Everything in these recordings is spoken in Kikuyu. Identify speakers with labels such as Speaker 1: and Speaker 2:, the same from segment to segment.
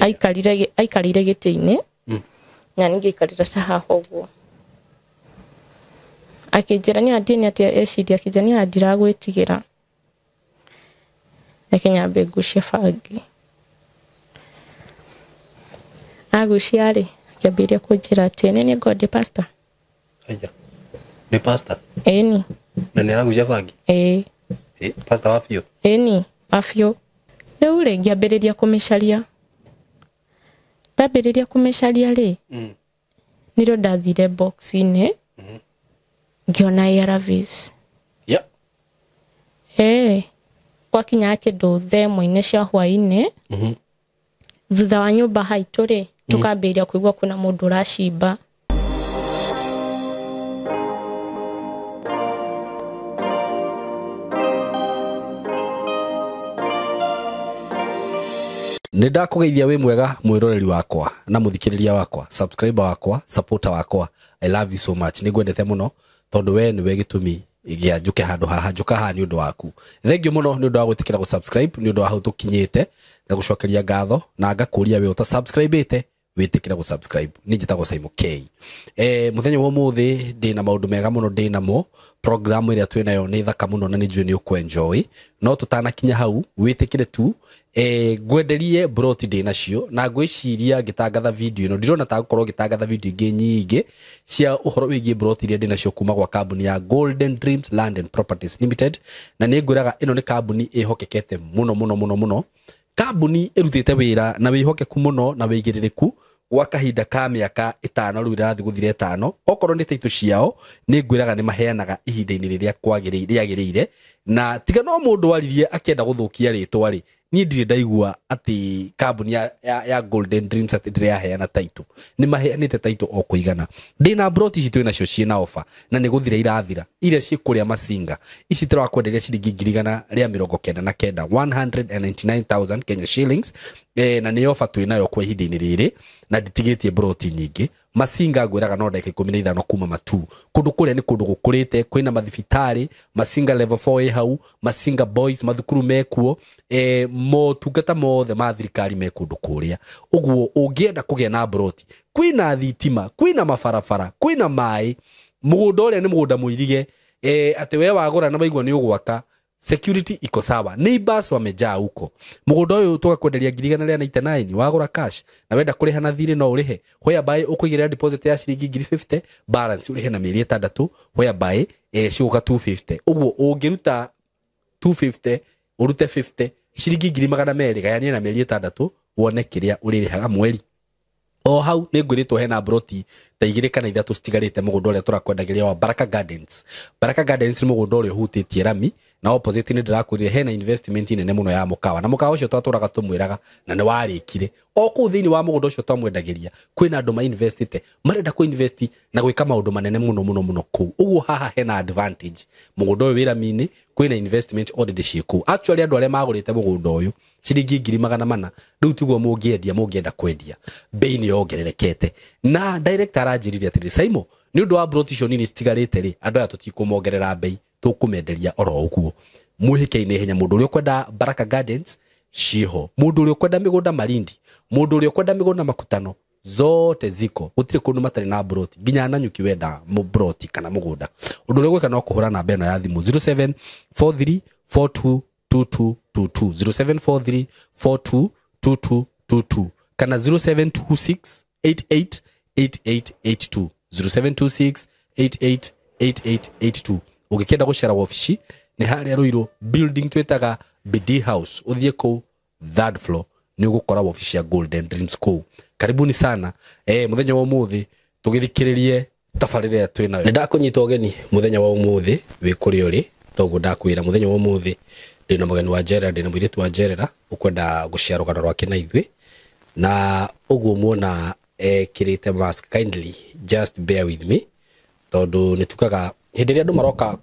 Speaker 1: Aikarire gĩtĩ-inĩ na niĩ ngĩikarĩra ta haha ũguo. Akĩnjĩra niĩ ndiĩ nĩ atĩa eciria, akĩnjĩra niĩ ndiragwĩtigĩra, reke nyambe ngucie bangi. Agucia rĩ, akĩambĩrĩria kũnjĩra atĩ nĩ niĩ ngorwo ndĩ pastor.
Speaker 2: Aya. Nĩ pastor?
Speaker 1: Ĩni.
Speaker 2: Na nĩ aragucia bangi?
Speaker 1: Ĩĩ.
Speaker 2: Ĩ, pastor wa biũ?
Speaker 1: Ĩni, wa biũ. Rĩu rĩ, ngĩambĩrĩria kũmĩcaria. Ndambĩrĩria kũmĩcaria rĩ, nĩrĩo ndathire box-inĩ, ngĩona ARVs.
Speaker 2: Yeah.
Speaker 1: Ĩĩ. Gwakinyaga kĩndũ thaa ĩmwe-inĩ cia hwaĩ-inĩ, thutha wa nyũmba haitũ rĩ, tũkambĩrĩria kũigua kwĩna mũndũ ũracimba.
Speaker 2: Nĩ ndakũgeithia wĩ mwega mwĩroreri wakwa na mũthikĩrĩria wakwa, subscriber wakwa, supporter wakwa. I love you so much. Nĩ ngwendete mũno tondũ we nĩwe gĩtũmi gĩa njũke handũ haha, njũka haha nĩ ũndũ waku. Thank you mũno nĩ ũndũ wa gwĩtĩkĩra gũ-subscribe, nĩ ũndũ wa hau tũkinyĩte. Ngagũcokeria ngatho na ngakũria we ũta-subscribe-ĩte wĩtĩkĩre gũ-subscribe. Niĩ njĩtagwo Simon K. Mũthenya wa ũmũthĩ ndĩna maũndũ mega mũno ndĩnamo. Program ĩrĩa twĩnayo nĩ thaka mũno na nĩ njũĩ nĩ ũkũ-enjoy. No tũtanakinya hau wĩtĩkĩre tu, ngwenderie broti ndĩnacio na ngwĩciria ngĩtangatha video ĩno ndirona ta ngũkorwo ngĩtangatha video ingĩ nyingĩ cia ũhoro wĩgiĩ broti iria ndĩnacio kuma gwa kambuni ya Golden Dreams Land and Properties Limited. Na nĩ ngwĩraga ĩno nĩ kambuni ĩhokekete mũno mũno mũno mũno, kambuni ĩrutĩte wĩra na wĩhokeku mũno na wĩigĩrĩrĩku gwa kahinda ka mĩaka 5 rĩu ĩrathiĩ gũthira 5. Okorwo nĩ taitũ ciao nĩ ngwĩraga nĩ maheanaga ihinda-inĩ rĩrĩa rĩagĩrĩire, na tiga no mũndũ aririe akĩenda gũthũkia rĩtwa rĩ, niĩ ndirĩ ndaigua atĩ kambuni ya Golden Dreams atĩ ndĩrĩ yaheana taitũ. Nĩ maheanĩte taitũ o kũigana. Ndĩna broti ici twĩnacio ciĩna offer na nĩ gũthira irathira, iria ciĩ kũrĩa Masinga. Ici tũrakwenderia ciringi ngiri igana rĩa mĩrongo kenda na kenda, 199,000 Kenya shillings. Na nĩ offer twĩnayo kwa ihinda-inĩ rĩrĩ na nditigĩtie broti nyingĩ. Masinga ngwĩraga no ndagĩka 15 kuma Matuu. Kũndũ kũrĩa nĩ kũndũ gũkũrĩte, kwĩna mathibitarĩ, Masinga level 4 ĩ hau, Masinga boys mathukuru mekuo, motungata mothe ma thirikari me kũndũ kũrĩa. Ũguo ũngĩenda kũgĩa na broti, kwĩna thitima, kwĩna mabarabara, kwĩna maĩ, mũgũnda ũrĩa nĩ mũgũnda mũirige, atĩ we wagũra na waigua nĩ ũgwaka, security iko sawa, neighbors wamejaa huko. Mũgũnda ũyũ tũgakwenderia ngiri igana rĩa 99 wagũra cash, na wenda kũrĩha na thirĩ no ũrĩhe, whereby ũkũigĩrĩra deposit ya ciringi ngiri 50, balance ũrĩhe na mĩeri 6, whereby cigũka 250. Ũguo ũngĩruta 250 ũrute 50, ciringi ngiri magana merĩ, gayania na mĩeri 6 wone kĩrĩa ũrĩrĩhaga mweri. O hau nĩ ngwĩrĩtwo hena broti ta 2 kana 3 citigarĩte mũgũnda ũrĩa tũrakwendagĩria wa Baraka Gardens. Baraka Gardens nĩ mũgũnda ũrĩa ũhutĩtie rami, na opposite nĩ ndĩrakwĩrire hena investment nene mũno ya mũkawa, na mũkawa ũcio twatũraga tũmwĩraga na nĩ warĩkire. O kũu thĩinĩ wa mũgũnda ũcio twamwendagĩria kwĩna andũ ma-investite, marenda kũ-invest na gwĩka maũndũ manene mũno mũno mũno kũu. Ũguo haha hena advantage, mũgũnda ũyũ wĩ rami-inĩ, kwĩna investment already ciĩ kũu. Actually andũ arĩa magũrĩte mũgũnda ũyũ ciringi ngiri magana mana, rĩu tiguo mũngĩendia, mũngĩenda kwendia bei nĩ yongererekete. Na director aranjĩrire atĩrĩ, Simon, nĩ ũndũ wa broti icio nini citigarĩte rĩ, andũ aya tũtikũmongerera bei, tũkũmenderia oro ũguo. Mwĩhĩke-inĩ ihenya, mũndũ ũrĩa ũkwenda Baraka Gardens ciĩho, mũndũ ũrĩa ũkwenda mĩgũnda Malindi, mũndũ ũrĩa ũkwenda mĩgũnda Makutano, zote ziko, gũtirĩ kũndũ matarĩ na broti, nginya Nanyuki wenda broti kana mũgũnda. Ũndũ ũrĩa ũgwĩka no kũhũra namba ĩno ya thimũ 0743422222, 0743422222 kana 0726888882, 0726888882. Ũngĩkĩenda gũcera wabici nĩ harĩa Ruiru building twĩtaga BD House, ũthiĩ kũu third floor nĩ ũgũkora wabici ya Golden Dreams kũu. Karibuni sana. Mũthenya wa ũmũthĩ tũgĩthikĩrĩrie tabarĩra ĩrĩa twĩnayo. Nĩ ndakũnyita ũgeni mũthenya wa ũmũthĩ wĩ kũrĩa ũrĩ, toguo ndakwĩra mũthenya wa ũmũthĩ ndĩna mũgeni wa njerera, ndĩna mũirĩtu wa njerera ũkwenda gũshare rũgano rwake na ithuĩ. Na ũguo muona ekĩrĩte mask, kindly just bear with me, tondũ nĩ tugaga hĩndĩ ĩrĩa andũ maroka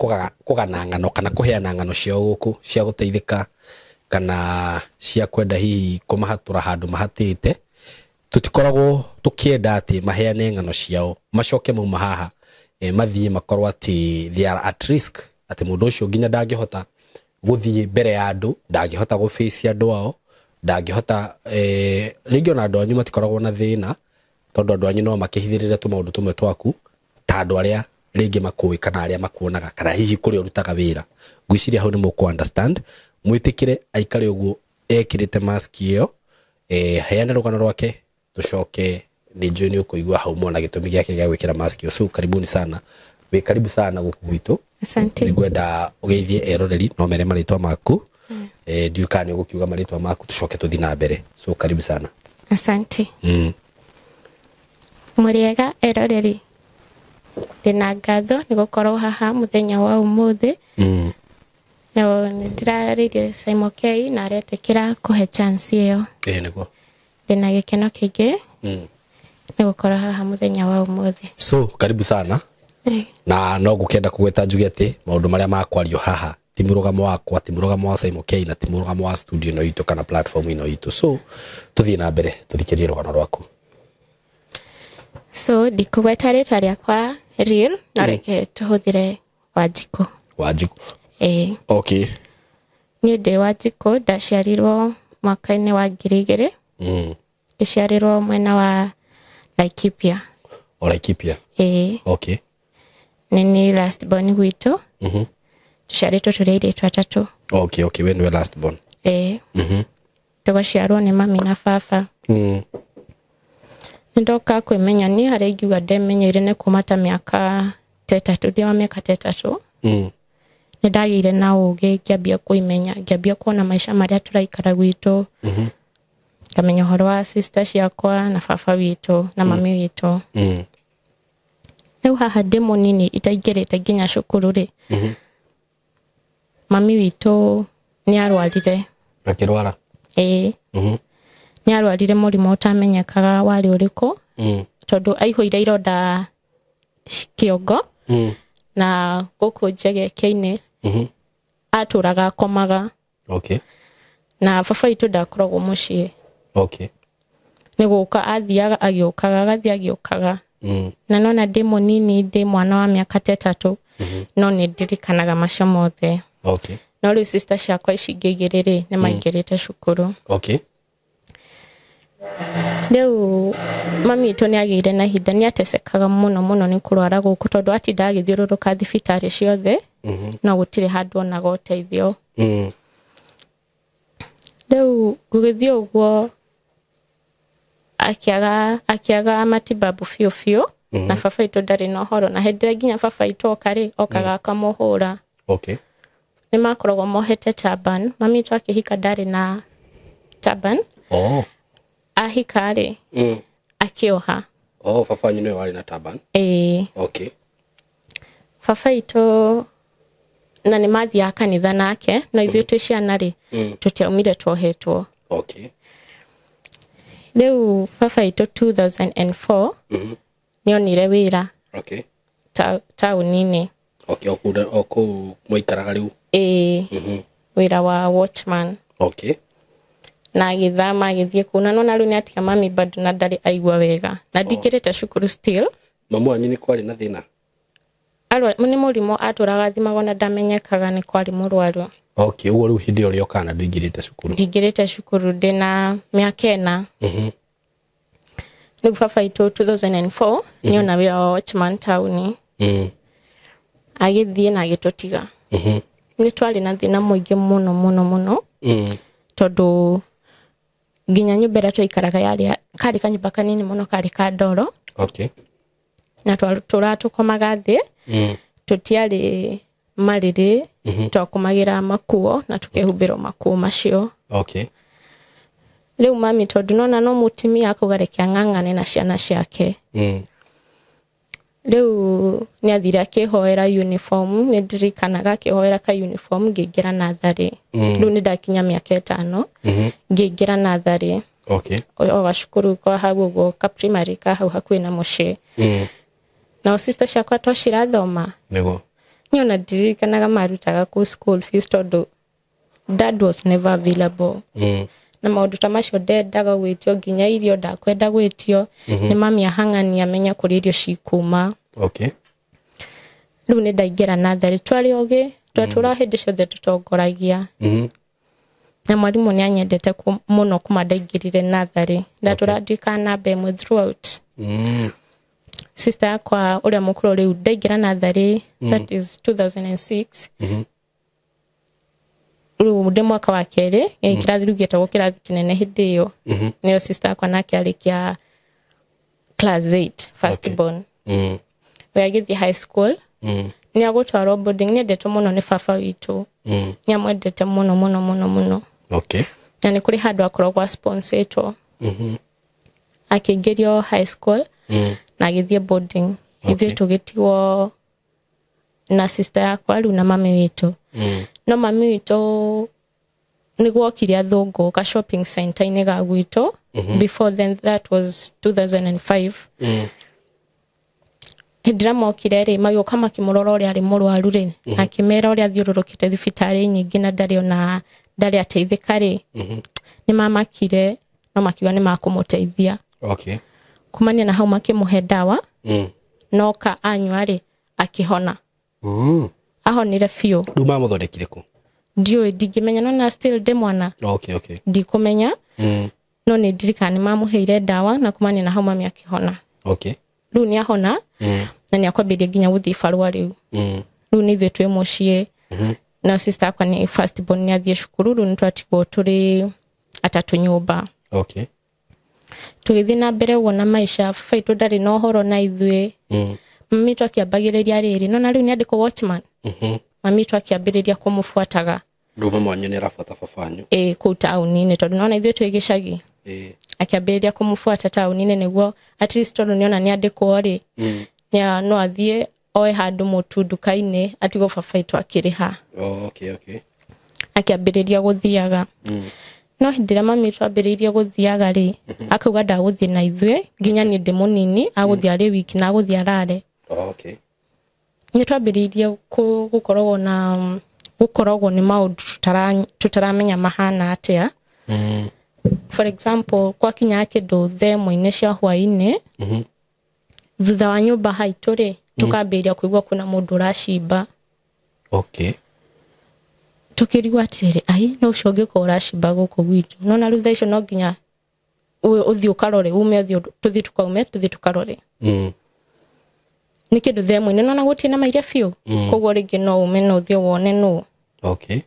Speaker 2: kũgana ng'ano kana kũheana ng'ano ciao gũkũ cia gũteithĩka kana cia kwenda hihi kũmahatũra handũ mahatĩte, tũtikoragwo tũkĩenda atĩ maheane ng'ano ciao macoke mauma haha, mathiĩ makorwo atĩ they are at risk, atĩ mũndũ ũcio nginya ndangĩhota gũthiĩ mbere ya andũ, ndangĩhota gũ-face andũ ao, Ndangĩhota rĩngĩ ona andũ anyu matikoragwo na thĩna tondũ andũ anyu no makĩhithĩrĩre tũmaũndũ tũmwe twaku ta andũ arĩa rĩngĩ makũĩ kana arĩa makuonaga kana hihi kũrĩa ũrutaga wĩra. Ngwĩciria hau nĩ mũkũ understand. Mwĩtĩkĩre aikare ũguo ekĩrĩte mask ĩyo, heane rũgano rwake tũcoke nĩ njũĩ nĩ ũkũigua hau mona gĩtũmi gĩake gĩa gwĩkĩra mask ĩyo. So karibuni sana, wĩ karibu sana gũkũ gwitũ.
Speaker 1: Asante.
Speaker 2: Nĩngwenda ũgeithie eroreri no mere marĩtwa maku. Ndiũĩ kana nĩ ũgũkiuga marĩtwa maku tũcoke tũthiĩ na mbere. So karibu sana.
Speaker 1: Asante. Mũrĩega eroreri, ndĩna ngatho nĩ gũkorwo haha mũthenya wa ũmũthĩ. Na nĩ ndĩrarĩirie Simon K na aretĩkĩra kũhe chance ĩyo.
Speaker 2: Nĩguo.
Speaker 1: Ndĩna gĩkeno kĩingĩ nĩ gũkorwo haha mũthenya wa ũmũthĩ.
Speaker 2: So karibu sana. Na no ngũkĩenda kũgweta njuge atĩ maũndũ marĩa makwario haha ti mũrũgamo wakwa, ti mũrũgamo wa Simon K na ti mũrũgamo wa studio ĩno itũ kana platform ĩno itũ. So tũthiĩ na mbere tũthikĩrie rũgano rwaku.
Speaker 1: So ndikũgweta rĩtwa rĩakwa real, no reke tũhũthĩre Wanjikũ.
Speaker 2: Wanjikũ. Okay.
Speaker 1: Niĩ ndĩ Wanjikũ, ndaciarirwo mwaka-inĩ wa 2000. Ngĩciarĩrwo mwena wa Laikipia.
Speaker 2: O Laikipia? Okay.
Speaker 1: Nĩ niĩ last born gwitũ. Tũciarĩtwo tũrĩ airĩtu atatũ.
Speaker 2: Okay, okay, we nĩwe last born.
Speaker 1: Tũgaciarwo nĩ mami na baba. Nĩndoka kwĩmenya niĩ harĩa ingiuga ndemenyeire nĩ kuma ta mĩaka ta ĩtatũ, ndĩ wa mĩaka ta ĩtatũ. Nĩ ndagĩire na ũgĩ, ngĩambia kwĩmenya, ngĩambia kuona maica marĩa tũraikara gwitũ. Ngamenya ũhoro wa sister ciakwa na baba witũ na mami witũ. Rĩu haha ndĩ mũnini itaingĩrĩte nginya cukuru rĩ, mami witũ nĩ arwarire.
Speaker 2: Akĩrwara?
Speaker 1: Ĩĩ. Nĩ arwarire mũrimũ ũtamenyekaga warĩ ũrĩkũ, tondũ aihũire ironda kĩongo na gũkũ njegeke-inĩ. Atũraga akomaga.
Speaker 2: Okay.
Speaker 1: Na baba witũ ndakoragwo mũciĩ.
Speaker 2: Okay.
Speaker 1: Nĩ gũka athiaga agĩũkaga, agathiĩ agĩũkaga. Na nona ndĩ mũnini, ndĩ mwana wa mĩaka ta ĩtatũ, no nĩ ndirikanaga macio mothe.
Speaker 2: Okay.
Speaker 1: No rĩu sister ciakwa ici ingĩ igĩrĩ rĩ, nĩ maingĩrĩte cukuru.
Speaker 2: Okay.
Speaker 1: Rĩu mami witũ nĩ agĩire na ihinda, nĩ atecekaga mũno mũno nĩ kũrwara gũkũ, tondũ atindaga agĩthiũrũrũka thibitarĩ ciothe, no gũtirĩ handũ onaga ũteithio. Rĩu gũgĩthiĩ ũguo akĩaga matibabu biũ biũ, na baba witũ ndarĩ na ũhoro, na hĩndĩ ĩrĩa nginya baba witũ oka rĩ, okaga akamũhũra.
Speaker 2: Okay.
Speaker 1: Nĩ makoragwo mohete turban. Mami witũ akĩhika ndarĩ na turban.
Speaker 2: Oh.
Speaker 1: Ahika rĩ, akĩoha.
Speaker 2: Oh, baba wanyu nĩwe warĩ na turban?
Speaker 1: Ĩĩ.
Speaker 2: Okay.
Speaker 1: Baba witũ na nĩ mathiaga kanitha nake, no ithuĩ twĩ ciana rĩ, tũtiaumire tuohetwo.
Speaker 2: Okay.
Speaker 1: Rĩu baba witũ 2004 nĩonire wĩra.
Speaker 2: Okay.
Speaker 1: Taũni-inĩ.
Speaker 2: Okay, o kũu mwaikaraga rĩu?
Speaker 1: Ĩĩ. Wĩra wa watchman.
Speaker 2: Okay.
Speaker 1: Na agĩthama agĩthiĩ kũu, na nona rĩu nĩatiga mami bado na ndarĩ aigua wega. Na ndingĩrĩte cukuru still.
Speaker 2: Mamu wanyu nĩ kwarĩ na thĩna?
Speaker 1: Nĩ mũrimũ atũraga athimagwo na ndamenyekaga nĩ kwarĩ mũrwaru.
Speaker 2: Okay, ũguo rĩu hĩndĩ ĩyo ũrĩ o kana ndũingĩrĩte cukuru?
Speaker 1: Ndingĩrĩte cukuru, ndĩna mĩaka ĩna. Rĩu baba witũ 2004 nĩona wĩra wa watchman taũni. Agĩthiĩ na agĩtũtiga. Nĩ twarĩ na thĩna mũingĩ mũno mũno mũno. Tondũ nginya nyũmba ĩrĩa twaikaraga yarĩ karĩ kanyũmba kanini mũno, karĩ ka ndoro.
Speaker 2: Okay.
Speaker 1: Na twatũraga tũkomaga thĩ. Tũtiarĩ marĩrĩ, twakomagĩra makuo na tũkehumbĩrwo makuo macio.
Speaker 2: Okay.
Speaker 1: Rĩu mami tondũ nona no mũtumia akauga reke ang'ang'ane na ciana ciake. Rĩu nĩ athire akĩhoera uniform, nĩ ndirikanaga akĩhoera ka uniform ngĩingĩra natharĩ. Rĩu nĩ ndakinya mĩaka ĩtano, ngĩingĩra natharĩ.
Speaker 2: Okay.
Speaker 1: O gacukuru ka hau ũguo, ka primary ka hau hakuhĩ na mũciĩ. Nao sister ciakwa to cirathoma.
Speaker 2: Nĩguo.
Speaker 1: Niĩ ona ndirikanaga marutaga kũ school fees tondũ dad was never available. Na maũndũ ta macio ndendaga gwĩtio, nginya irio ndakwenda gwĩtio. Nĩ mami ahang'ani amenya kũrĩa irio cikuma.
Speaker 2: Okay.
Speaker 1: Rĩu nĩ ndaingĩra natharĩ, twarĩ ogĩ, twatũraga hĩndĩ ciothe tũtongoragia. Na mwarimũ nĩ anyendete mũno kuma ndaingĩrire natharĩ. Ndatũra nduĩkaga namba ĩmwe throughout. Sister yakwa ũrĩa mũkũrũ rĩu ndaingĩra natharĩ, that is 2006. Rĩu ndĩ mwaka wa kerĩ, kĩrathi rĩu gĩetagwo kĩrathi kĩnene hĩndĩ ĩyo. Nĩyo sister yakwa nake arĩkia class 8, first born. We agĩthiĩ high school. Nĩ agũtwarwo boarding, nĩ endetwo mũno nĩ baba witũ. Nĩ amwendete mũno mũno mũno mũno.
Speaker 2: Okay.
Speaker 1: Na nĩ kũrĩ handũ akoragwo sponsoretwo. Akĩingĩrio high school na agĩthiĩ boarding. Ithuĩ tũgĩtigwo na sister yakwa rĩu na mami witũ. No mami witũ nĩ gwokire athũngũ ka shopping center-inĩ ga gwitũ. Before then, that was 2005. Hĩndĩ ĩrĩa mokire rĩ, magĩũka makĩmũrora ũrĩa arĩ mũrwaru rĩ, akĩmera ũrĩa athiũrũrũkĩte thibitarĩ nyingĩ na ndarĩ ona ndarĩ ateithĩka rĩ, nĩ mamakire no makiuga nĩ makũmũteithia.
Speaker 2: Okay.
Speaker 1: Kumania na hau makĩmũhe ndawa, no ka anyua rĩ, akĩhona. Ahonire biũ.
Speaker 2: Rĩu mamũthondekire kũ?
Speaker 1: Ndiũĩ, ndingĩmenya, no na still ndĩ mwana.
Speaker 2: Okay, okay.
Speaker 1: Ndikũmenya. No nĩ ndirikana nĩ mamũheire ndawa na kumania na hau mami akĩhona.
Speaker 2: Okay.
Speaker 1: Rĩu nĩ ahona na nĩ akwambĩrĩria nginya gũthiĩ barũa rĩu. Rĩu nĩ ithuĩ twĩ mũciĩ. Na sister yakwa nĩ first born, nĩ athiĩ cukuru, rĩu nĩ twatigwo tũrĩ atatũ nyũmba.
Speaker 2: Okay.
Speaker 1: Tũgĩthiĩ na mbere ũguo na maica, baba witũ ndarĩ na ũhoro na ithuĩ. Mami witũ akĩambagĩrĩria rĩrĩ, no na rĩu nĩ andĩkwo watchman. Mami witũ akĩambĩrĩria kũmũbuataga.
Speaker 2: Rĩu mama wanyu nĩ arabuata baba wanyu?
Speaker 1: Ĩĩ, kũu taũni-inĩ, tondũ nĩwona ithuĩ twĩ gĩcagi. Akĩambĩrĩria kũmũbuata taũni-inĩ nĩguo at least tondũ nĩona nĩ andĩkwo rĩ, no athiĩ oe handũ mũtu nduka-inĩ atigwo baba witũ akĩrĩha.
Speaker 2: Oh, okay, okay.
Speaker 1: Akĩambĩrĩria gũthiaga. No hĩndĩ ĩrĩa mami witũ ambĩrĩirie gũthiaga rĩ, akauga ndagũthiĩ na ithuĩ nginya niĩ ndĩ mũnini, agũthiĩ arĩ wiki na agũthiĩ arare.
Speaker 2: Oh, okay.
Speaker 1: Nĩ twambĩrĩirie gũkoragwo na gũkoragwo nĩ maũndũ tũtaramenya mahana atĩa. For example, gwakinya kĩndũ thaa ĩmwe-inĩ cia hwaĩ-inĩ, thutha wa nyũmba haitũ rĩ, tũkambĩrĩria kũigua kwĩna mũndũ ũracimba.
Speaker 2: Okay.
Speaker 1: Tũkĩrigwo atĩrĩrĩ, ai, no ũcio ũngĩkorwo ũracimba gũkũ gwitũ. No na rĩu thaa icio no nginya ũthiĩ ũkarore, ume ũthiĩ, tũthiĩ tũkaume, tũthiĩ tũkarore. Nĩ kĩndũ thaa ĩmwe-inĩ, nĩwona gũtirĩ na mairia biũ. Koguo rĩngĩ no ume na ũthiĩ wone nũ.
Speaker 2: Okay.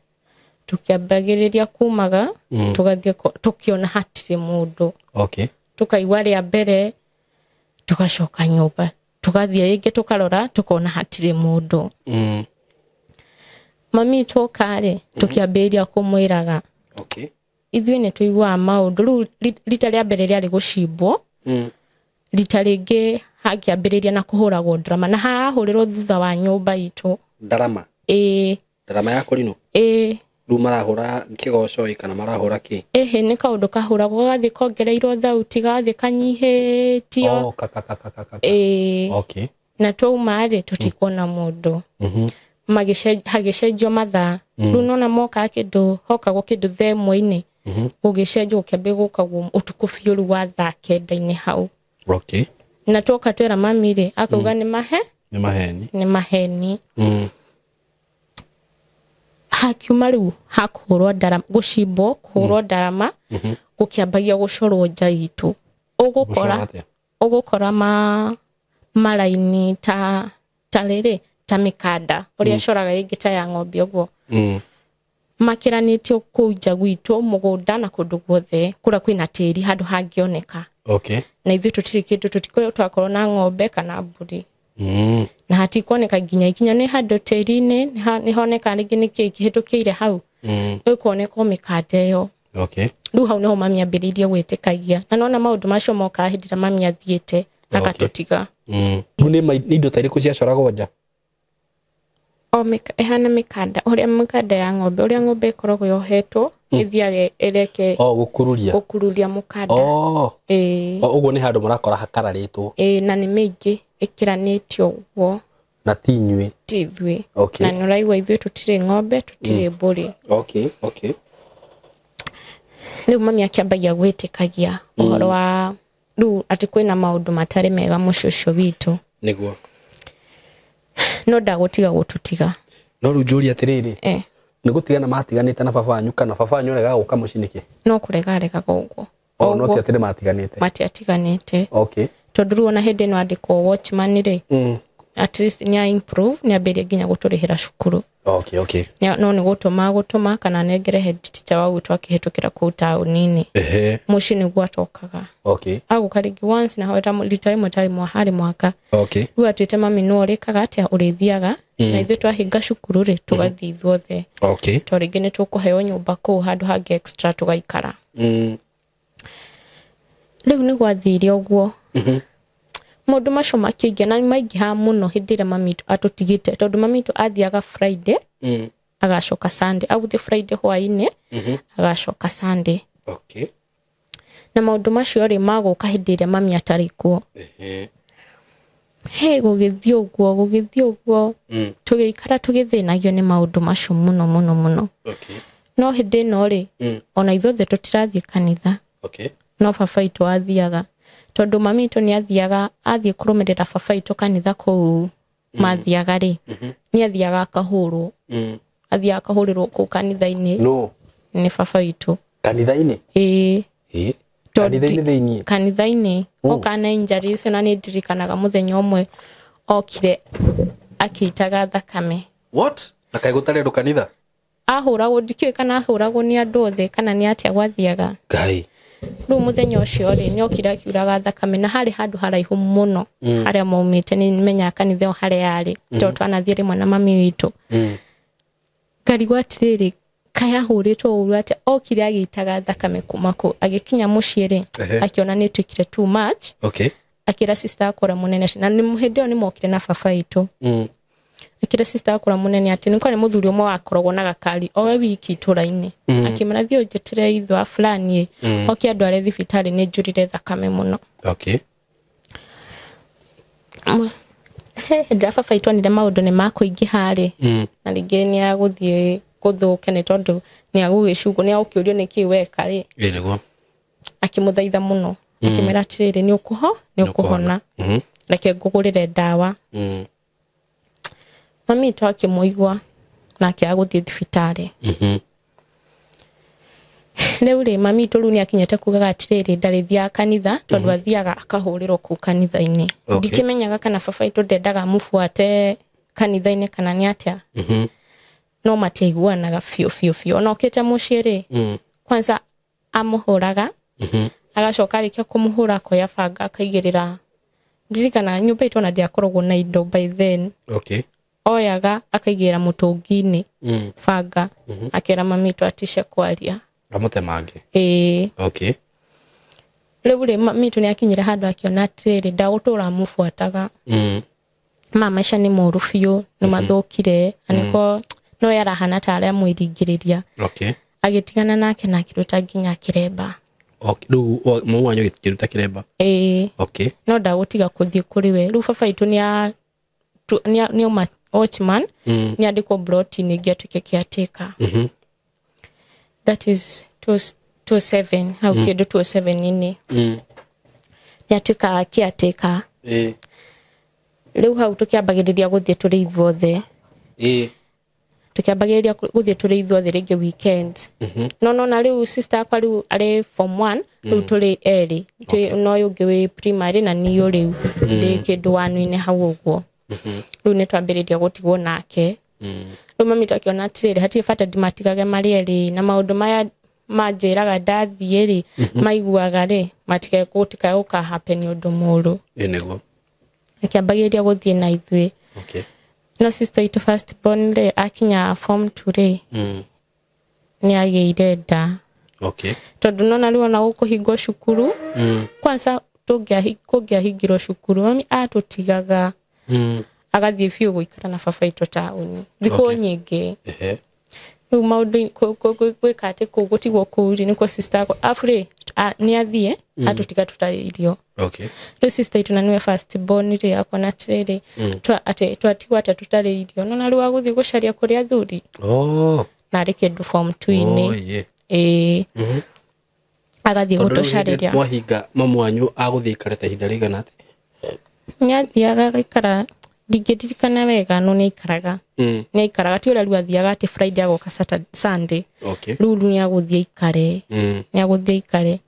Speaker 1: Tũkĩambagĩrĩria kumaga, tũgathiĩ tũkĩona hatirĩ mũndũ.
Speaker 2: Okay.
Speaker 1: Tũkaigua rĩa mbere, tũgacoka nyũmba. Tũgathiĩ rĩngĩ tũkarora, tũkona hatirĩ mũndũ. Mami twoka rĩ, tũkĩambĩrĩria kũmwĩraga.
Speaker 2: Okay.
Speaker 1: Ithuĩ nĩ tũiguaga maũndũ. Rĩu rita rĩa mbere rĩarĩ gũcimbwo. Rita rĩngĩ hakĩambĩrĩria na kũhũragwo ndarama, na harahũrĩrwo thutha wa nyũmba itũ.
Speaker 2: Ndarama?
Speaker 1: Ĩĩ.
Speaker 2: Ndarama ya kũrinũ?
Speaker 1: Ĩĩ.
Speaker 2: Rĩu marahũra kĩgoco ĩ kana marahũra kĩ?
Speaker 1: Ĩhĩ, nĩ kaũndũ kahũragwo, gagathiĩ kongereirwo thauti, gagathiĩ kanyihĩtio.
Speaker 2: Oh, ka, ka, ka, ka, ka, ka.
Speaker 1: Ĩĩ.
Speaker 2: Okay.
Speaker 1: Na twauma rĩ, tũtikuona mũndũ. Hagĩcenjio mathaa. Rĩu nĩwona mokaga kĩndũ, hokagwo kĩndũ thaa ĩmwe-inĩ. Gũgĩcenjio gũkĩambia gũkagwo ũtukũ biũ rĩu wa thaa kenda-inĩ hau.
Speaker 2: Okay.
Speaker 1: Na twoka twĩra mami rĩ, akauga nĩ mahe?
Speaker 2: Nĩ maheni.
Speaker 1: Nĩ maheni. Hakiuma rĩu hakũhũrwo ndarama, gũcimbwo, kũhũrwo ndarama, gũkĩambagia gũcorwo nja itũ.
Speaker 2: Gũcorwo atĩa?
Speaker 1: Ũgũkora maraini ta rĩrĩ, ta mĩkanda, ũrĩa coraga rĩngĩ ta ya ng'ombe ũguo. Makĩranĩtio kũu nja gwitũ, mũgũnda na kũndũ guothe, kũrĩa kwĩna tĩri handũ hangĩoneka.
Speaker 2: Okay.
Speaker 1: Na ithuĩ tũtirĩ kĩndũ, tũtikoragwo twakorwo na ng'ombe kana mbũri. Na hatikuoneka nginya ikinya nĩ handũ tĩri-inĩ, nĩ honeka rĩngĩ nĩ kĩĩ kĩhĩtũkĩire hau. Ĩkuoneka mĩkanda ĩyo.
Speaker 2: Okay.
Speaker 1: Rĩu hau nĩho mami ambĩrĩirie gwĩtĩkagia. Na nona maũndũ macio mokaga hĩndĩ ĩrĩa mami athiĩte, agatũtiga.
Speaker 2: Rĩu nĩ indo ta irĩkũ ciacoragwo nja?
Speaker 1: O ĩhana mĩkanda, ũrĩa mĩkanda ya ng'ombe, ũrĩa ng'ombe ĩkoragwo yohetwo, ĩthiaga ĩreke
Speaker 2: Oh, gũkururia.
Speaker 1: Gũkururia mũkanda.
Speaker 2: Oh.
Speaker 1: Ĩĩ.
Speaker 2: Oh, ũguo nĩ handũ mũrakora hakararĩtwo.
Speaker 1: Ĩĩ, na nĩ mĩingĩ ĩkĩranĩtio ũguo.
Speaker 2: Na ti inyuĩ.
Speaker 1: Ti ithuĩ.
Speaker 2: Okay.
Speaker 1: Na nĩ ũraigua ithuĩ tũtirĩ ng'ombe, tũtirĩ mbũri.
Speaker 2: Okay, okay.
Speaker 1: Rĩu mami akĩambagia gwĩtĩkagia ũhoro wa rĩu atĩ kwĩna maũndũ matarĩ mega mũciĩ ũcio witũ.
Speaker 2: Nĩguo.
Speaker 1: No ndagũtiga gũtũtiga.
Speaker 2: No rĩu njũrie atĩrĩrĩ. Nĩ gũtigana matiganĩte na baba wanyu kana baba wanyu aregaga gũka mũciĩ nĩkĩ?
Speaker 1: No kũrega aregaga ũguo.
Speaker 2: Oh, no ti atĩ nĩ matiganĩte.
Speaker 1: Matiatiganĩte.
Speaker 2: Okay.
Speaker 1: Tondũ rĩu ona hĩndĩ ĩno andĩkwo watchman rĩ, at least nĩ improve, nĩ ambĩrĩria nginya gũtũrĩhĩra cukuru.
Speaker 2: Okay, okay.
Speaker 1: No nĩ gũtũma kana nengere head teacher wa gwitũ akĩhĩtũkĩra kũu taũni-inĩ. Mũciĩ nĩguo atokaga.
Speaker 2: Okay.
Speaker 1: Agũka rĩngĩ once na hoeta rita rĩmwe tarĩ harĩ mwaka.
Speaker 2: Okay.
Speaker 1: Rĩu atuĩte mami no ũrĩkaga atĩa ũrĩthiaga, na ithuĩ twahinga cukuru rĩ tũgathiĩ ithuothe.
Speaker 2: Okay.
Speaker 1: To rĩngĩ nĩ tũkũheo nyũmba kũu handũ hangĩ extra tũgaikara. Rĩu nĩ gwathire ũguo. Maũndũ macio makĩingĩ na maingĩha mũno hĩndĩ ĩrĩa mami witũ atũtigĩte, tondũ mami witũ athiaga Friday, agacoka Sunday, agũthiĩ Friday hwaĩ-inĩ, agacoka Sunday.
Speaker 2: Okay.
Speaker 1: Na maũndũ macio rĩ magũka hĩndĩ ĩrĩa mami atarĩ kuo. He gũgĩthiĩ ũguo, tũgĩikara tũgĩthĩnagio nĩ maũndũ macio mũno mũno mũno.
Speaker 2: Okay.
Speaker 1: No hĩndĩ ĩno rĩ, ona ithuothe tũtirathiĩ kanitha.
Speaker 2: Okay.
Speaker 1: No baba witũ athiaga, tondũ mami witũ nĩ athiaga, athiĩ kũrũmĩrĩra baba witũ kanitha kũu mathiaga rĩ, nĩ athiaga akahũrwo. Athiaga akahũrĩrwo kũu kanitha-inĩ.
Speaker 2: No.
Speaker 1: Nĩ baba witũ.
Speaker 2: Kanitha-inĩ?
Speaker 1: Ĩĩ.
Speaker 2: Kanitha-inĩ thĩiniĩ?
Speaker 1: Kanitha-inĩ. Oka na injuries, na nĩ ndirikanaga mũthenya ũmwe okire akĩitaga thakame.
Speaker 2: What? Na kaĩ gũtarĩ andũ kanitha?
Speaker 1: Ahũragwo, ndikĩũĩ kana ahũragwo nĩ andũ othe kana nĩ atĩa gwathiaga.
Speaker 2: Ngai.
Speaker 1: Rĩu mũthenya ũcio rĩ, nĩ okire akiuraga thakame, na harĩ handũ haraihu mũno harĩa maumĩte, nĩ menyaga kanitha ĩyo harĩa yarĩ, tondũ twanathiĩ rĩmwe na mami witũ. Ngarigwo atĩrĩrĩ, kaĩ ahũrĩtwo ũru atĩa? Okire agĩitaga thakame kuma kũu, agĩkinya mũciĩ rĩ, akĩona nĩ ĩtuĩkire too much.
Speaker 2: Okay.
Speaker 1: Akĩra sister akwa ũrĩa mũnene, na nĩ hĩndĩ ĩyo nĩ mokire na baba witũ. Akĩra sister akwa ũrĩa mũnene atĩ nĩ kwarĩ mũthuri ũmwe wakoragwo na gakari owe wiki itũra-inĩ. Akĩmwĩra thiĩ ũnjĩtĩre ithe wa fulani, oke andware thibitarĩ nĩ njurire thakame mũno.
Speaker 2: Okay.
Speaker 1: Hĩndĩ ĩrĩa baba witũ onire maũndũ nĩ makũingĩha rĩ, na rĩngĩ nĩ agũthiĩ gũthũke nĩ tondũ nĩ agũgĩcungwo, nĩ agũkĩũrio nĩkĩ weka rĩ.
Speaker 2: Ĩĩ nĩguo.
Speaker 1: Akĩmũthaitha mũno, akĩmwĩra atĩrĩrĩ, nĩ ũkũhona, reke ngũgũrĩre ndawa. Mami witũ akĩmũigua na akĩaga gũthiĩ thibitarĩ. Rĩu rĩ, mami witũ rĩu nĩ akinyĩte kugaga atĩrĩrĩ, ndarĩthiaga kanitha tondũ athiaga akahũrĩrwo kũu kanitha-inĩ. Ndikĩmenyaga kana baba witũ ndendaga amũbuate kanitha-inĩ kana nĩ atĩa. No matiaiguanaga biũ biũ biũ. Ona okĩte mũciĩ rĩ, kwanza amũhũraga, agacoka arĩkia kũmũhũra akoya banga akaigĩrĩra. Ndirikana nyũmba itũ ona ndĩakoragwo na indo by then.
Speaker 2: Okay.
Speaker 1: Oyaga akaigĩrĩra mũtũngi-inĩ banga, akĩra mami witũ atice kwaria.
Speaker 2: Amũtemange.
Speaker 1: Ĩĩ.
Speaker 2: Okay.
Speaker 1: Rĩu rĩ, mami witũ nĩ akinyire handũ akĩona atĩrĩrĩ, ndagũtũra amũbuataga. Ma maica nĩ moru biũ, nĩ mathũkire, na nĩko no yarahana ta arĩa mwĩringĩrĩria.
Speaker 2: Okay.
Speaker 1: Agĩtigana nake na akĩruta nginya kĩremba.
Speaker 2: Okay. Rĩu mami wanyu agĩkĩruta kĩremba?
Speaker 1: Ĩĩ.
Speaker 2: Okay.
Speaker 1: No ndagũtiga kũthiĩ kũrĩ we. Rĩu baba witũ nĩ auma watchman, nĩ andĩkwo plot-inĩ ĩngĩ atuĩke caretaker. That is 27, hau kĩndũ 27-inĩ. Nĩ atuĩkaga caretaker. Rĩu hau tũkĩambagĩrĩria gũthiĩ tũrĩ ithuothe. Tũkĩambagĩrĩria gũthiĩ tũrĩ ithuothe rĩngĩ weekend. No nona rĩu sister akwa rĩu arĩ form 1, rĩu tũrĩ erĩ. No ũyũ ũngĩ wĩ primary na niĩ rĩu ndĩ kĩndũ wanu-inĩ hau ũguo. Rĩu nĩ twambĩrĩria gũtigwo nake. Rĩu mami witũ akĩona atĩrĩrĩ, hatirĩ bata ndĩmatigage marĩ erĩ, na maũndũ maya manjĩraga ndathiĩ rĩ, maiguaga rĩ, gũtikae gũka happen ũndũ mũũru.
Speaker 2: Ĩĩ nĩguo.
Speaker 1: Akĩambagĩrĩria gũthiĩ na ithuĩ.
Speaker 2: Okay.
Speaker 1: No sister witũ first born rĩ, akinya form 2 rĩ, nĩ agĩire nda.
Speaker 2: Okay.
Speaker 1: Tondũ nona rĩu ona gũkũhingwo cukuru, kwanza kũngĩahingirwo cukuru, mami atũtigaga agathiĩ biũ gũikara na baba witũ taũni thikũ nyingĩ. Rĩu maũndũ gwĩka atĩ kũu gũtigwo kũu rĩ, nĩkuo sister akwa abu rĩ, nĩ athiĩ, atũtiga tũtarĩ irio.
Speaker 2: Okay.
Speaker 1: Rĩu sister itũ na nĩwe first born rĩ, akona atĩrĩrĩ, atĩ twatigwo atĩa tũtarĩ irio, nona rĩu agũthiĩ gũcaria kũrĩ athuri. Na arĩ kĩndũ form 2-inĩ.
Speaker 2: Oh, yeah.
Speaker 1: Ĩĩ. Agathiĩ
Speaker 2: Tondũ rĩu hĩndĩ
Speaker 1: gũtũcarĩria.
Speaker 2: Mwahinga mamu wanyu agũthiĩ aikarĩte ihinda rĩigana atĩa?
Speaker 1: Nĩ athiaga agaikara Ndingĩririkana wega no nĩaikaraga. Nĩaikaraga ti ũrĩa rĩu athiaga atĩ Friday agoka Saturday Sunday.
Speaker 2: Okay.
Speaker 1: Rĩu nĩ agũthiĩ aikare. Nĩ agũthiĩ aikare.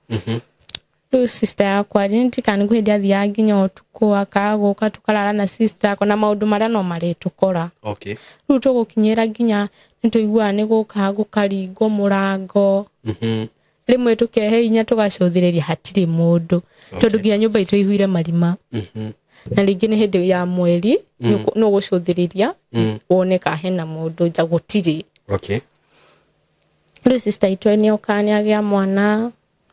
Speaker 1: Rĩu sister yakwa nĩndirikana nĩ hĩndĩ athiaga nginya ũtukũ akaga gũka tũkarara na sister yakwa na maũndũ marĩa no marĩtũkora.
Speaker 2: Okay.
Speaker 1: Rĩu tũgũkinyĩra nginya nĩtũiguaga nĩ gũka gũkaringwo mũrango. Rĩmwe tũkehe inya tũgacũthĩrĩria hatirĩ mũndũ. Tondũ nginya nyũmba itũ ĩihũire marima. Na rĩngĩ nĩ hĩndĩ ya mweri nĩ ũgũcũthĩrĩria wone ka hena mũndũ nja gũtirĩ.
Speaker 2: Okay.
Speaker 1: Rĩu sister itũ nĩoka nĩagĩa mwana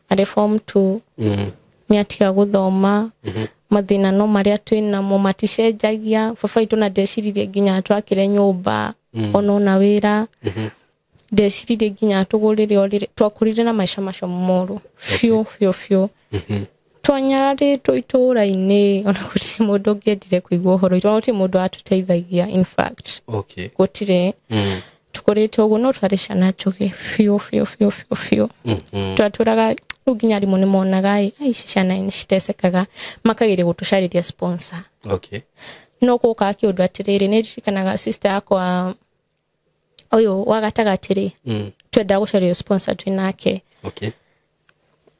Speaker 1: arĩ form 2. Nĩatiga gũthoma. Mathĩna no marĩa twĩnamo maticenjagia. Baba itũ na ndeciririe nginya twakĩre nyũmba ona ona wĩra. Ndeciririe nginya atũgũrĩre ũrĩrĩ. Twakũrire na maica macio moru biũ biũ biũ. Twanyararĩtwo itũũra-inĩ ona gũtirĩ mũndũ ũngĩendire kũigua ũhoro witũ, ona gũtirĩ mũndũ watũteithagia in fact.
Speaker 2: Okay.
Speaker 1: Gũtirĩ. Tũkũrĩte ũguo no twarĩ ciana njũgĩ biũ biũ biũ biũ biũ. Twatũraga rĩu nginya arimũ nĩmonaga ĩ, ai ici ciana nĩcitecekaga makageria gũtũcarĩria sponsor.
Speaker 2: Okay.
Speaker 1: No gũkaga kĩũndũ atĩrĩrĩ, nĩndirikanaga sister yakwa ũyũ wa gatagatĩ rĩ, twendaga gũcaria sponsor twĩ nake.
Speaker 2: Okay.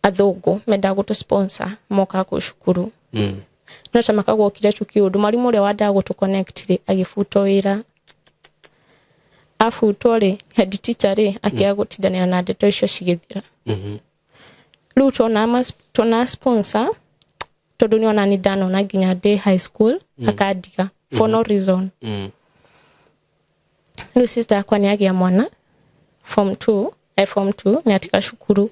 Speaker 1: Athũngũ mendaga gũtũ sponsor mokaga kũu cukuru. No ta makagwokire tu kĩũndũ mwarimũ ũrĩa wandaga gũtũ connect rĩ agĩbutwo wĩra. Abutwo rĩ head teacher rĩ akĩaga gũtindanĩra na ndeto icio cigĩthira. Rĩu tuona sponsor tondũ nĩona nĩ ndanona nginya ndĩ high school akandiga for no reason. Rĩu sister yakwa nĩagĩa mwana form 2, form 2 nĩatiga cukuru.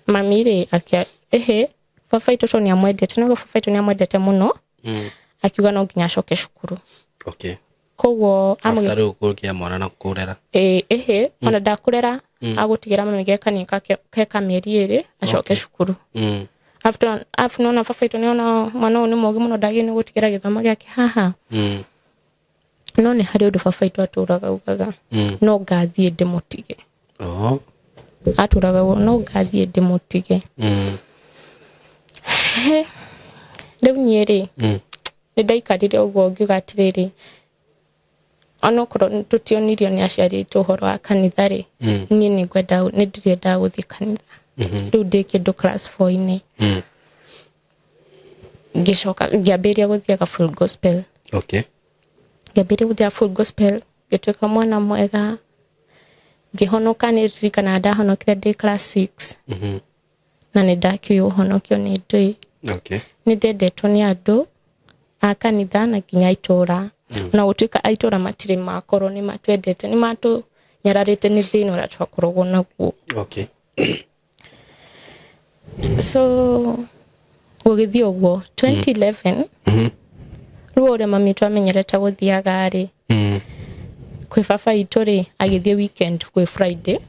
Speaker 1: Mami rĩ akia ehe baba itũ to nĩamwendete no baba itũ nĩamwendete mũno. Akiuga no nginya acoke cukuru.
Speaker 2: Okay.
Speaker 1: Koguo
Speaker 2: after rĩu kũgĩa mwana na kũrera.
Speaker 1: Ehe ona ndakũrera agũtigĩra mami ge kanini ke mĩeri ĩrĩ acoke cukuru. After afu nona baba itũ nĩona mwana ũyũ nĩ mũũgĩ mũno ndagĩrĩirwo nĩ gũtigĩra gĩthomo gĩake haha. No nĩ harĩ ũndũ baba itũ atũraga ugaga no ngathiĩ ndĩmũtige.
Speaker 2: Oh.
Speaker 1: Atũraga ũguo no ngathiĩ ndĩmũtige. Rĩu niĩ rĩ nĩ ndaikarire ũguo ngiuga atĩrĩrĩ onokorwo tũtionirio nĩ aciari aitũ ũhoro wa kanitha rĩ niĩ nĩngwenda nĩ ndĩrendaga gũthiĩ kanitha. Rĩu ndĩ kĩndũ class 4-inĩ. Ngĩcoka ngĩambĩrĩria gũthiaga full gospel.
Speaker 2: Okay.
Speaker 1: Ngĩambĩrĩria gũthiaga full gospel ngĩtuĩka mwana mwega. Ngĩhonoka nĩ ndirikanaga ndahonokire ndĩ class 6. Na nĩ ndakĩũĩ ũhonokio nĩ ndũĩ.
Speaker 2: Okay.
Speaker 1: Nĩ ndendetwo nĩ andũ a kanitha na nginya itũũra. Na gũtuĩka a itũũra matirĩ makorwo nĩ matwendete nĩ matũnyararĩte nĩ thĩna ũrĩa twakoragwo naguo.
Speaker 2: Okay.
Speaker 1: So gũgĩthiĩ ũguo 2011 rĩu ũrĩa mami twamenyerete gũthiaga rĩ kwĩ baba itũ rĩ agĩthiĩ weekend kwĩ Friday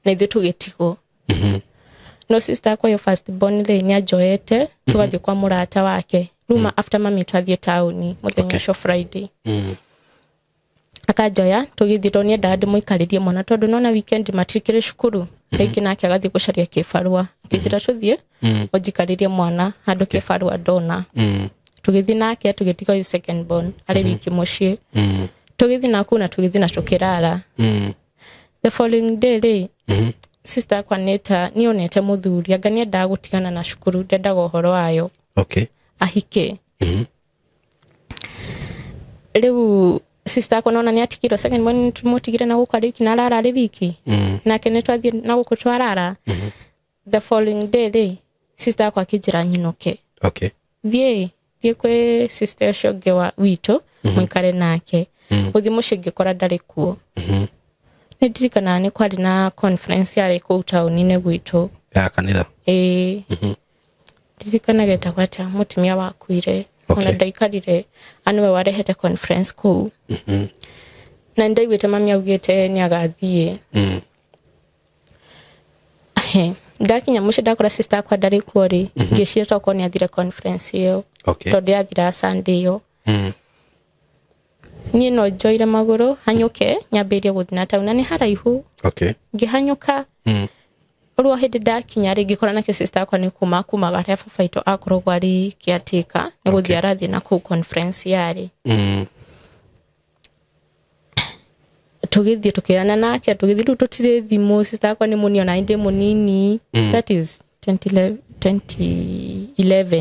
Speaker 1: na ithuĩ tũgĩtigwo. No sister yakwa yo first born rĩ nĩanjoete tũgathiĩ kwa mũrata wake rĩu after mami twathiĩ taũni mũthenya ũcio Friday. Akanjoya tũgĩthiĩ tondũ nĩendaga ndĩmũikarĩrie mwana tondũ nona weekend matikĩrĩ cukuru rĩngĩ nake agathiĩ gũcaria kĩbarũa akĩnjĩra tũthiĩ ũnjikarĩrie mwana handũ kĩbarũa ndona. Tũgĩthiĩ nake tũgĩtiga ũyũ second born arĩ wiki mũciĩ. Tũgĩthiĩ naku na tũgĩthiĩ na tũkĩrara. The following day rĩ sister yakwa nĩta nĩonete mũthuri anga nĩendaga gũtigana na cukuru ndendaga ũhoro wayo.
Speaker 2: Okay.
Speaker 1: Ahike. Rĩu sister yakwa nona nĩatigirwo second born tũmũtigire na gũkũ arĩ wiki na arara arĩ wiki. Nake nĩtwathiĩ na gũkũ twarara. The following day rĩ sister yakwa akĩnjĩra nyinũke.
Speaker 2: Okay.
Speaker 1: Thiĩ kwĩ sister ũcio ũngĩ wa witũ mũikare nake. Gũthiĩ mũciĩ ngĩkora ndarĩ kuo. Nĩ ndirikanaga nĩ kwarĩ na conference yarĩ kũu taũni-inĩ gwitũ.
Speaker 2: Ya kanitha.
Speaker 1: Ĩĩ. Ndirikanaga etagwo atĩa mũtumia wakuire.
Speaker 2: Okay.
Speaker 1: Ona ndaikarire anĩwe warehete conference kũu. Na nĩndaiguĩte mami augĩte nĩagathiĩ. Ndakinya mũciĩ ndakora sister yakwa ndarĩ kuo rĩ ngĩciria tokorwo nĩathire conference ĩyo.
Speaker 2: Okay.
Speaker 1: Tondũ yathira Sunday ĩyo. Niĩ no njoire magũrũ hanyũke nyambĩrĩrie gũthiĩ na taũni na nĩ haraihu.
Speaker 2: Okay.
Speaker 1: Ngĩhanyũka Rĩu hĩndĩ ndakinya rĩ ngĩkora nake sister yakwa nĩ kuma kumaga harĩa baba witũ akoragwo arĩ caretaker nĩ gũthiĩ arathiĩ na kũu conference yarĩ. Tũgĩthiĩ tũkĩrana nake tũgĩthiĩ rĩu tũtirĩ thimũ, sister yakwa nĩ mũnini ona ndĩ mũnini. That is 2011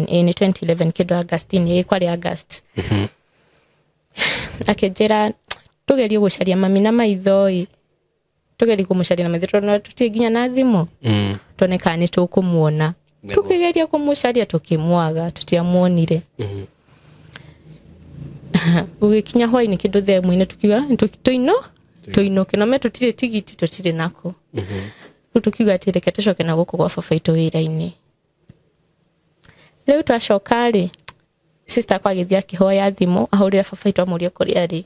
Speaker 1: ĩĩ nĩ 2011 kĩndũ Augustine, ĩĩ kwarĩ August. Akĩnjĩra tũgerie gũcaria mami na maitho ĩ, tũgerie kũmũcaria na maitho tondũ tũtirĩ nginya na thimũ, tuone kana nĩ tũkũmuona. Tũkĩgeria kũmũcaria tũkĩmwaga, tũtiamuonire. Gũgĩkinya hwainĩ kĩndũ thaa ĩmwe-inĩ tũkiuga tũinũke no me tũtirĩ tigiti tũtirĩ nako. Rĩu tũkiuga atĩ reke tũcoke na gũkũ gwa baba witũ wĩra-inĩ. Rĩu twacoka rĩ, sister akwa agĩthiĩ akĩhoya thimũ ahũrĩre baba witũ amũrie kũrĩa arĩ.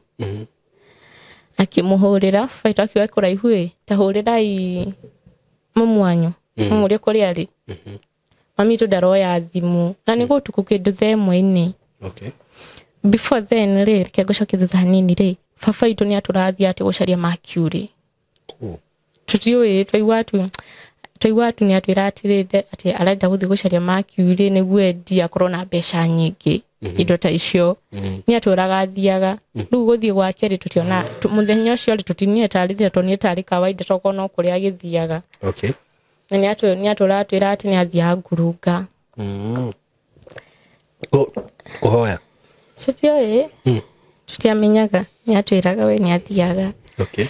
Speaker 1: Akĩmũhũrĩra baba witũ akiuga kũraihu ĩ, ta hũrĩrai mamu wanyu mũmũrie kũrĩa arĩ. Mami witũ ndaroya thimũ na nĩ gũtukũ kĩndũ thaa ĩmwe-inĩ.
Speaker 2: Okay.
Speaker 1: Before then rĩ, reke ngũcokie thutha hanini rĩ, baba witũ nĩ atũrathiĩ atĩ gũcaria Mercury. Tũtiũĩ, twaigua tu nĩ atwĩra atĩrĩ atĩ arenda gũthiĩ gũcaria Mercury nĩguo endie akorwo na mbeca nyingĩ, indo ta icio. Nĩ atũraga athiaga. Rĩu gũthiĩ gwake rĩ tũtiona, mũthenya ũcio rĩ tũtinie tarĩ tũtinie tarĩ kawaida tokorwo no kũrĩa agĩthiaga.
Speaker 2: Okay.
Speaker 1: Na nĩ atũraga atwĩra atĩ nĩ athiaga ngurunga.
Speaker 2: Kũhoya?
Speaker 1: Tũtiũĩ, tũtiamenyaga, nĩ atwĩraga we nĩ athiaga.
Speaker 2: Okay.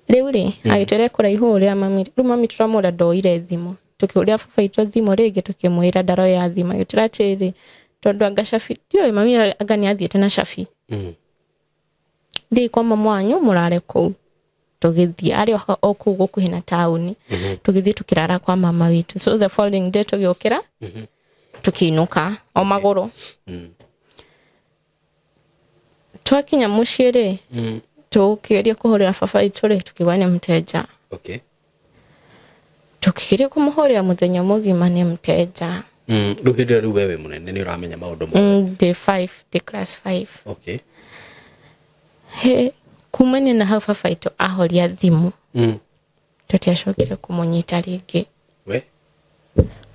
Speaker 1: Rĩu rĩ, agĩtwĩra kũraihu ũrĩa mami, rĩu mami tũramwĩra ndoire thimũ. Tũkĩũria baba witũ thimũ rĩngĩ tũkĩmwĩra ndaroya thimũ. Agĩtwĩra atĩrĩrĩ, tondũ anga Shafi, tiũĩ mami anga nĩ athiĩte na Shafi. Thiĩi kwa mamu wanyu mũrare kũu. Tũgĩthiĩ, arĩ o kũu gũkuhĩ na taũni. Tũgĩthiĩ tũkĩrara kwa mama witũ. So the following day tũgĩũkĩra, tũkĩinũka o magũrũ. Twakinya mũciĩ rĩ, tũkĩgeria kũhũrĩra baba witũ rĩ, tũkĩgwa nĩ mteja.
Speaker 2: Okay.
Speaker 1: Tũkĩgeria kũmũhũrĩra mũthenya mũgima nĩ mteja.
Speaker 2: Rĩu hĩndĩ ĩyo rĩu we wĩ mũnene nĩ ũramenya maũndũ mothe.
Speaker 1: Day 5, day class 5.
Speaker 2: Okay.
Speaker 1: He, kumania na hau baba witũ ahoria thimũ. Tũtiacokire kũmũnyita rĩngĩ.
Speaker 2: We?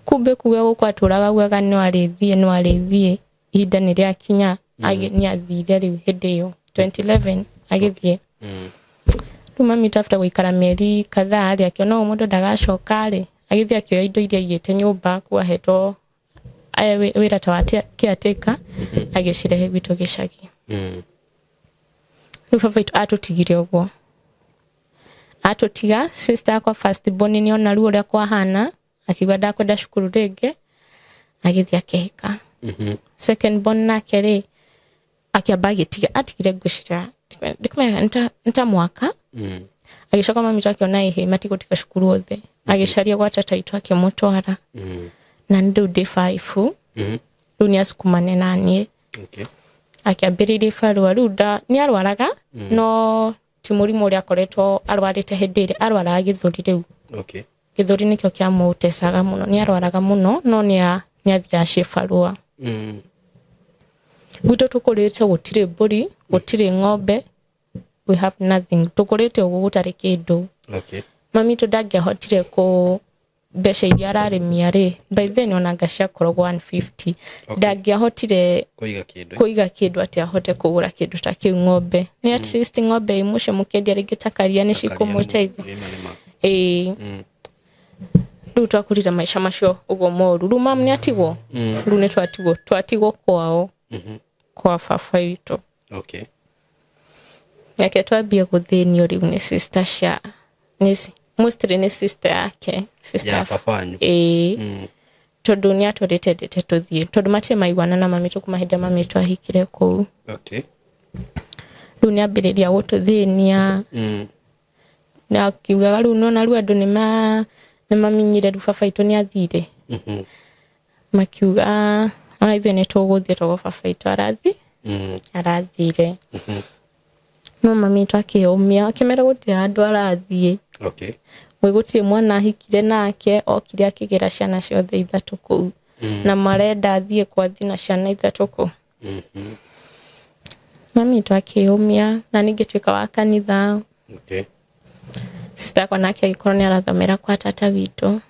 Speaker 1: Kumbe kuga gũkũ atũraga augaga no arĩthiĩ, no arĩthiĩ. Ihinda nĩ rĩakinya, nĩ athire rĩu hĩndĩ ĩyo 2011 agĩthiĩ. Rĩu mami after gũikara mĩeri kadhaa rĩ, akĩona ũyũ mũndũ ndagacoka rĩ, agĩthiĩ akĩoya indo iria aigĩte nyũmba kũu ahetwo wĩra ta wa caretaker, agĩcirehe gwitũ gĩcagi. Rĩu baba witũ atũtigire ũguo. Atũtiga, sister yakwa first born nĩ ona ruo ũrĩa kwahana, akiuga ndakwenda cukuru rĩngĩ, agĩthiĩ akĩhika. Second born nake rĩ, akĩamba agĩtiga, atigire ngwĩciria, ndikumenya nĩ ta mwaka. Agĩcoka mami witũ akĩona ĩhĩ matigũtiga cukuru othe. Agĩcaria gwa tata witũ akĩmũtwara. Na nĩ rĩu ndĩ 5. Rĩu nĩ acukumane na niĩ.
Speaker 2: Okay.
Speaker 1: Akĩambĩrĩria barũa, rĩu nĩ arwaraga, no ti mũrimũ ũrĩa akoretwo arwarĩte hĩndĩ ĩrĩa arwaraga gĩthũri rĩu.
Speaker 2: Okay.
Speaker 1: Gĩthũri nĩkĩo kĩamũtecaga mũno, nĩ arwaraga mũno, no nĩ athiaga cibarũa. Gwitũ tũkũrĩte gũtirĩ mbũri, gũtirĩ ng'ombe, we have nothing. Tũkũrĩte ũguo gũtarĩ kĩndũ.
Speaker 2: Okay.
Speaker 1: Mami witũ ndangĩahotire kũ mbeca iria ararĩmia rĩ, by then ona anga ciakoragwo 150.
Speaker 2: Okay.
Speaker 1: Ndangĩahotire
Speaker 2: kũiga
Speaker 1: kĩndũ atĩ ahote kũgũra kĩndũ ta kĩu ng'ombe. Nĩ at least ng'ombe imwe cio mũkĩendia rĩngĩ ta karia nĩ cikũmũteithia. Ĩĩ. Rĩu twakũrire maica macio ũguo moru. Rĩu mamu nĩ atigwo? Rĩu nĩ twatigwo, twatigwo kwao. Kwa baba witũ.
Speaker 2: Okay.
Speaker 1: Nake twambie gũthĩnio rĩu nĩ sister cia, nĩ mostly nĩ sister yake, sister
Speaker 2: ya baba wanyu.
Speaker 1: Ĩĩ. Tondũ nĩ atũrĩte ndĩte tũthiĩ, tondũ matirĩ maiguana na mami kuma hĩndĩ mami witũ ahikire kũu.
Speaker 2: Okay.
Speaker 1: Rĩu nĩ ambĩrĩria gũtũthĩnia. Na akiugaga rĩu nona rĩu andũ nĩ maminyire rĩu baba witũ nĩ athire. Makiuga ona ithuĩ nĩ tũgũthiĩ tondũ baba witũ arathire. No mami witũ akĩũmia, akĩmera gũtirĩ handũ arathiĩ.
Speaker 2: Okay.
Speaker 1: Gũtirĩ mwana ahikire nake, okire akĩgĩra ciana ciothe ithatũ kũu. Na marenda athiĩ kwathi na ciana ithatũ kũu. Mami witũ akĩũmia, na ningĩ tuĩka wa kanitha.
Speaker 2: Okay.
Speaker 1: Sister yakwa nake agĩkorwo nĩ arathomera kwa tata witũ.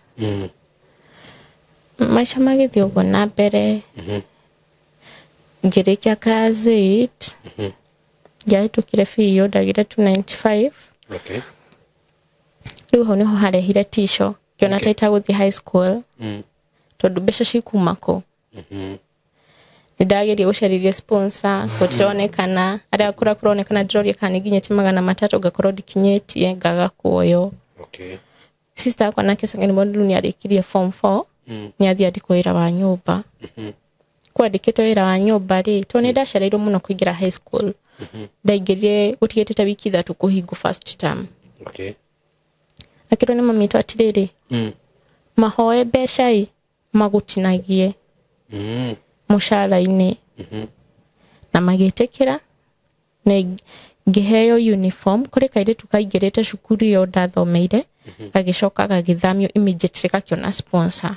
Speaker 1: Maica magĩthiĩ ũguo na mbere. Ngĩrĩkia class 8. Ndiahĩtũkire biũ, ndagire 295.
Speaker 2: Okay.
Speaker 1: Rĩu hau nĩho harehire tisho. Ngĩona ta itagũthiĩ high school. Tondũ mbeca cikuma kũ. Nĩ ndageria gũcarĩria sponsor, gũtironekana. Arĩa kũrĩa kũronekana ndĩroria kana nĩnginyĩtie 300, ngakorwo ndikinyĩtie, ngaga kuoywo.
Speaker 2: Okay.
Speaker 1: Sister yakwa nake second born rĩu nĩarĩkirie form 4. Nĩ athiĩ andĩkwo wĩra wa nyũmba. Kwandĩkĩtwo wĩra wa nyũmba rĩ, tondũ nĩ ndacereirwo mũno kũingĩra high school. Ndaingĩrire gũtigĩte ta wiki 3 kũhingwo first term.
Speaker 2: Okay.
Speaker 1: Akĩrwo nĩ mami witũ atĩrĩrĩ, mahoe mbeca ĩ magũtinagie mũcara-inĩ. Na magĩtĩkĩra, na ngĩheo uniform. Kũrĩ kairĩtu kaingĩrĩte cukuru ĩyo ndathomeire, gagĩcoka gagĩthamio immediately gakĩona sponsor.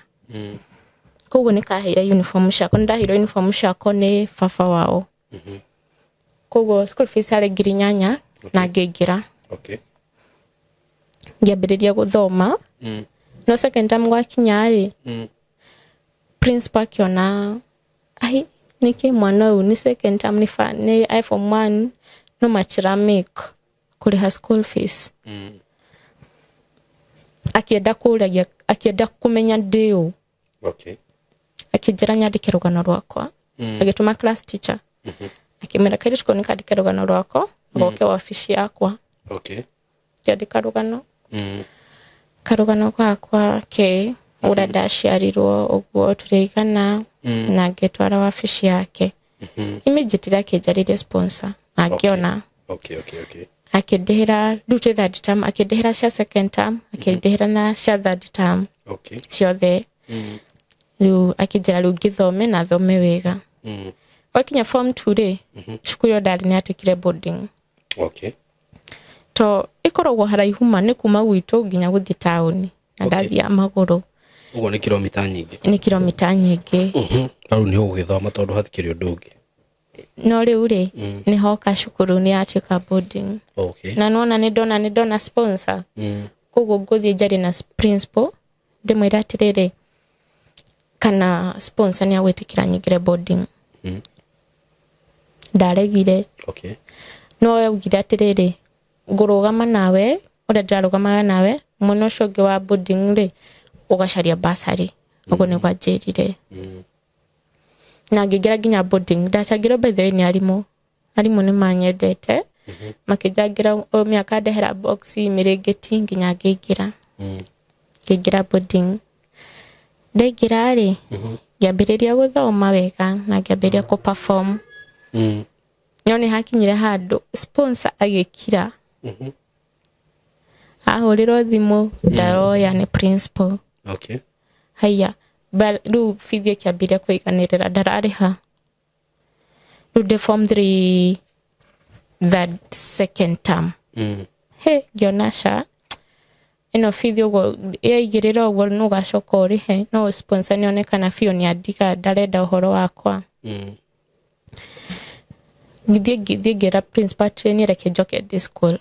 Speaker 1: Koguo nĩ kaheire uniform ciakwa, nĩ ndaheirwo uniform ciakwa nĩ baba wao. Koguo school fees yarĩ 8,000 na ngĩingĩra.
Speaker 2: Okay.
Speaker 1: Ngĩambĩrĩria gũthoma. No second term gwakinya rĩ, principal akĩona ai nĩkĩ mwana ũyũ nĩ second term nĩ form 1 no matira make kũrĩha school fees. Akĩenda kũragia, akĩenda kũmenya ndĩ ũ.
Speaker 2: Okay.
Speaker 1: Akĩnjĩra nyandĩke rũgano rwakwa. Agĩtũma class teacher. Akĩmwĩra kairĩtu kau nĩkandĩke rũgano rwakwa, goke wabici yakwa.
Speaker 2: Okay.
Speaker 1: Ngĩandĩka rũgano. Karũgano gakwa ke ũrĩa ndaciarirwo ũguo tũrĩigana, na ngĩtwara wabici yake. Immediately akĩnjarĩria sponsor na ngĩona.
Speaker 2: Okay, okay, okay.
Speaker 1: Akĩndĩhĩra rĩu twĩ third term, akĩndĩhĩra cia second term, akĩndĩhĩra na cia third term.
Speaker 2: Okay.
Speaker 1: Ciothe. Rĩu akĩnjĩra rĩu ngĩthome na thome wega. Gwakinya form 2 rĩ, cukuru ĩyo ndarĩ nĩyatuĩkire boarding.
Speaker 2: Okay.
Speaker 1: To ĩkoragwo haraihu ma nĩ kuma gwitũ nginya gũthiĩ taũni. Na ndathiaga magũrũ.
Speaker 2: Ũguo nĩ kilomita nyingĩ.
Speaker 1: Nĩ kilomita nyingĩ.
Speaker 2: Rĩu nĩ ũgũgĩthoma tondũ hatikĩrĩ ũndũ ũngĩ.
Speaker 1: No rĩu rĩ, nĩ hoka cukuru nĩ yatuĩka boarding.
Speaker 2: Okay.
Speaker 1: Na nona nĩ ndona sponsor. Koguo ngũthiĩ njarie na principal, ndĩmwĩre atĩrĩrĩ, kana sponsor nĩ agwĩtĩkĩra nyingĩre boarding. Ndaregire.
Speaker 2: Okay.
Speaker 1: No augire atĩrĩrĩ, ngũrũgama nawe, ũrĩa ndĩrarũgamaga nawe, mwena ũcio ũngĩ wa boarding rĩ, ũgacaria bursary. Ũguo nĩguo anjĩrire. Na ngĩingĩra nginya boarding. Ndacangĩrwo by the way nĩ arimũ. Arimũ nĩ manyendete. Makĩnjangĩra o mĩaka ndehera box mĩrĩngĩti nginya ngĩingĩra. Ngĩingĩra boarding. Ndaingĩra rĩ, ngĩambĩrĩria gũthoma wega na ngĩambĩrĩria kũ perform. No nĩ hakinyire handũ sponsor agĩkira. Ahũrĩrwo thimũ ndaroya nĩ principal.
Speaker 2: Okay.
Speaker 1: Haiya, rĩu bithi ĩkĩambĩrĩria kũiganĩrĩra ndararĩha. Rĩu ndĩ form 3 third second term. He, ngĩona ca ĩno bithi ũguo yaigĩrĩra ũguo nĩ ũgacoka ũrĩhe, no sponsor nĩonekana biũ nĩandiga ndarenda ũhoro wakwa. Ngĩthiĩ ngĩra principal atĩ niĩ reke njoke day school.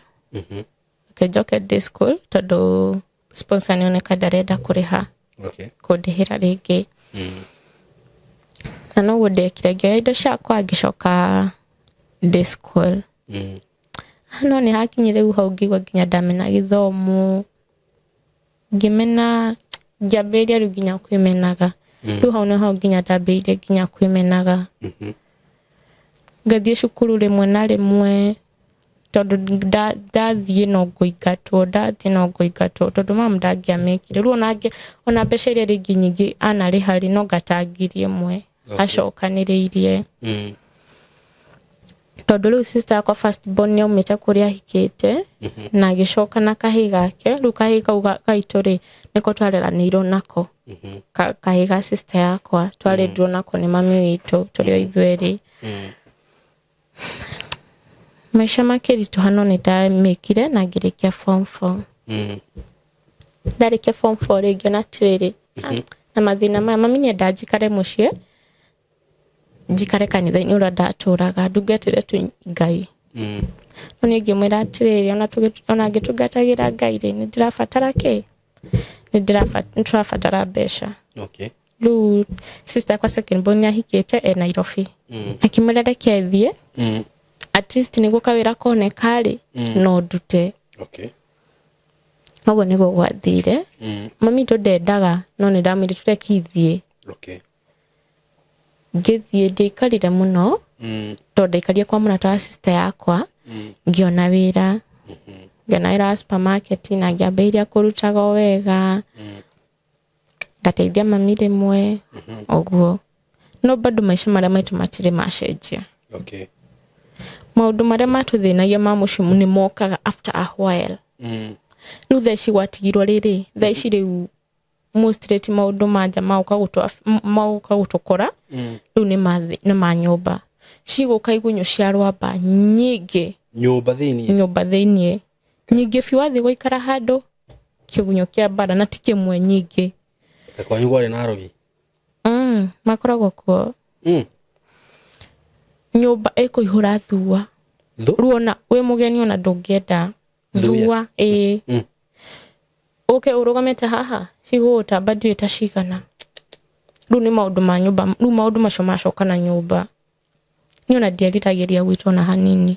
Speaker 1: Reke njoke day school tondũ sponsor nĩoneka ndarenda kũrĩha.
Speaker 2: Okay.
Speaker 1: Kũndĩhĩra rĩngĩ. Na noguo ndekire, ngĩoya indo ciakwa ngĩcoka day school. No nĩ hakinyire rĩu hau ngĩigua nginya ndamena gĩthomo. Ngĩmena, ngĩambĩrĩria rĩu nginya kwĩmenaga. Rĩu hau nĩho nginya ndambĩrĩirie nginya kwĩmenaga. Ngathiĩ cukuru rĩmwe na rĩmwe tondũ ndathiĩ no ngũingatwo, ndathiĩ no ngũingatwo tondũ mama ndangĩamĩkire. Rĩu ona mbeca iria rĩngĩ nyingĩ anarĩha rĩ, no ngata 1,000 acokanĩrĩirie. Tondũ rĩu sister yakwa first born nĩaumĩte kũrĩa ahikĩte, na agĩcoka na kahĩĩ gake. Rĩu kahĩĩ kau gaitũ rĩ, nĩko twareranĩirwo nako. Kahĩĩ ga sister yakwa twarerirwo nako nĩ mami witũ tũrĩ o ithuerĩ. Maica makĩritũha no nĩndamĩkire na ngĩrĩkia form 4. Ndarĩkia form 4 rĩ, ngĩona atĩrĩrĩ, na mathĩna maya, mami nĩendaga njikare mũciĩ, njikare kanitha-inĩ ũrĩa ndatũraga, ndungatĩre tu Ngai. No niĩ ngĩmwĩra atĩrĩrĩ, ona ngĩtungatagĩra Ngai rĩ, nĩ ndĩrabatara kĩ? Nĩ tũrabatara mbeca.
Speaker 2: Okay.
Speaker 1: Rĩu sister yakwa second born nĩahikĩte e Nairobi. Akĩmwĩra reke thiĩ. At least nĩguo kawĩra koneka rĩ, no ndute.
Speaker 2: Okay.
Speaker 1: Ũguo nĩguo gwathire. Mami witũ ndendaga, no nĩ ndamwĩrire tũreke ithiĩ.
Speaker 2: Okay.
Speaker 1: Ngĩthiĩ ndiaikarire mũno, tondũ ndaikarire kwa mũrata wa sister yakwa, ngĩona wĩra. Ngĩona wĩra wa supermarket na ngĩambĩrĩria kũrutaga o wega. Ngateithia mami rĩmwe, ũguo. No bado maica marĩa maitũ matirĩ macenjia.
Speaker 2: Okay.
Speaker 1: Maũndũ marĩa matũthĩnagia ma mũciĩ nĩ mokaga after a while. Rĩu thaa ici gwatigirwo rĩrĩ, thaa ici rĩu mostly ti maũndũ ma nja magoka gũtũkora, rĩu nĩ ma nyũmba. Cigũka igunyũ cia rwamba nyingĩ.
Speaker 2: Nyũmba thĩiniĩ?
Speaker 1: Nyũmba thĩiniĩ. Nyingĩ biũ, wathiĩ gũikara handũ kĩgunyũ kĩa mbara na ti kĩmwe, nyingĩ.
Speaker 2: Kwanyu kwarĩ na arogi?
Speaker 1: Makoragwo kuo. Nyũmba ĩkũihũra thua. Rĩu ona wĩ mũgeni ona ndũngĩenda thua, ĩĩ. Ũke ũrũgamĩte haha cigũgũtamba ndiũĩ ta cigana. Rĩu nĩ maũndũ ma nyũmba, rĩu maũndũ macio macoka na nyũmba. Niĩ ona ndieriragĩria gwitũ ona hanini.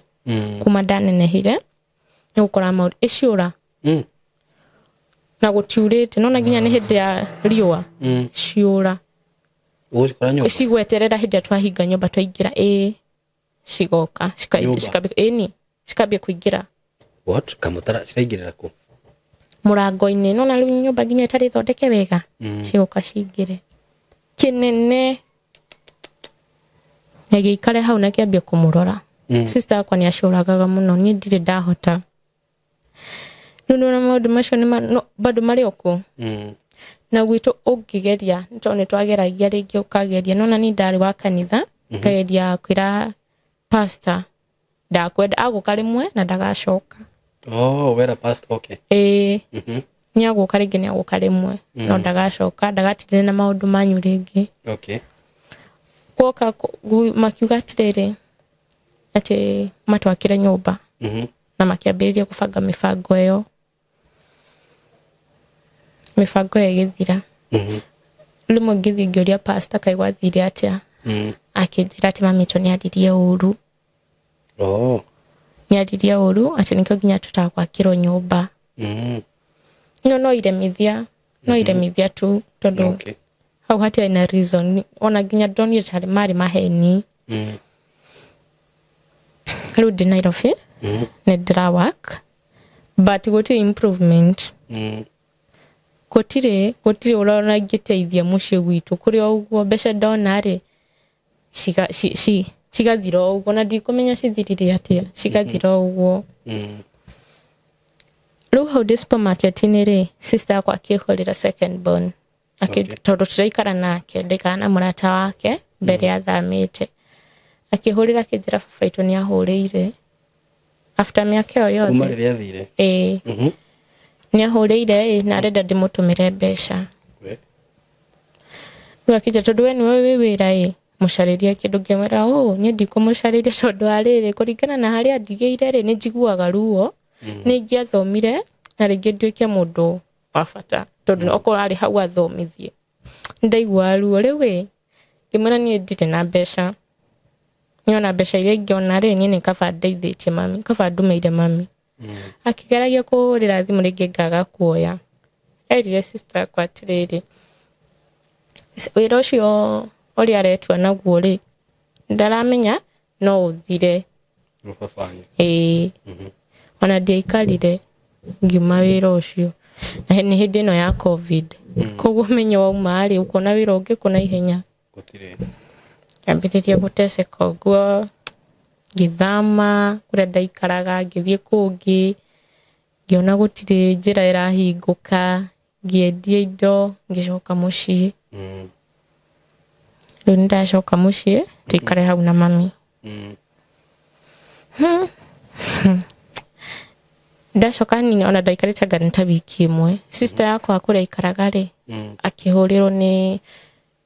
Speaker 1: Kuma ndanenehire nĩ gũkora maũndũ ĩciũra. Na gũtiurĩte, nona nginya nĩ hĩndĩ ya riũa. Ciũra.
Speaker 2: Ũgũcikora nyũmba?
Speaker 1: Cigweterera hĩndĩ ĩrĩa twahinga nyũmba twaingĩra, ĩĩ. Cigoka, ĩni, cikambia kũingĩra.
Speaker 2: What? Kamũtara ciraingĩrĩra kũ?
Speaker 1: Mũrango-inĩ, nona rĩu nyũmba nginya ĩtarĩ thondeke wega. Cigoka cingĩre. Kĩnene. Na gĩikare hau na kĩambie kũmũrora. Sister yakwa nĩ acũragaga mũno, niĩ ndirĩ ndahota. Rĩu nĩwona maũndũ macio nĩ bado marĩ o kuo. Na gwitũ ũngĩgeria, tondũ nĩ twageragia rĩngĩ ũkageria, nona niĩ ndarĩ wa kanitha, ngageria kwĩra pastor ndakwenda, agũka rĩmwe na ndagacoka.
Speaker 2: Oh, wera pastor, okay.
Speaker 1: Ĩĩ. Nĩ agũka rĩngĩ, nĩ agũka rĩmwe, no ndagacoka, ndagatindane na maũndũ manyu rĩngĩ.
Speaker 2: Okay.
Speaker 1: Gwoka makiuga atĩrĩrĩ, atĩ matwakĩre nyũmba. Na makĩambĩrĩria kũbanga mĩbango ĩyo. Mĩbango ĩyo ĩgĩthira. Rĩmwe ngĩthiĩ ngĩũria pastor kaĩ gwathire atĩa. Akĩnjĩra atĩ mami witũ nĩaririe ũru.
Speaker 2: Oh.
Speaker 1: Nĩaririe ũru atĩ nĩkĩo nginya tũtagwakĩrwo nyũmba. No iremithia, no iremithia tu tondũ
Speaker 2: Okay.
Speaker 1: hau hatiarĩ na reason, ona nginya ndonire tarĩ marĩ maheni. Rĩu ndĩ Nairobi, nĩ ndĩra work, but gũtirĩ improvement. Gũtirĩ ũrona ingĩteithia mũciĩ gwitũ, kũrĩ o ũguo mbeca ndona rĩ, cigathira o ũguo, na ndikũmenya cithirire atĩa, cigathira o ũguo. Rĩu hau ndĩ supermarket-inĩ rĩ, sister yakwa akĩhũrĩra second born. Tondũ tũraikara nake, ndaikara na mũrata wake mbere athamĩte. Akĩhũrĩra akĩnjĩra baba witũ nĩ ahũrĩire. After mĩaka ĩyo yothe.
Speaker 2: Kuma rĩrĩa athire.
Speaker 1: Ĩĩ. Nĩ ahũrĩire ĩ, na arenda ndĩmũtũmĩre mbeca. Rĩu akĩnjĩra tondũ we nĩwe wĩ wĩra ĩ, mũcarĩrie kĩndũ. Ngĩmwĩra, "Oh, niĩ ndikũmũcarĩria tondũ wa rĩrĩ, kũringana na harĩa ndigĩire rĩ, nĩ njiguaga ruo. Nĩ ingĩathomire na rĩngĩ nduĩke mũndũ wa bata, tondũ okorwo arĩ hau athomithie. Nĩ ndaiguaga ruo." Rĩu ĩ, ngĩmwĩra niĩ ndirĩ na mbeca. Niĩ ona mbeca iria ingĩona rĩ, niĩ nĩ kaba ndeithĩtie mami, kaba ndũmĩire mami. Akĩgeragia kũhũrĩra thimũ rĩngĩ ngaga kuoya. Erire sister yakwa atĩrĩrĩ, wĩra ũcio ũrĩa aretua naguo rĩ, ndaramenya no ũthire. Ĩĩ. Ona ndiaikarire ngiuma wĩra ũcio. Na nĩ hĩndĩ ĩno ya COVID. Koguo menye wauma rĩ, ũkona wĩra ũngĩ kũ na ihenya. Ngĩambĩrĩria gũteceka ũguo, ngĩthama kũrĩa ndaikaraga, ngĩthiĩ kũngĩ, ngĩona gũtirĩ njĩra ĩrahingũka, ngĩendia indo, ngĩcoka mũciĩ. Rĩu nĩ ndacoka mũciĩ, tũikare hau na mami. Ndacoka hanini, ona ndaikarĩte anga nĩ ta wiki ĩmwe. Sister yakwa kũrĩa aikaraga rĩ, akĩhũrĩrwo nĩ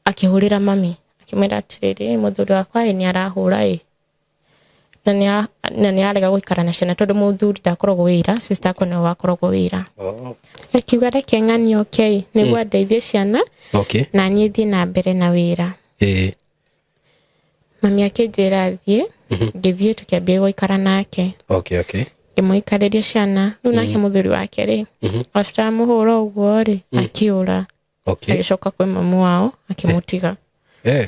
Speaker 1: akĩhũrĩra mami, akĩmwĩra atĩrĩrĩ, mũthuri wakwa ĩ nĩ arahũra ĩ. Na nĩ arega gũikara na ciana tondũ mũthuri ndakoragwo wĩra, sister akwa nĩwe wakoragwo wĩra. Akiuga reke ng'ani okay nĩguo andeithie ciana na niĩ thiĩ na mbere na wĩra. Mami akĩnjĩra thiĩ, ngĩthiĩ tũkĩambia gũikara nake. Ngĩmũikarĩria ciana rĩu nake mũthuri wake rĩ, after amũhũra ũguo rĩ, akĩũra. Agĩcoka kwĩ mamu wao akĩmũtiga. Rĩu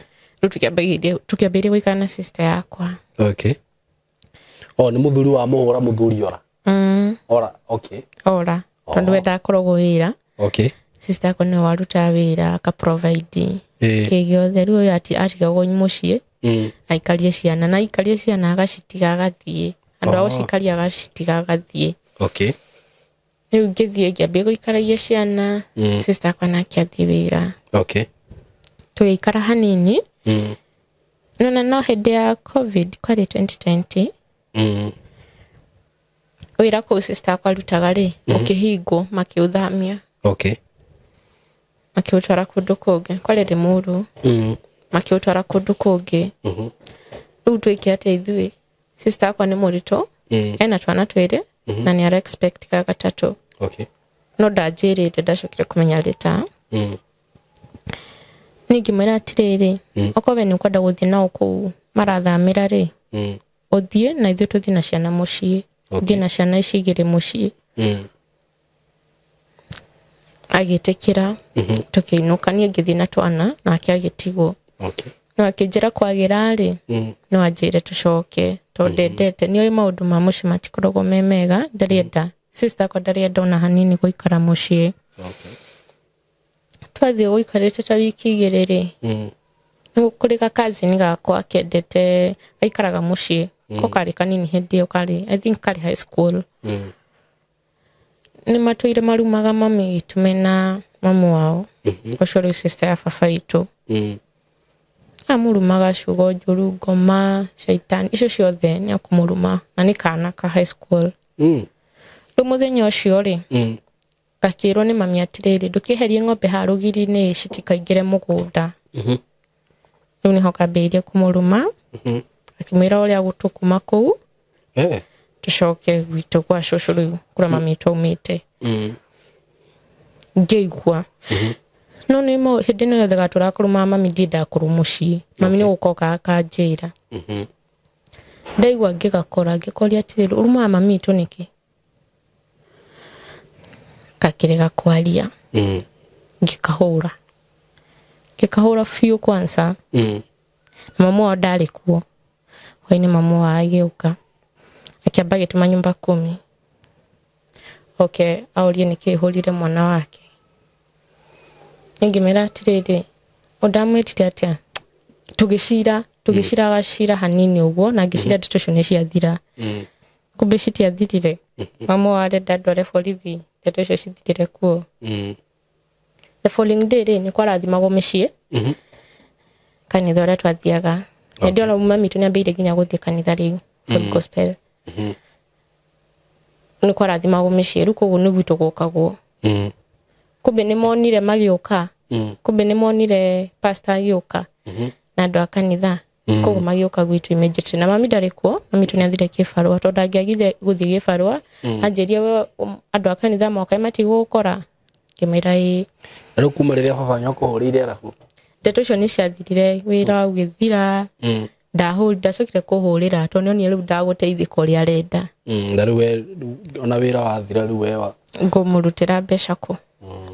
Speaker 1: tũkĩambĩrĩria gũikara na sister yakwa.
Speaker 2: O nĩ mũthuri wa mũhũra mũthuri ora. Ora,
Speaker 1: Ora tondũ we ndakoragwo wĩra. Sister yakwa nĩwe warutaga wĩra aka provide kĩ gĩothe. Rĩu ũyũ atigagwo mũciĩ aikarie ciana, na aikarie ciana agacitiga agathiĩ. Andũ a gũcikaria agacitiga agathiĩ. Rĩu ngĩthiĩ ngĩambia gũikaragia ciana, sister yakwa nake athiĩ wĩra. Tũgĩikara hanini. No hĩndĩ ya COVID kwarĩ 2020. Wĩra kũu sister akwa arutaga rĩ, ũkĩhingwo makĩũthamia. Makĩũtwara kũndũ kũngĩ, kwarĩ Limuru. Makĩũtwara kũndũ kũngĩ. Rĩu twĩke atĩa ithuĩ? Sister akwa nĩ mũritũ, ena twana twĩrĩ, na nĩ ara expect ga gatatũ. No ndanjĩrĩte, ndacokire kũmenya later. Niĩ ngĩmwĩra atĩrĩrĩ, okorwo we nĩ ũkwenda gũthiĩ nao kũu marathamĩra rĩ, ũthiĩ na ithuĩ tũthiĩ na ciana mũciĩ. Thiĩ na ciana ici igĩrĩ mũciĩ. Agĩtĩkĩra, tũkĩinũka, niĩ ngĩthiĩ na twana nake agĩtigwo. No akĩnjĩra kwagĩra rĩ, no anjĩre tũcoke tondũ ndendete, nĩoĩ maũndũ ma mũciĩ matikoragwo me mega, ndarĩenda sister akwa ndarĩenda ona hanini gũikara mũciĩ. Twathiĩ gũikarĩte ta wiki igĩrĩ rĩ, nĩ kũrĩ ga cousin gakwa kendete gaikaraga mũciĩ, ko karĩ kanini hĩndĩ ĩyo, karĩ I think karĩ high school. Nĩ matũire marumaga mami witũ mena mamu wao, ũcio rĩu sister ya baba witũ. Amũrumaga ciugo njũru, ngoma, caitani, icio ciothe nĩ akũmũruma, na nĩ kana ka high school. Rĩu mũthenya ũcio rĩ, gakĩrwo nĩ mami atĩrĩrĩ, ndũkĩeherie ng'ombe haha rũgiri-inĩ citikaingĩre mũgũnda. Rĩu nĩho kambĩrĩirie kũmũruma, akĩmwĩra ũrĩa gũtũkuma kũu, tũcoke gwitũ gwa cũcũ rĩu kũrĩa mami witũ aumĩte. Ngĩigua. No nĩ hĩndĩ ĩno yothe gatũrakũrũma mami ndiendaga kũrũmwo mũciĩ. Mami nĩ gũka akanjĩra. Ndaigua ngĩgakora, ngĩkoria atĩrĩrĩ, ũrumaga mami witũ nĩkĩ? Gakĩrega kwaria. Ngĩkahũra. Ngĩkahũra biũ kwanza. Na mamu wao ndarĩ kuo. Hwaĩ-inĩ mamu wao agĩũka. Akĩamba agĩtũma nyumba kumi. Oke aũrie nĩkĩ hũrire mwana wake. Ngĩmwĩra atĩrĩrĩ, ũndamwĩtire atĩa? Tũgĩcira gacira hanini ũguo, na ngĩcira ndeto icio nĩ ciathira. Kumbe citiathirire. Mamu wao arenda ndware borithi, ndeto icio cithirire kuo. The following day rĩ, nĩ kwarathimagwo mĩciĩ. Kanitha ũrĩa twathiaga. Hĩndĩ ĩyo mami witũ nĩambĩrĩirie nginya gũthiĩ kanitha rĩu, for gospel. Nĩ kwarathimagwo mĩciĩ, rĩu koguo nĩ gwitũ gwokagwo. Kumbe nĩ monire magĩũka. Kumbe nĩ monire pastor agĩũka. Na andũ a kanitha. Koguo magĩũka gwitũ immediately. Na mami ndarĩ kuo, mami witũ nĩathire kĩbarũa, tondũ ndangĩagire gũthiĩ gĩbarũa. Anjĩrie we, andũ a kanitha moka matigũgũkora. Ngĩmwĩra ĩĩ.
Speaker 2: Na rĩu kuma rĩrĩa baba wanyu akũhũrĩire arabu?
Speaker 1: Ndeto icio nĩ ciathirire, wĩra ũgĩthira. Ndacokire kũhũrĩra tondũ nĩonire rĩu ndagũteithĩka ũrĩa arenda.
Speaker 2: Na rĩu we, ona wĩra wathira rĩu we wa
Speaker 1: Ngũmũrutĩra mbeca kũ?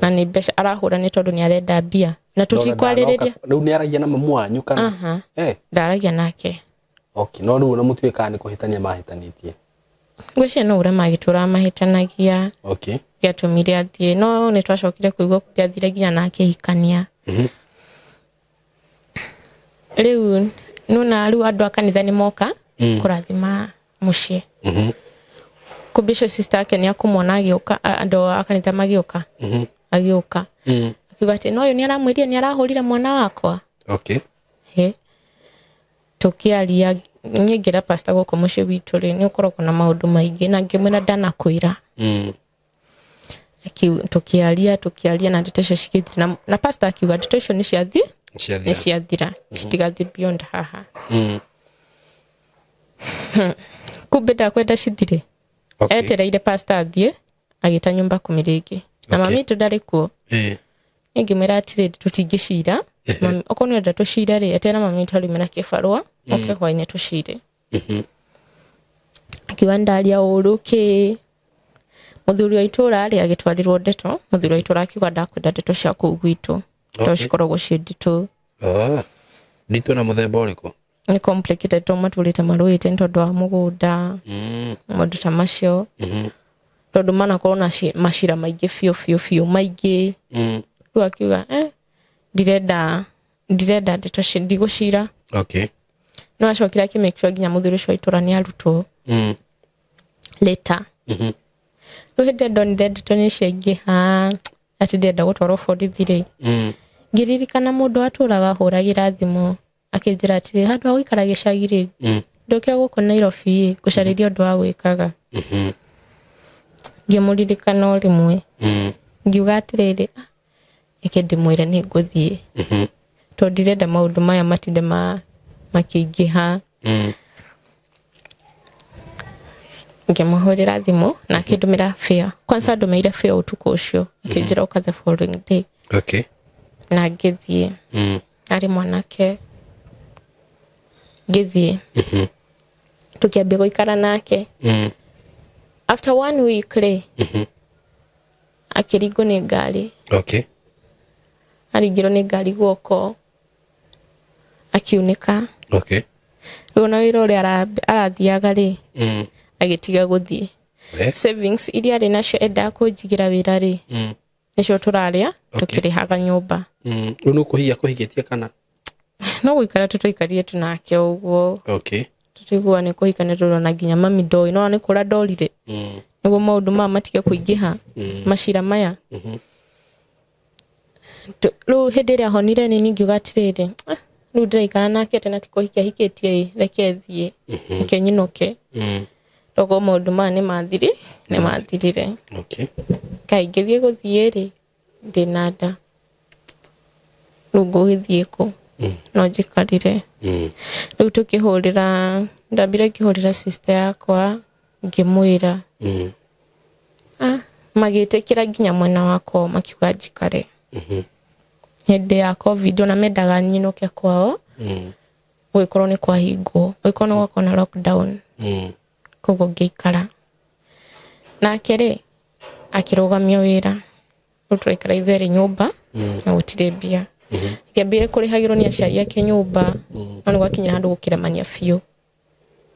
Speaker 1: Na nĩ mbeca arahũra nĩ tondũ nĩ arenda mbia. Na tũtikwarĩrĩria.
Speaker 2: Rĩu nĩ aragia na mamu wanyu kana?
Speaker 1: Ndaragia nake.
Speaker 2: No rĩu ona mũtuĩkaga nĩ kũhĩtania mahĩtanĩtie.
Speaker 1: Ngwĩciria no ũrĩa magĩtũraga mahĩtanagia. Gĩatũmire athiĩ. No nĩ twacokire kũigua kumbe athire nginya na akĩhikania. Rĩu nĩwona rĩu andũ a kanitha nĩ moka kũrathima mũciĩ. Kumbe ũcio sister yake nĩ akũmwona agĩũka, andũ a kanitha magĩũka. Agĩũka. Akiuga atĩ no ũyũ nĩ aramwĩrire nĩ arahũrire mwana wakwa. He. Tũkĩaria, niĩ ngĩra pastor gũkũ mũciĩ witũ rĩ, nĩ ũkoragwo na maũndũ maingĩ, na ngĩmwĩra ndanakwĩra. Tũkĩaria na ndeto icio cigĩthira. Na pastor akiuga ndeto icio nĩ ciathi?
Speaker 2: Ciathira.
Speaker 1: Nĩ ciathira. Citigathiĩ beyond haha. Kumbe ndakwenda cithire.
Speaker 2: Okay.
Speaker 1: Etereire pastor athiĩ agĩta nyũmba kumi rĩngĩ. Na
Speaker 2: Okay.
Speaker 1: mami witũ ndarĩ kuo. Ngĩmwĩra atĩrĩrĩ tũtingĩcira. Mami okorwo nĩũrenda tũcire rĩ eterera mami witũ araume na kĩbarũa oke hwainĩ tũcire. Akiuga ndaria ũru kĩ. Mũthuri wa itũra rĩ agĩtwarĩrwo ndeto. Mũthuri wa itũra akiuga ndakwenda ndeto cia kũu gwitũ. Tondũ cikoragwo ciĩ nditũ.
Speaker 2: Nditũ na mũthemba ũrĩkũ?
Speaker 1: Nĩ complicated tondũ matũrĩte marũĩte nĩ tondũ wa mũgũnda. Maũndũ ta macio. Tondũ manakorwo na macira maingĩ biũ biũ biũ maingĩ. Rĩu akiuga ndirenda ndeto ndigũcira.
Speaker 2: Okay.
Speaker 1: No acokire akĩ make sure nginya mũthuri ũcio wa itũra nĩ arutwo. Later. Rĩu hĩndĩ ĩrĩa ndonire ndeto nĩ ciaingĩha atĩ ndĩrenda gũtwarwo borithi rĩ. Ngĩririkana mũndũ atũraga ahũragĩra thimũ akĩnjĩra atĩrĩ handũ ha gũikara gĩcagi rĩ ndoke gũkũ Nairobi ngũcarĩrie ũndũ wa gwĩkaga. Ngĩmũririkana o rĩmwe. Ngiuga atĩrĩrĩ reke ndĩmwĩre nĩ ngũthiĩ. Tondũ ndirenda maũndũ maya matinde makĩingĩha. Ngĩmũhũrĩra thimũ na akĩndũmĩra fare. Kwanza andũmĩire fare ũtukũ ũcio akĩnjĩra ũka the following day.
Speaker 2: Okay.
Speaker 1: Na ngĩthiĩ. Arĩ mwanake. Ngĩthiĩ. Tũkĩambia gũikara nake. After 1 week rĩ akĩringwo nĩ ngari.
Speaker 2: Okay.
Speaker 1: Aringirwo nĩ ngari guoko akiunĩka.
Speaker 2: Okay.
Speaker 1: Rĩu ona wĩra ũrĩa arathiaga rĩ agĩtiga gũthiĩ. Savings iria arĩ nacio endaga kũnjigĩra wĩra rĩ nĩcio tũrarĩa tũkĩrĩhaga nyũmba.
Speaker 2: Rĩu nĩ ũkũhikia kũhikĩtie kana?
Speaker 1: No gũikara tũtũikarire tu nake ũguo.
Speaker 2: Okay.
Speaker 1: Tũtiguo nĩ kũhikania tũrona nginya mami ndoĩ no nĩ kũra ndorire. Nĩguo maũndũ maya matige kũingĩha macira maya. Rĩu hĩndĩ ĩrĩa honire nĩ ngiuga atĩrĩrĩ rĩu ndĩraikara nake atĩ na ti kũhikia hikĩtie ĩ reke thiĩ reke nyinũke. Toguo maũndũ maya nĩ mathirire.
Speaker 2: Okay.
Speaker 1: Kaĩ ngĩthiĩ gũthiĩ rĩ ndĩna nda. Rĩu ngũgĩthiĩ kũ? No njikarire. Rĩu tũkĩhũrĩra ndambire ngĩhũrĩra sister yakwa ngĩmwĩra. Magĩtĩkĩra nginya mwena wakwa makiuga njikare. Hĩndĩ ya COVID ona mendaga nyinũke kwao. Gũgĩkorwo nĩ kwahingwo gũgĩkorwo nĩ gwakorwo na lockdown. Koguo ngĩikara. Nake rĩ akĩrũgamia wĩra. Rĩu tũraikara ithuĩ erĩ nyũmba na gũtirĩ mbia. Ngĩambire kũrĩhagĩrwo nĩ aciari ake nyũmba no nĩ gwakinyire handũ gũkĩremania biũ.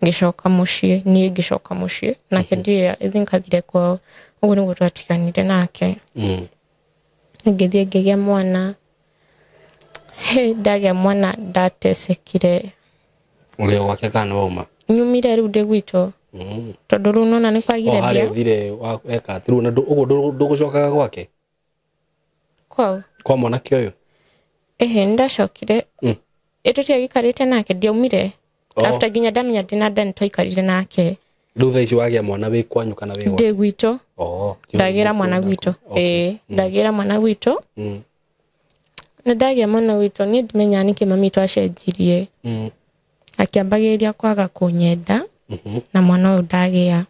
Speaker 1: Ngĩcoka mũciĩ niĩ ngĩcoka mũciĩ nake ndiũĩ I think athire kwao. Ũguo nĩguo twatiganire nake. Ngĩthiĩ ngĩgĩa mwana. Ndagĩa mwana ndatecekire.
Speaker 2: Ũrĩ o gwake kana wauma?
Speaker 1: Nyumire rĩu ndĩ gwitũ. Tondũ rĩu nona nĩ kwagire mbia.
Speaker 2: Harĩa ũthire weka atĩ rĩu na ũguo ndũgũcokaga gwake?
Speaker 1: Kwao.
Speaker 2: Kwa mwanake ũyũ?
Speaker 1: Ĩhĩ nĩndacokire. Ĩ tũtiagĩikarĩte nake ndiaumire. After nginya ndamenya ndĩna nda nĩtwaikarire nake.
Speaker 2: Rĩu thaa ici wagĩa mwana wĩ kwanyu kana wĩ gwake?
Speaker 1: Ndĩ gwitũ. Ndagĩra mwana gwitũ. Ĩĩ ndagĩra mwana gwitũ. Na ndagĩa mwana gwitũ niĩ ndimenyaga nĩkĩ mami witũ acenjirie. Akĩambagĩrĩria kwaga kũnyenda na mwana ũyũ ndagĩa.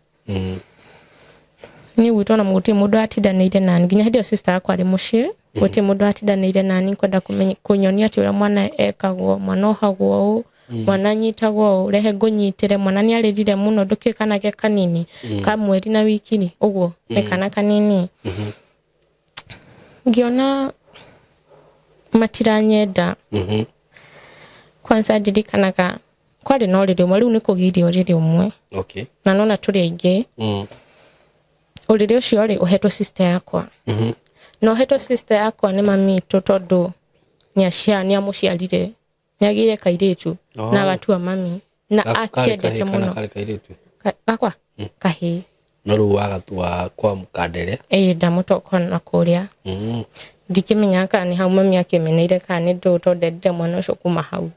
Speaker 1: Niĩ gwitũ ona gũtirĩ mũndũ atindanĩire nani nginya hĩndĩ ĩyo sister yakwa arĩ mũciĩ gũtirĩ mũndũ atindanĩire nani kwenda kũnyonia atĩ ũrĩa mwana ekagwo mwana ohagwo ũũ mwana anyitagwo ũũ rehe ngũnyitĩre mwana nĩ arĩrire mũno ndũkĩũĩ kana ke kanini ka mweri na wiki rĩ ũguo nĩ kana kanini. Ngĩona matiranyenda. Kwanza ndirikanaga kwarĩ na ũrĩrĩ ũmwe rĩu nĩ kũgiria ũrĩrĩ ũmwe.
Speaker 2: Okay.
Speaker 1: Na nona tũrĩ aingĩ. Ũrĩrĩ ũcio rĩ ũhetwo sister yakwa. Na ũhetwo sister yakwa nĩ mami witũ tondũ nĩ amũciarire. Nĩ agĩire kairĩtu na agatua mami na akĩendete mũno.
Speaker 2: Karĩ kairĩtu?
Speaker 1: Gakwa? Kahĩĩ.
Speaker 2: No rĩu wagatua kwa mũkandere?
Speaker 1: Ĩĩ ndamũtoka na kũrĩa. Ndikĩmenyaga kana nĩ hau mami akĩmeneire kana nĩ ndũ tondũ ndendire mwana ũcio kuma hau.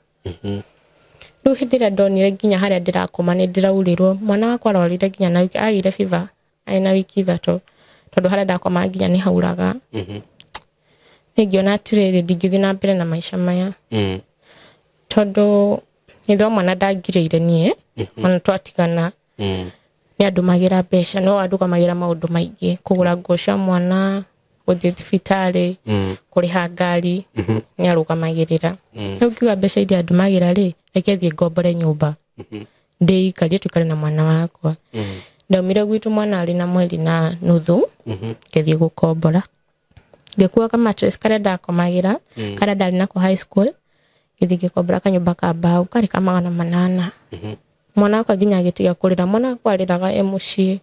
Speaker 1: Rĩu hĩndĩ ĩrĩa ndonire nginya harĩa ndĩrakoma nĩ ndĩraurĩrwo mwana wakwa arwarire nginya na wiki agĩire fever arĩ na wiki 3 tondũ harĩa ndakoma nginya nĩ hauraga. Nĩngĩona atĩrĩrĩ ndingĩthiĩ na mbere na maica maya. Tondũ ithe wa mwana ndangirĩire niĩ Ona twatigana nĩ andũmagĩra mbeca no andũgamagĩra maũndũ maingĩ kũgũra nguo cia mwana gũthiĩ thibitarĩ kũrĩha ngari nĩ arũgamagĩrĩra. Rĩu ngiuga mbeca iria andũmagĩra rĩ reke thiĩ ngombore nyũmba ndĩikarie tũikare na mwana wakwa. Ndaumire gwitũ mwana arĩ na mweri na nuthu ngĩthiĩ gũkombora ngĩkua kamatress karĩa ndakomagĩra karĩa ndarĩ nako high school ngĩthiĩ ngĩkombora kanyũmba ka mbaũ karĩ ka 800. Mwana wakwa nginya agĩtiga kũrĩra mwana wakwa arĩraga e mũciĩ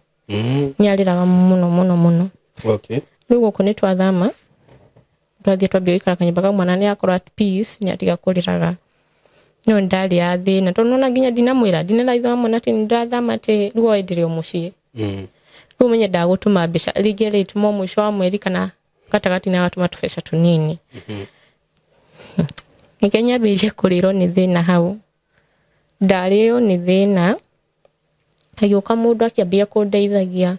Speaker 1: nĩ arĩraga mũno mũno mũno.
Speaker 2: Okay.
Speaker 1: Rĩu gũkũ nĩ twathama twathiĩ twambia gũikara kanyũmba kau mwana nĩ akorwo at peace nĩ atiga kũrĩraga no ndarĩ ya thĩna tondũ nona nginya ndinamwĩra ndinaraitha mwana atĩ nĩndathama atĩ rĩu oĩ ndĩrĩ o mũciĩ. Rĩu ũmenye ndagũtũma mbeca rĩngĩ rĩtũma mũico wa mweri kana gatagatĩ-inĩ agatũma tũbeca tũnini. Nĩkĩo nyambĩrĩirie kũrĩrwo nĩ thĩna hau ndarĩo nĩ thĩna agĩũka mũndũ akĩambia kũndeithagia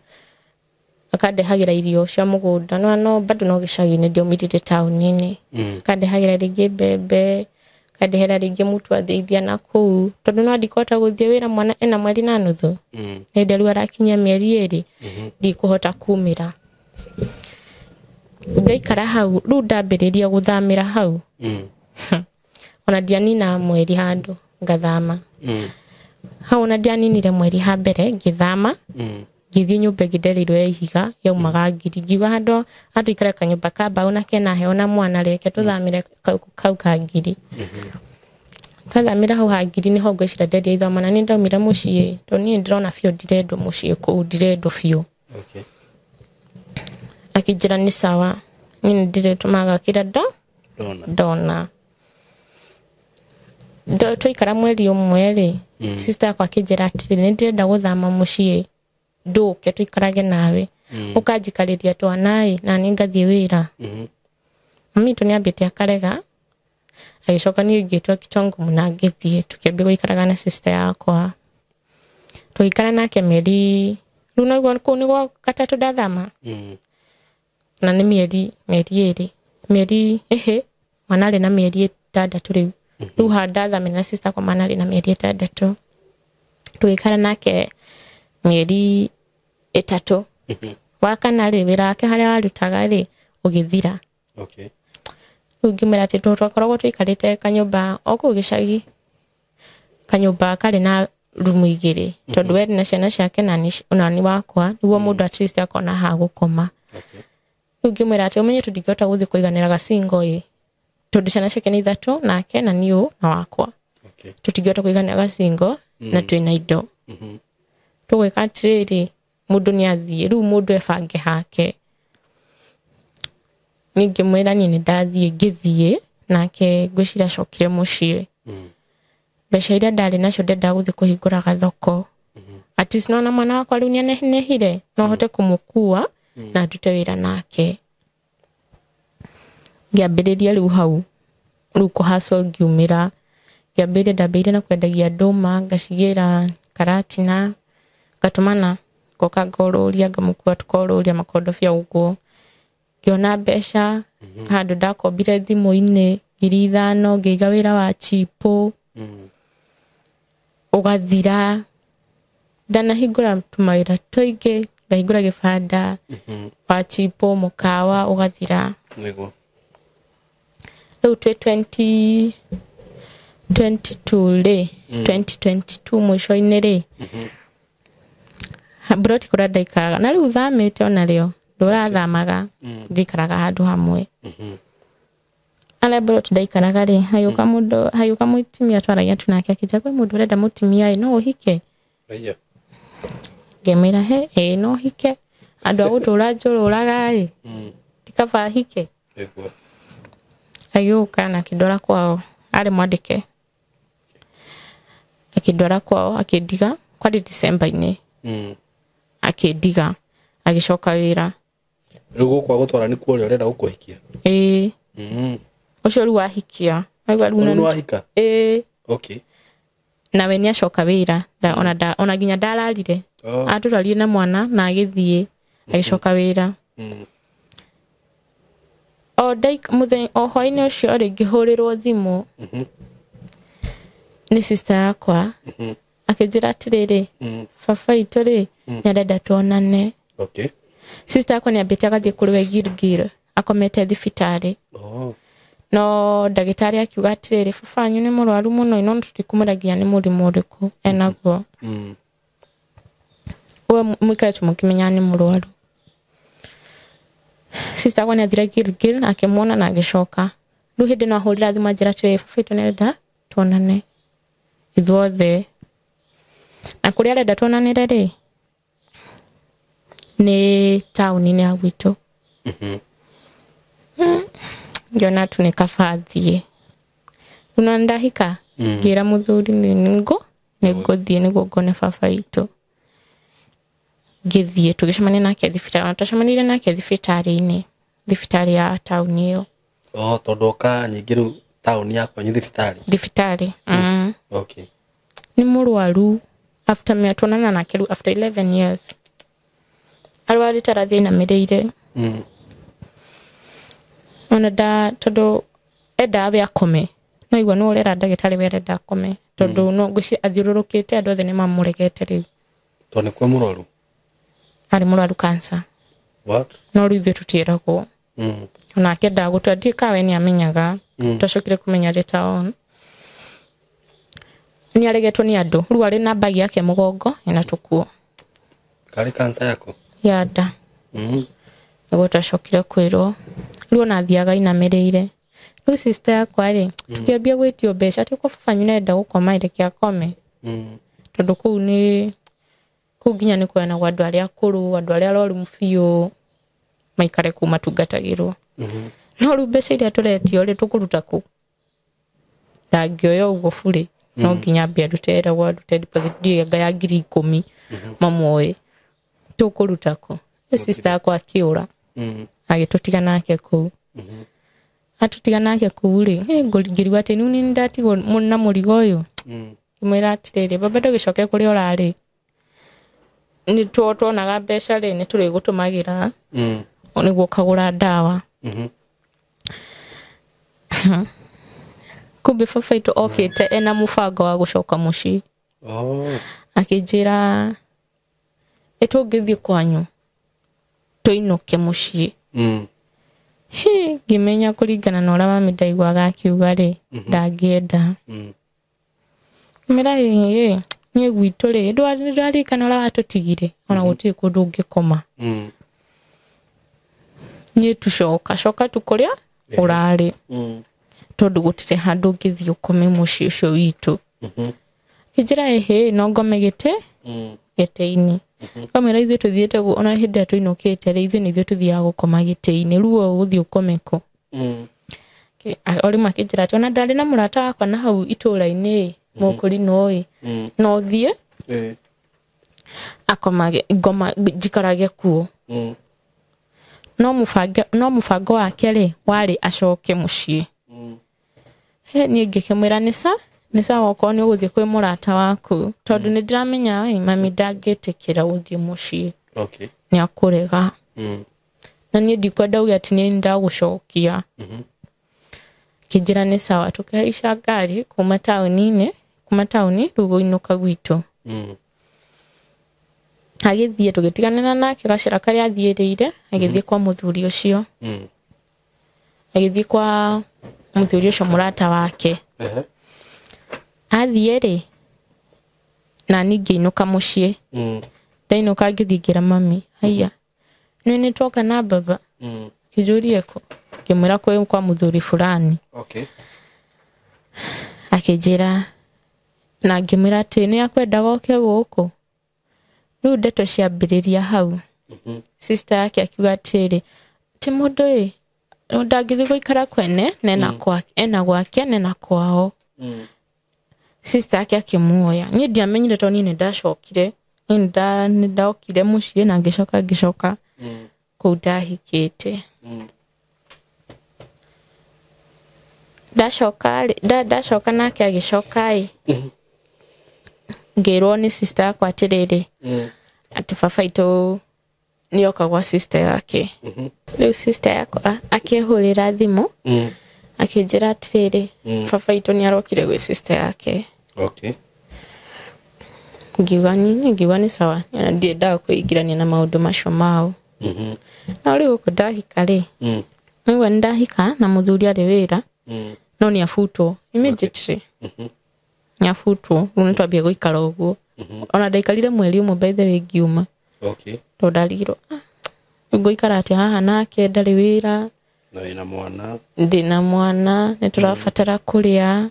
Speaker 1: akandehagĩra irio cia mũgũnda no bado no gĩcagi-inĩ ndiaumĩrire taũni-inĩ akandehagĩra rĩngĩ mbembe akandehera rĩngĩ mũtu athĩithia na kũu tondũ no ndikũhota gũthiĩ wĩra mwana ena mweri na nuthu nĩ rĩu arakinyia mĩeri 2 ndikũhota kumĩra. Ndaikara hau rĩu ndambĩrĩria gũthamĩra hau ona ndianina mweri handũ ngathama hau ona ndianinire mweri ha mbere ngĩthama ngĩthiĩ nyũmba ĩngĩ ndereirwo ya ihiga yaumaga ngiri ngiuga handũ handũ ikare kanyũmba ka mbaũ na kena heo na mwana reke tũthamĩre kau ka ngiri. Twathamĩra hau ha ngiri nĩho ngwĩciria ndendia ithoma na nĩ ndaumire mũciĩ tondũ niĩ ndĩrona biũ ndirendwo mũciĩ kũu ndirendwo biũ.
Speaker 2: Okay.
Speaker 1: Akĩnjĩra nĩ sawa niĩ nĩndĩrĩtũmaga kĩrĩa ndona. Twaikara mweri ũmwe rĩ sister yakwa akĩnjĩra atĩrĩ nĩ ndĩrenda gũthama mũciĩ ndũke tũikarage nawe ũkanjikarĩria twana ĩ na niĩ ngathiĩ wĩra. Mami witũ nĩambĩte akarega agĩcoka niĩ ngĩtua kitongo na ngĩthiĩ tũkĩambia gũikaraga na sister yakwa tũgĩikara nake mĩeri rĩu naguo kũu nĩ gwa gatatũ ndathama na nĩ mĩeri 2 mĩeri ĩhĩ mwana arĩ na mĩeri 6 rĩu rĩu ha ndathamire na sister yakwa mwana arĩ na mĩeri 6 tũgĩikara nake mĩeri 3 wa kana rĩ wĩra wake harĩa warutaga rĩ ũgĩthira.
Speaker 2: Okay.
Speaker 1: Rĩu ngĩmwĩra atĩ twakoragwo tũikarĩte kanyũmba o kũu gĩcagi kanyũmba karĩ na rumu 2 tondũ we na ciana ciake na nĩ wakwa nĩguo mũndũ at least akona ha gũkoma.
Speaker 2: Okay.
Speaker 1: Rĩu ngĩmwĩra atĩ ũmenye tũtingĩhota gũthiĩ kũiganĩra gacingo ĩ tondũ ciana ciake nĩ 3 nake na niĩ na wakwa.
Speaker 2: Okay.
Speaker 1: Tũtingĩhota kũiganĩra gacingo na twĩna indo. Tũgwĩka atĩrĩrĩ mũndũ nĩ athiĩ rĩu mũndũ ebange hake. Niĩ ngĩmwĩra niĩ nĩ ndathiĩ ngĩthiĩ nake ngwĩciria acokire mũciĩ. Mbeca iria ndarĩ nacio ndendaga gũthiĩ kũhingũra gathoko. At least nona mwana wakwa rĩu nĩanenehire no hote kũmũkua na ndute wĩra nake. Ngĩambĩrĩria rĩu hau rĩu kũhacwo ngiumĩra ngĩambĩrĩria ndambĩrĩirie na kwendagia ndũma ngacigĩra karatina ngatũmana ngoka ngorũria ngamũkua tũkorũria makondobia ũguo ngĩona mbeca handũ ndakombire thimũ-inĩ 5,000 ngĩiga wĩra wa chipo ũgathira ndanahingũra tũmawĩra tũingĩ ngahingũra gĩbanda wa chipo mũkawa ũgathira.
Speaker 2: Nĩguo.
Speaker 1: Rĩu twĩ 2022 rĩ 2022 mũico-inĩ rĩ mburoti kũrĩa ndaikaraga na rĩu thamĩte ona rĩo ndũrathamaga njikaraga handũ hamwe. Arĩa mburoti ndaikaraga rĩ hagĩũka mũndũ hagĩũka mũtumia twaragia tu nake akĩnjĩra kwĩ mũndũ ũrenda mũtumia ĩ no ũhike. Ngĩmwĩra he ĩ no hike andũ a gũtũra njũrũraga ĩ ti kaba hike.
Speaker 2: Nĩguo.
Speaker 1: Agĩũka na akĩndwara kwao arĩ mwandĩke akĩndwara kwao akĩndiga kwarĩ December-inĩ akĩndiga agĩcoka wĩra.
Speaker 2: Rĩu gũkũ agũtwara nĩkuo ũrĩa ũrenda gũkũhikia?
Speaker 1: Ĩĩ. Ũcio rĩu wahikia.
Speaker 2: Rĩu nĩ wahika?
Speaker 1: Ĩĩ.
Speaker 2: Okay.
Speaker 1: Nawe nĩ acoka wĩra ona nginya ndararire. Atũrarire na mwana na agĩthiĩ agĩcoka wĩra. O mũthenya o hwaĩ-inĩ ũcio rĩ ngĩhũrĩrwo thimũ nĩ sister yakwa Akĩnjĩra atĩrĩrĩ, baba itũ rĩ, nĩarenda tuonane.
Speaker 2: Okay.
Speaker 1: Sister yakwa nĩambĩte agathiĩ kũrĩ we Gilgil, akomete thibitarĩ.
Speaker 2: Oh.
Speaker 1: No ndagĩtarĩ akiuga atĩrĩrĩ, baba wanyu nĩ mũrwaru mũno, no tũtikũmũragia nĩ mũrimũ ũrĩkũ enaguo. We mũikare tu mũkĩmenyaga nĩ mũrwaru. Sister yakwa nĩathire Gilgil akĩmuona na agĩcoka. Rĩu hĩndĩ ĩno ahũrĩra thimũ anjĩra atĩrĩrĩ, baba witũ nĩarenda tuonane ithuothe. Na kũrĩa arenda tuonanĩre rĩ, nĩ taũni-inĩ ya gwitũ. Ngĩona tu nĩ kaba thiĩ. Rĩu na ndahika, ngĩra mũthuri nĩngũthiĩ nĩguo ngone baba witũ. Ngĩthiĩ tũgĩcemania nake thibitarĩ, ona twacemanirie nake thibitarĩ-inĩ, thibitarĩ ya taũni ĩyo.
Speaker 2: Oh, tondũ oka nyingĩ rĩu taũni ya kwanyu thibitarĩ?
Speaker 1: Thibitarĩ.
Speaker 2: Okay.
Speaker 1: Nĩ mũrwaru after me tuonana nake rĩu after 11 years. Arwarĩte arathiĩ ainamĩrĩire. Ona nda tondũ endaga we akome. No igua nĩ ũrera ndagĩtarĩ we arenda akome. Tondũ no ngwĩciria athiũrũrũkĩte andũ othe nĩ mamũregete rĩu.
Speaker 2: Tondũ nĩ kwa mũrwaru?
Speaker 1: Arĩ mũrwaru cancer.
Speaker 2: What?
Speaker 1: No rĩu ithuĩ tũtiĩragwo. Onake endaga gũtua, ndiũĩ kana we nĩamenyaga. Twacokire kũmenya later on. Nĩ aregetwo nĩ andũ. Rĩu arĩ na bag yake mũgongo ĩna tũkuo.
Speaker 2: Karĩ cancer yako?
Speaker 1: Ya nda. Nĩguo twacokire kwĩrwo. Rĩu ona athiaga ainamĩrĩire. Rĩu sister yakwa rĩ, tũkĩambia gwĩtio mbeca, atĩ kwa baba wanyu nĩarenda gũkoma reke akome. Tondũ kũu nĩ kũu nginya nĩ kũheanagwo andũ arĩa akũrũ, andũ arĩa arwaru biũ maikare kũu matungatagĩrwo. No rĩu mbeca iria tũretio rĩ, tũkũruta kũ? Ndangĩoya ũguo burĩ. No nginya ambe arute, eragwo arute deposit ndiũĩ anga ya 10,000 mamuoe. Tũkũruta kũ? Sister yakwa akĩũra. Agĩtũtiga nake kũu. Atũtiga nake kũu rĩ, ngĩrigwo atĩ rĩu nĩ ndatigwo na mũrigo ũyũ. Ngĩmwĩra atĩrĩrĩ, baba ndũgĩcoke kũrĩa ũrarĩ. Nĩ tuonaga mbeca rĩ, nĩ tũrĩgũtũmagĩra. Nĩguo ũkagũra ndawa. Kumbe baba witũ okĩte ena mũbango wa gũcoka mũciĩ.
Speaker 2: Oh.
Speaker 1: Akĩnjĩra ĩ tũngĩthiĩ kwanyu tũinũke mũciĩ. Ngĩmenya kũringana na ũrĩa mami ndaiguaga akiuga rĩ, ndangĩenda. Ngĩmwĩra ĩ niĩ gwitũ rĩ, ndwaririkana ũrĩa watũtigire, ona gũtirĩ kũndũ ũngĩkoma. Niĩ tucoka, coka tu kũrĩa ũrarĩ. Tondũ gũtirĩ handũ ũngĩthiĩ ũkome mũciĩ ũcio witũ. Kĩnjĩra ĩhĩ, no ngome gĩtĩ, gĩtĩ-inĩ. Kamwĩra ithuĩ tũthiĩte ona hĩndĩ ĩrĩa tũinũkĩte rĩ, ithuĩ nĩ ithuĩ tũthiaga gũkoma gĩtĩ-inĩ, rĩu we ũgũthiĩ ũkome kũ? O rĩmwe akĩnjĩra atĩ ona ndarĩ na mũrata wakwa na hau itũũra-inĩ, mũkũrinũ ĩ, no thiĩ, akomage, ngoma, njikarage kuo. No mũbango wake rĩ, warĩ acoke mũciĩ. Niĩ ngĩkĩmwĩra nĩ sawa okorwo nĩ ũgũthiĩ kwĩ mũrata waku, tondũ nĩ ndĩramenya mami ndangĩtĩkĩra gũthiĩ mũciĩ.
Speaker 2: Okay.
Speaker 1: Nĩ akũrega. Na niĩ ndikwenda uge atĩ nĩ ndagũcokia. Kĩnjĩra nĩ sawa, tũkĩhaica ngari kuma taũni-inĩ, kuma taũni rĩu gũinũka gwitũ. Agĩthiĩ tũgĩtiganĩra nake gacĩra karĩa athiĩrĩire, agĩthiĩ kwa mũthuri ũcio. Agĩthiĩ kwa mũthuri ũcio mũrata wake. Athiĩ rĩ, na niĩ ngĩinũka mũciĩ. Ndainũka ngĩthiĩ ngĩra mami, haiya, nĩ nĩ twoka na baba. Kĩnjũrie kũ? Ngĩmwĩra kwĩ kwa mũthuri fulani.
Speaker 2: Okay.
Speaker 1: Akĩnjĩra na ngĩmwĩra atĩ nĩ akwendaga oke gũkũ. Rĩu ndeto ciambĩrĩria hau. Sister yake akiuga atĩrĩ, ti mũndũ ĩ, ndangĩthiĩ gũikara kwene, nena kwake, ena gwake, nena kwao. Sister yake akĩmuoya. Niĩ ndiamenyire tondũ niĩ nĩndacokire. Niĩ nĩndokire mũciĩ na ngĩcoka kũu ndahikĩte. Ndacoka nake agĩcoka ĩ. Ngĩrwo nĩ sister yakwa atĩrĩrĩ, atĩ baba witũ nĩoka gwa sister yake. Rĩu sister yakwa akĩhũrĩra thimũ, akĩnjĩra atĩrĩrĩ, baba witũ nĩarokire gwĩ sister yake.
Speaker 2: Okay.
Speaker 1: Ngiuga nini, ngiuga nĩ sawa. Na ndiendaga kwĩingĩrania na maũndũ macio mao. No rĩu gũkũ ndahika rĩ, nĩguo nĩ ndahika na mũthuri arĩ wĩra, no nĩ abutwo immediately. Nĩ abutwo, rĩu nĩ twambia gũikara ũguo. Ona ndaikarire mweri ũmwe by the way ngiuma. Tondũ ndarigirwo, ngũikara atĩa haha nake ndarĩ wĩra.
Speaker 2: Na wĩna mwana.
Speaker 1: Ndĩna mwana, nĩ tũrabatara kũrĩa.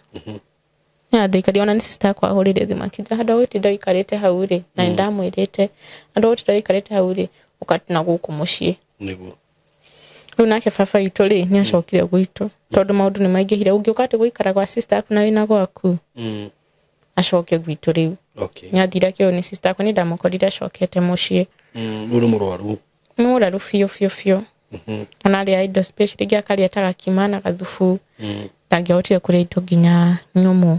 Speaker 1: Na ndaikarire ona nĩ sister yakwa ahũrĩre thimũ akĩnjĩra handũ ha gũtinda ũikarĩte hau rĩ, na nĩ ndamwĩrĩte handũ ha gũtinda ũikarĩte hau rĩ, ũka na gũkũ mũciĩ.
Speaker 2: Nĩguo.
Speaker 1: Rĩu nake baba witũ rĩ, nĩ acokire gwitũ tondũ maũndũ nĩ maingĩhire. Ũngĩũka atĩ gũikara gwa sister yaku na wĩna gwaku, acoke gwitũ rĩu. Nĩ athire akĩrwo nĩ sister yakwa, nĩ ndamũkorire acokete mũciĩ.
Speaker 2: Rĩu nĩ mũrwaru.
Speaker 1: Nĩ mũrwaru biũ biũ biũ. Ona arĩa indo special rĩngĩ akarĩa ta gakima na gathubu. Ndangĩahotire kũrĩa indo nginya nyũmũ.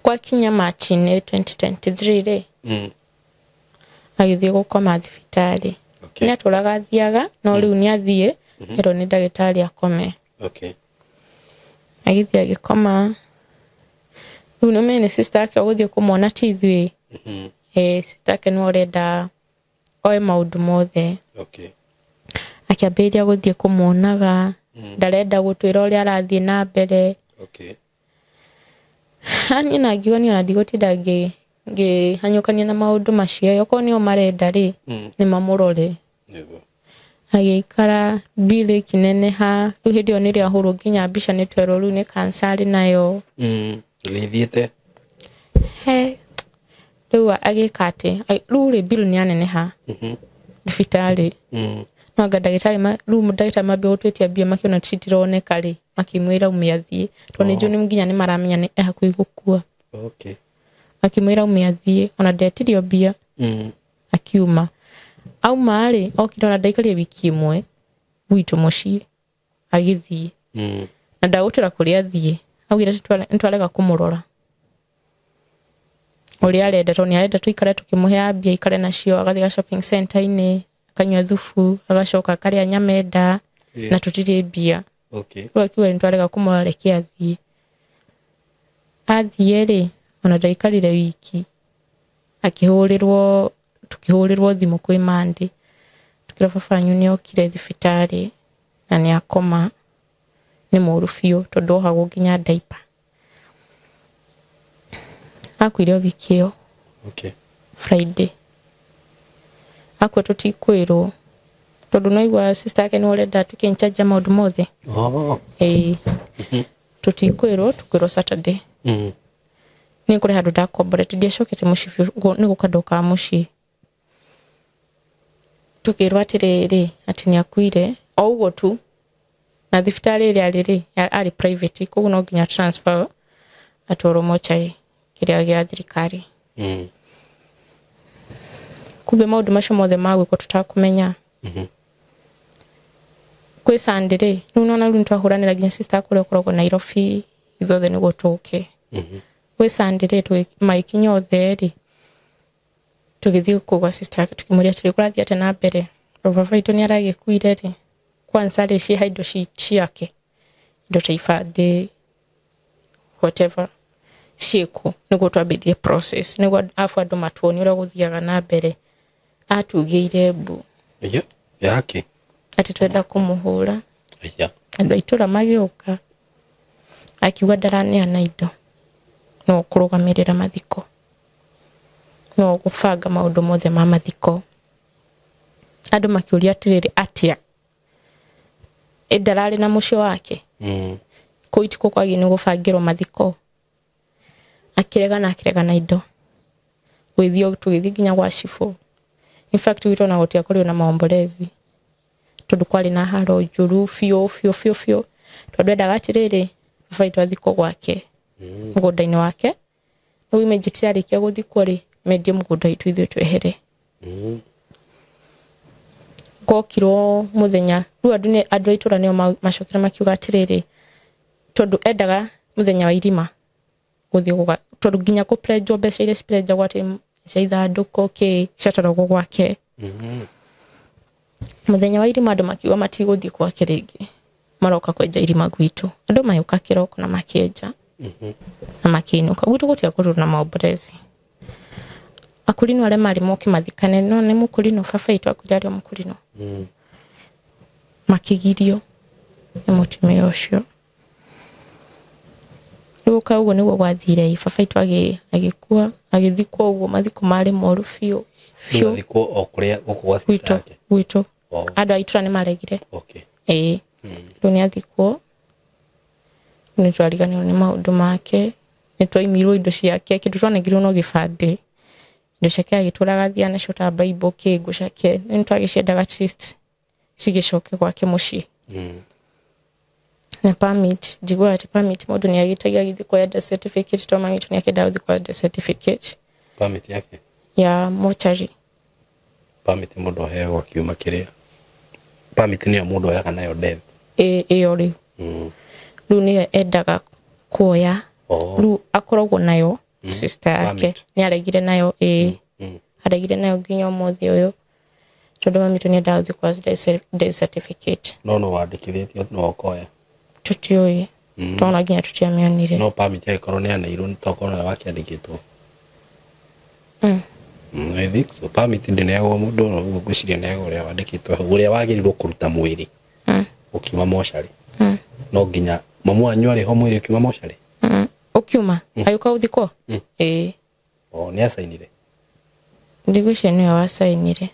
Speaker 1: Gwakinya March-inĩ 2023 rĩ, agĩthiĩ gũkoma thibitarĩ. Nĩ atũraga athiaga, no rĩu nĩ athiĩ, erwo nĩ ndagĩtarĩ akome. Agĩthiĩ agĩkoma. Rĩu nĩ ũmenye nĩ sister yake ũgũthiĩ kũmwona ti ithuĩ. Sister yake nĩwe ũrenda oe maũndũ mothe. Akĩambĩrĩria gũthiĩ kũmuonaga, ndarenda gũtwĩra ũrĩa arathiĩ na mbere. Niĩ na ngiuga niĩ ona ndigũtinda ngĩhanyũkania na maũndũ macio, okorwo nĩo marenda rĩ, nĩ mamũrore. Agĩikara bill ĩkĩneneha, rĩu hĩndĩ ĩyo nĩrĩo ahũrwo nginya mbica nĩ twerwo rĩu nĩ cancer arĩ nayo.
Speaker 2: Nĩ ĩthiĩte.
Speaker 1: Rĩu agĩka atĩ, rĩu rĩ bill nĩ yaneneha thibitarĩ. No anga ndagĩtarĩ rĩu ndagĩtarĩ mambia gũtwĩtia mbia makĩona citironeka rĩ, makĩmwĩra aume athiĩ. Tondũ nĩ njũĩ nginya nĩ maramenya nĩ hakuhĩ gũkua. Makĩmwĩra aume athiĩ, ona ndetirio mbia. Akiuma. Auma rĩ, okire ona ndaikarire wiki ĩmwe gwitũ mũciĩ agĩthiĩ. Na ndagũtwĩra kũrĩa athiĩ. Augire nĩ twarega kũmũrora ũrĩa arenda, tondũ nĩ arenda tũikare tũkĩmũheaga mbia aikare nacio, agathiĩ ga shopping center-inĩ, akanyua thubu, agacoka akarĩa nyama enda, na tũtirĩ mbia. Rĩu akiuga nĩ twarega kũmũrora reke athiĩ. Athiĩ rĩ, ona ndaikarire wiki, akĩhũrĩrwo, tũkĩhũrĩrwo thimũ kwĩ Monday. Tũkĩrwo baba wanyu nĩ okire thibitarĩ na nĩ akoma, nĩ mũru biũ tondũ ohagwo nginya diaper. Akuire o wiki ĩyo. Friday. Akua tũtikwĩrwo tondũ no igua sister yake nĩwe ũrenda atuĩke in charge ya maũndũ mothe. Tũtikwĩrwo, tũkwĩrwo Saturday. Nĩ kũrĩ handũ ndakomborete, ndiacokete mũciĩ biũ, nĩ gũka ndokaga mũciĩ. Tũkĩrwo atĩrĩrĩ, atĩ nĩ akuire, o ũguo tu. Na thibitarĩ ĩrĩa arĩ rĩ, arĩ private, koguo no nginya transfer atwarwo mocarĩ kĩrĩa gĩa thirikari. Kumbe maũndũ macio mothe ma gwĩkwo tũtakũmenya. Kwĩ Sunday rĩ, rĩu nĩwona rĩu nĩtwahũranĩra nginya sister kũrĩa ũkoragwo Nairobi, ithuothe nĩguo tũke. Kwĩ Sunday rĩ, magĩkinya othe rĩ, tũgĩthiĩ kũu gwa sister yake tũkĩmũria atĩrĩ, kũrathiĩ atĩa na mbere? Tondũ baba witũ nĩaragĩkuire rĩ, kwanza rĩ, ciĩha indo ciake, indo ta ibandĩ, whatever, ciĩkũ, nĩguo twambĩrĩrie process, nĩguo arabu andũ matuonie ũrĩa gũthiaga na mbere. Atugĩire mbu.
Speaker 2: Yake.
Speaker 1: Atĩ twenda kũmũhũra. Andũ a itũũra magĩũka, akiuga ndaraneana indo, no kũrũgamĩrĩra mathiko, no gũbanga maũndũ mothe ma mathiko. Andũ makĩũria atĩrĩrĩ, atĩa? Ĩ ndararĩ na mũciĩ wake? Kũu itiko kwagĩrĩirwo nĩ gũbangĩrwo mathiko. Akĩregana, akĩregana indo. Gũgĩthiĩ, tũgĩthiĩ nginya gwa cibũ. In fact, gwitũ ona gũtiakorirwo na maombolezi, tondũ kwarĩ na haro njũru biũ biũ biũ biũ. Tondũ endaga atĩrĩrĩ, baba witũ athikwo gwake, mũgũnda-inĩ wake. Rĩu immediately arĩkia gũthikwo rĩ, mendie mũgũnda witũ ithuĩ twehere. Gwokirwo mũthenya, rĩu andũ a itũũra nĩo macokire makiuga atĩrĩrĩ, tondũ endaga mũthenya wa irima gũthiĩ gũga, tondũ nginya kũplenjwo mbeca iria ciplenjagwo atĩ cia ithandũkũ kĩ ciatwaragwo gwake. Mũthenya wa irima andũ makiuga matigũthiĩ gwake rĩngĩ, maroka kwenja irima gwitũ. Andũ magĩũka kĩroko na makĩenja. Na makĩinũka gwitũ gũtiakorirwo na maomborezi. Akulino arĩa marĩ moke mathikane no nĩ mũkulino baba witũ akuire arĩ o mũkulino. Makĩgirio nĩ mũtumia ũcio. Rĩu ka ũguo nĩguo gwathire, baba witũ agĩkua, agĩthikwo ũguo, mathiko marĩ moru biũ biũ.
Speaker 2: Mathikwo o kũrĩa gũkũ gwa sister yake?
Speaker 1: Gwitũ. Andũ a itũra nĩ maregire. Ĩĩ. Rĩu nĩ athikwo, nĩ twariganĩrwo nĩ maũndũ make, nĩ twaimirwo indo ciake, kĩndũ twanengirwo no gĩbandĩ. Indo ciake agĩtũraga athiaga nacio ta Bible, kĩngũ ciake, nĩ twagĩciendaga at least cigĩcoke gwake mũciĩ. Na permit, njiguaga atĩ permit mũndũ nĩ agĩtagia agĩthiĩ kuoya death certificate, tondũ mami witũ nĩ akĩendaga gũthiĩ kuoya death certificate.
Speaker 2: Permit yake?
Speaker 1: Ya mochari.
Speaker 2: Permit mũndũ aheagwo akiuma kĩrĩa. Permit nĩyo mũndũ oyaga nayo death.
Speaker 1: Ĩyo rĩu. Rĩu nĩyo endaga kuoya. Rĩu akoragwo nayo sister yake. Nĩ aregire nayo, ĩĩ. Aregire nayo nginya ũmũthĩ ũyũ. Tondũ mami witũ nĩ endaga gũthiĩ kuoya death certificate.
Speaker 2: No no wandĩkithĩtio no ũkoya.
Speaker 1: Tũtiũĩ. Tondũ nginya tũtiamĩonire.
Speaker 2: No permit angĩkorwo nĩ aneirwo nĩ tokorwo nowe wakĩandĩkĩtwo. I think so. Permit ndĩneagwo mũndũ no ũguo ngwĩciria neagwo ũrĩa wandĩkĩtwo hau, ũrĩa wagĩrĩirwo kũruta mwĩrĩ. Ũkiuma mocarĩ. No nginya mamu wanyu arĩ ho mwĩrĩ ũkiuma mocarĩ?
Speaker 1: Ũkiuma? Agĩũka gũthikwo? Ĩĩ.
Speaker 2: O, nĩ acainire?
Speaker 1: Ndigwĩciria nĩwe wacainire.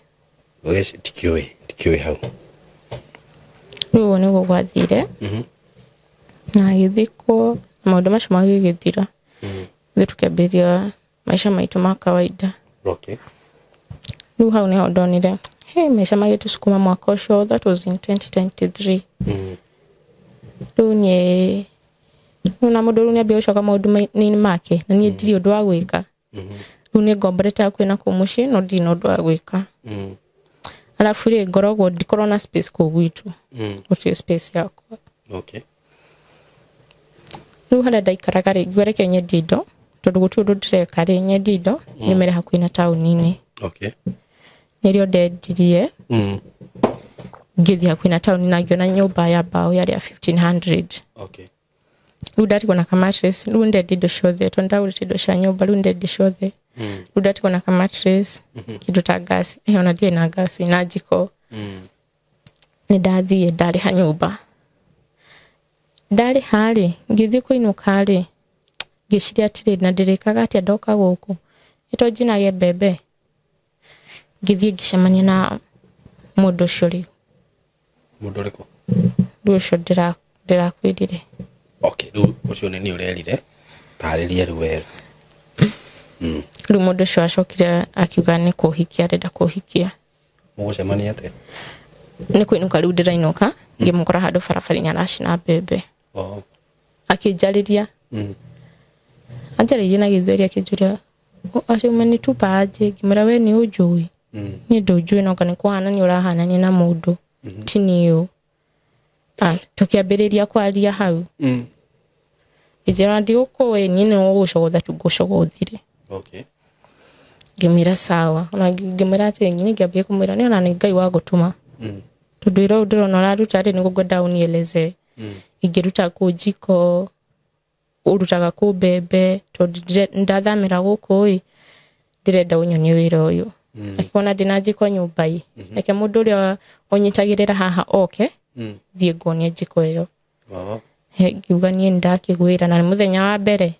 Speaker 2: Tikĩũĩ hau.
Speaker 1: Rĩu ũguo nĩguo gwathire. Na agĩthikwo, maũndũ macio magĩgĩthira. Ithuĩ tũkĩambĩrĩria maica maitũ ma kawaida. Rĩu hau nĩho ndonire, hey, maica magĩtũcukuma mwaka ũcio, that was in 2023. Rĩu niĩ, na mũndũ rĩu nĩambia gũcoka maũndũ-inĩ make, na niĩ ndirĩ ũndũ wa gwĩka. Rĩu nĩ ngomborete hakuhĩ na kũu mũciĩ, no ndirĩ na ũndũ wa gwĩka. Arabu rĩ, ngoragwo ndikoragwo na space kũu gwitũ. Gũtirĩ space yakwa. Rĩu harĩa ndaikaraga rĩ, ngiuga reke nyendie indo, tondũ gũtirĩ ũndũ ndĩreka rĩ, nyendie indo, nyumĩre hakuhĩ na taũni-inĩ. Nĩrĩo ndendirie. Ngĩthiĩ hakuhĩ na taũni na ngĩona nyũmba ya mbaũ yarĩ ya 1500. Rĩu ndatigwo na ka-mattress, rĩu ndendia indo ciothe, tondũ ndagũrĩte indo cia nyũmba, rĩu ndendia ciothe. Rĩu ndatigwo na ka-mattress, kĩndũ ta ngasi, ona ndirĩ na ngasi, na njiko. Nĩ ndathiĩ ndarĩha nyũmba. Ndarĩha rĩ, ngĩthiĩ kũinũka rĩ, ngĩciria atĩrĩ, na ndĩrĩkaga atĩa ndoka gũkũ? Nĩ to njinage mbembe. Ngĩthiĩ ngĩcemania na mũndũ ũcio rĩu.
Speaker 2: Mũndũ ũrĩkũ?
Speaker 1: Rĩu ũcio ndĩrakwĩrire.
Speaker 2: Okay, rĩu ũcio nĩ niĩ ũrerire, tarĩria rĩu wega.
Speaker 1: Rĩu mũndũ ũcio acokire akiuga nĩ kũhikia, arenda kũhikia.
Speaker 2: Mũgũcemania atĩa?
Speaker 1: Nĩ kũinũka rĩu ndĩrainũka, ngĩmũkora handũ barabara-inĩ aracina mbembe. Akĩnjarĩria. Anjarĩirie na gĩthweri akĩnjũria, acio umenitupa aje? Ngĩmwĩra we nĩ ũnjũĩ. Niĩ ndũnjũĩ no kana kũhanania ũrahanania na mũndũ. Ti niĩ ũ. Tũkĩambĩrĩria kwaria hau. Ngĩnjĩra ndigũkũĩ, niĩ nĩ gũgũcogotha tu ngũcogothire. Ngĩmwĩra sawa. Ona ngĩmwĩra atĩrĩ, niĩ ngĩambia kũmwĩra nĩ ona nĩ Ngai wa gũtũma. Tondũ wĩra ũyũ ndĩrona ũraruta rĩ, nĩguo ngwenda ũnieleze. Ingĩruta kũ njiko, ũrutaga kũ mbembe, tondũ ndathamĩra gũkũ ĩ, ndĩrenda ũnyonie wĩra ũyũ. Akĩona ndĩna njiko nyũmba ĩ, reke mũndũ ũrĩa ũnyitagĩrĩra haha oke, thiĩ ngonie njiko ĩyo. Ngiuga niĩ nĩndakĩgwĩra, na nĩ mũthenya wa mbere.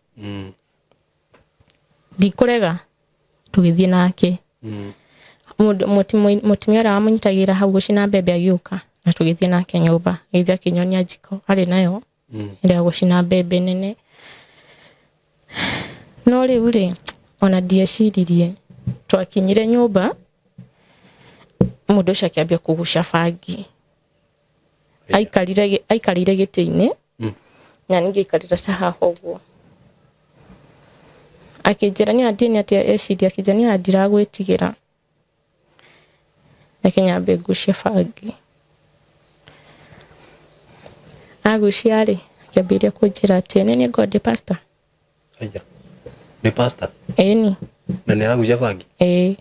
Speaker 1: Ndikũrega, tũgĩthiĩ nake. Mũtumia ũrĩa wamũnyitagĩrĩra hau gũcina mbembe agĩũka, na tũgĩthiĩ nake nyũmba. Agĩthiĩ akĩnyonia njiko arĩ nayo, ĩrĩa gũcina mbembe nene. No rĩu rĩ, ona ndieciririe, twakinyire nyũmba, mũndũ ũcio akĩambia kũgucia bangi. Aikarire gĩtĩ-inĩ, na niĩ ngĩikarĩra ta haha ũguo. Akĩnjĩra niĩ ndiĩ nĩ atĩa eciria, akĩnjĩra niĩ ndiragwĩtigĩra. Reke nyambe ngucie bangi. Agucia rĩ, akĩambĩrĩria kũnjĩra atĩ nĩ niĩ ngorwo ndĩ pastor.
Speaker 2: Aya. Nĩ pastor?
Speaker 1: Ĩni.
Speaker 2: Na nĩ aragucia bangi?
Speaker 1: Ĩĩ.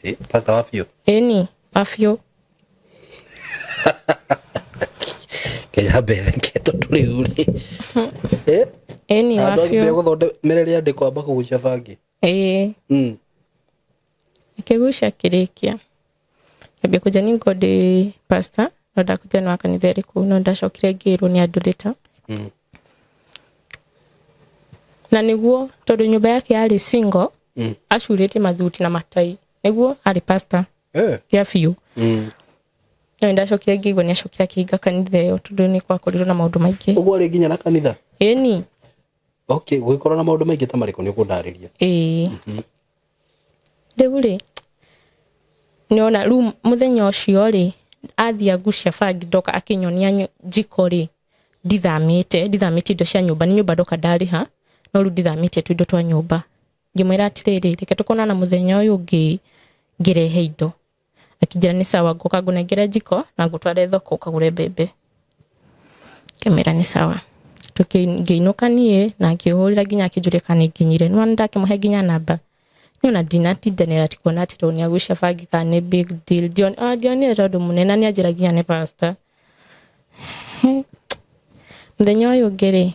Speaker 2: Ĩ, pastor wa biũ?
Speaker 1: Ĩni, wa biũ.
Speaker 2: Kenya mbere ke tondũ rĩu rĩ.
Speaker 1: Ĩni wa
Speaker 2: Andũ
Speaker 1: biũ.
Speaker 2: angĩ gũthondemerera rĩandĩko amba kũgucia bangi.
Speaker 1: Ĩĩ. Akĩgucia akĩrĩkia. Ambia kũnjĩra niĩ ngorwo ndĩ pastor no ndakũnjĩra nĩ wa kanitha ĩrĩkũ, no ndacokire ngĩrwo nĩ andũ later. Na nĩguo tondũ nyũmba yake yarĩ single, acurĩtie mathuti na matai, nĩguo arĩ pastor ya biũ. No ndacokire ngĩigua nĩ acokire akĩhinga kanitha ĩyo tondũ nĩ kwakorirwo na maũndũ maingĩ.
Speaker 2: Ũguo arĩ nginya na kanitha?
Speaker 1: Ĩni.
Speaker 2: Okay, gũgĩkorwo na maũndũ maingĩ ta marĩkũ nĩ ũkũndarĩria?
Speaker 1: Ĩĩ. Rĩu rĩ, nĩona rĩu mũthenya ũcio rĩ, athiĩ angucia bangi ndoka akĩnyonia njiko rĩ, ndithamĩtie indo cia nyũmba, nĩ nyũmba ndoka ndarĩha, no rĩu ndithamĩtie tũindo twa nyũmba. Ngĩmwĩra atĩrĩrĩ, reke tũkonana mũthenya ũyũ ũngĩ ngĩrehe indo. Akĩnjĩra nĩ sawa, ngũka ngũnengere njiko na ngũtware thoko ũkagũre mbembe. Ngĩmwĩra nĩ sawa. Ngĩinũka niĩ na ngĩhũrĩra nginya akĩnjũria kana nĩ nginyire. Nĩwona ndakĩmũhe nginya namba. Nĩ ona ndinatindanĩra ti kuona atĩ tondũ nĩagucia bangi kana nĩ big deal. Ndionire tondũ mũnene na nĩanjĩra nginya nĩ pastor. Mũthenya ũyũ ũngĩ rĩ,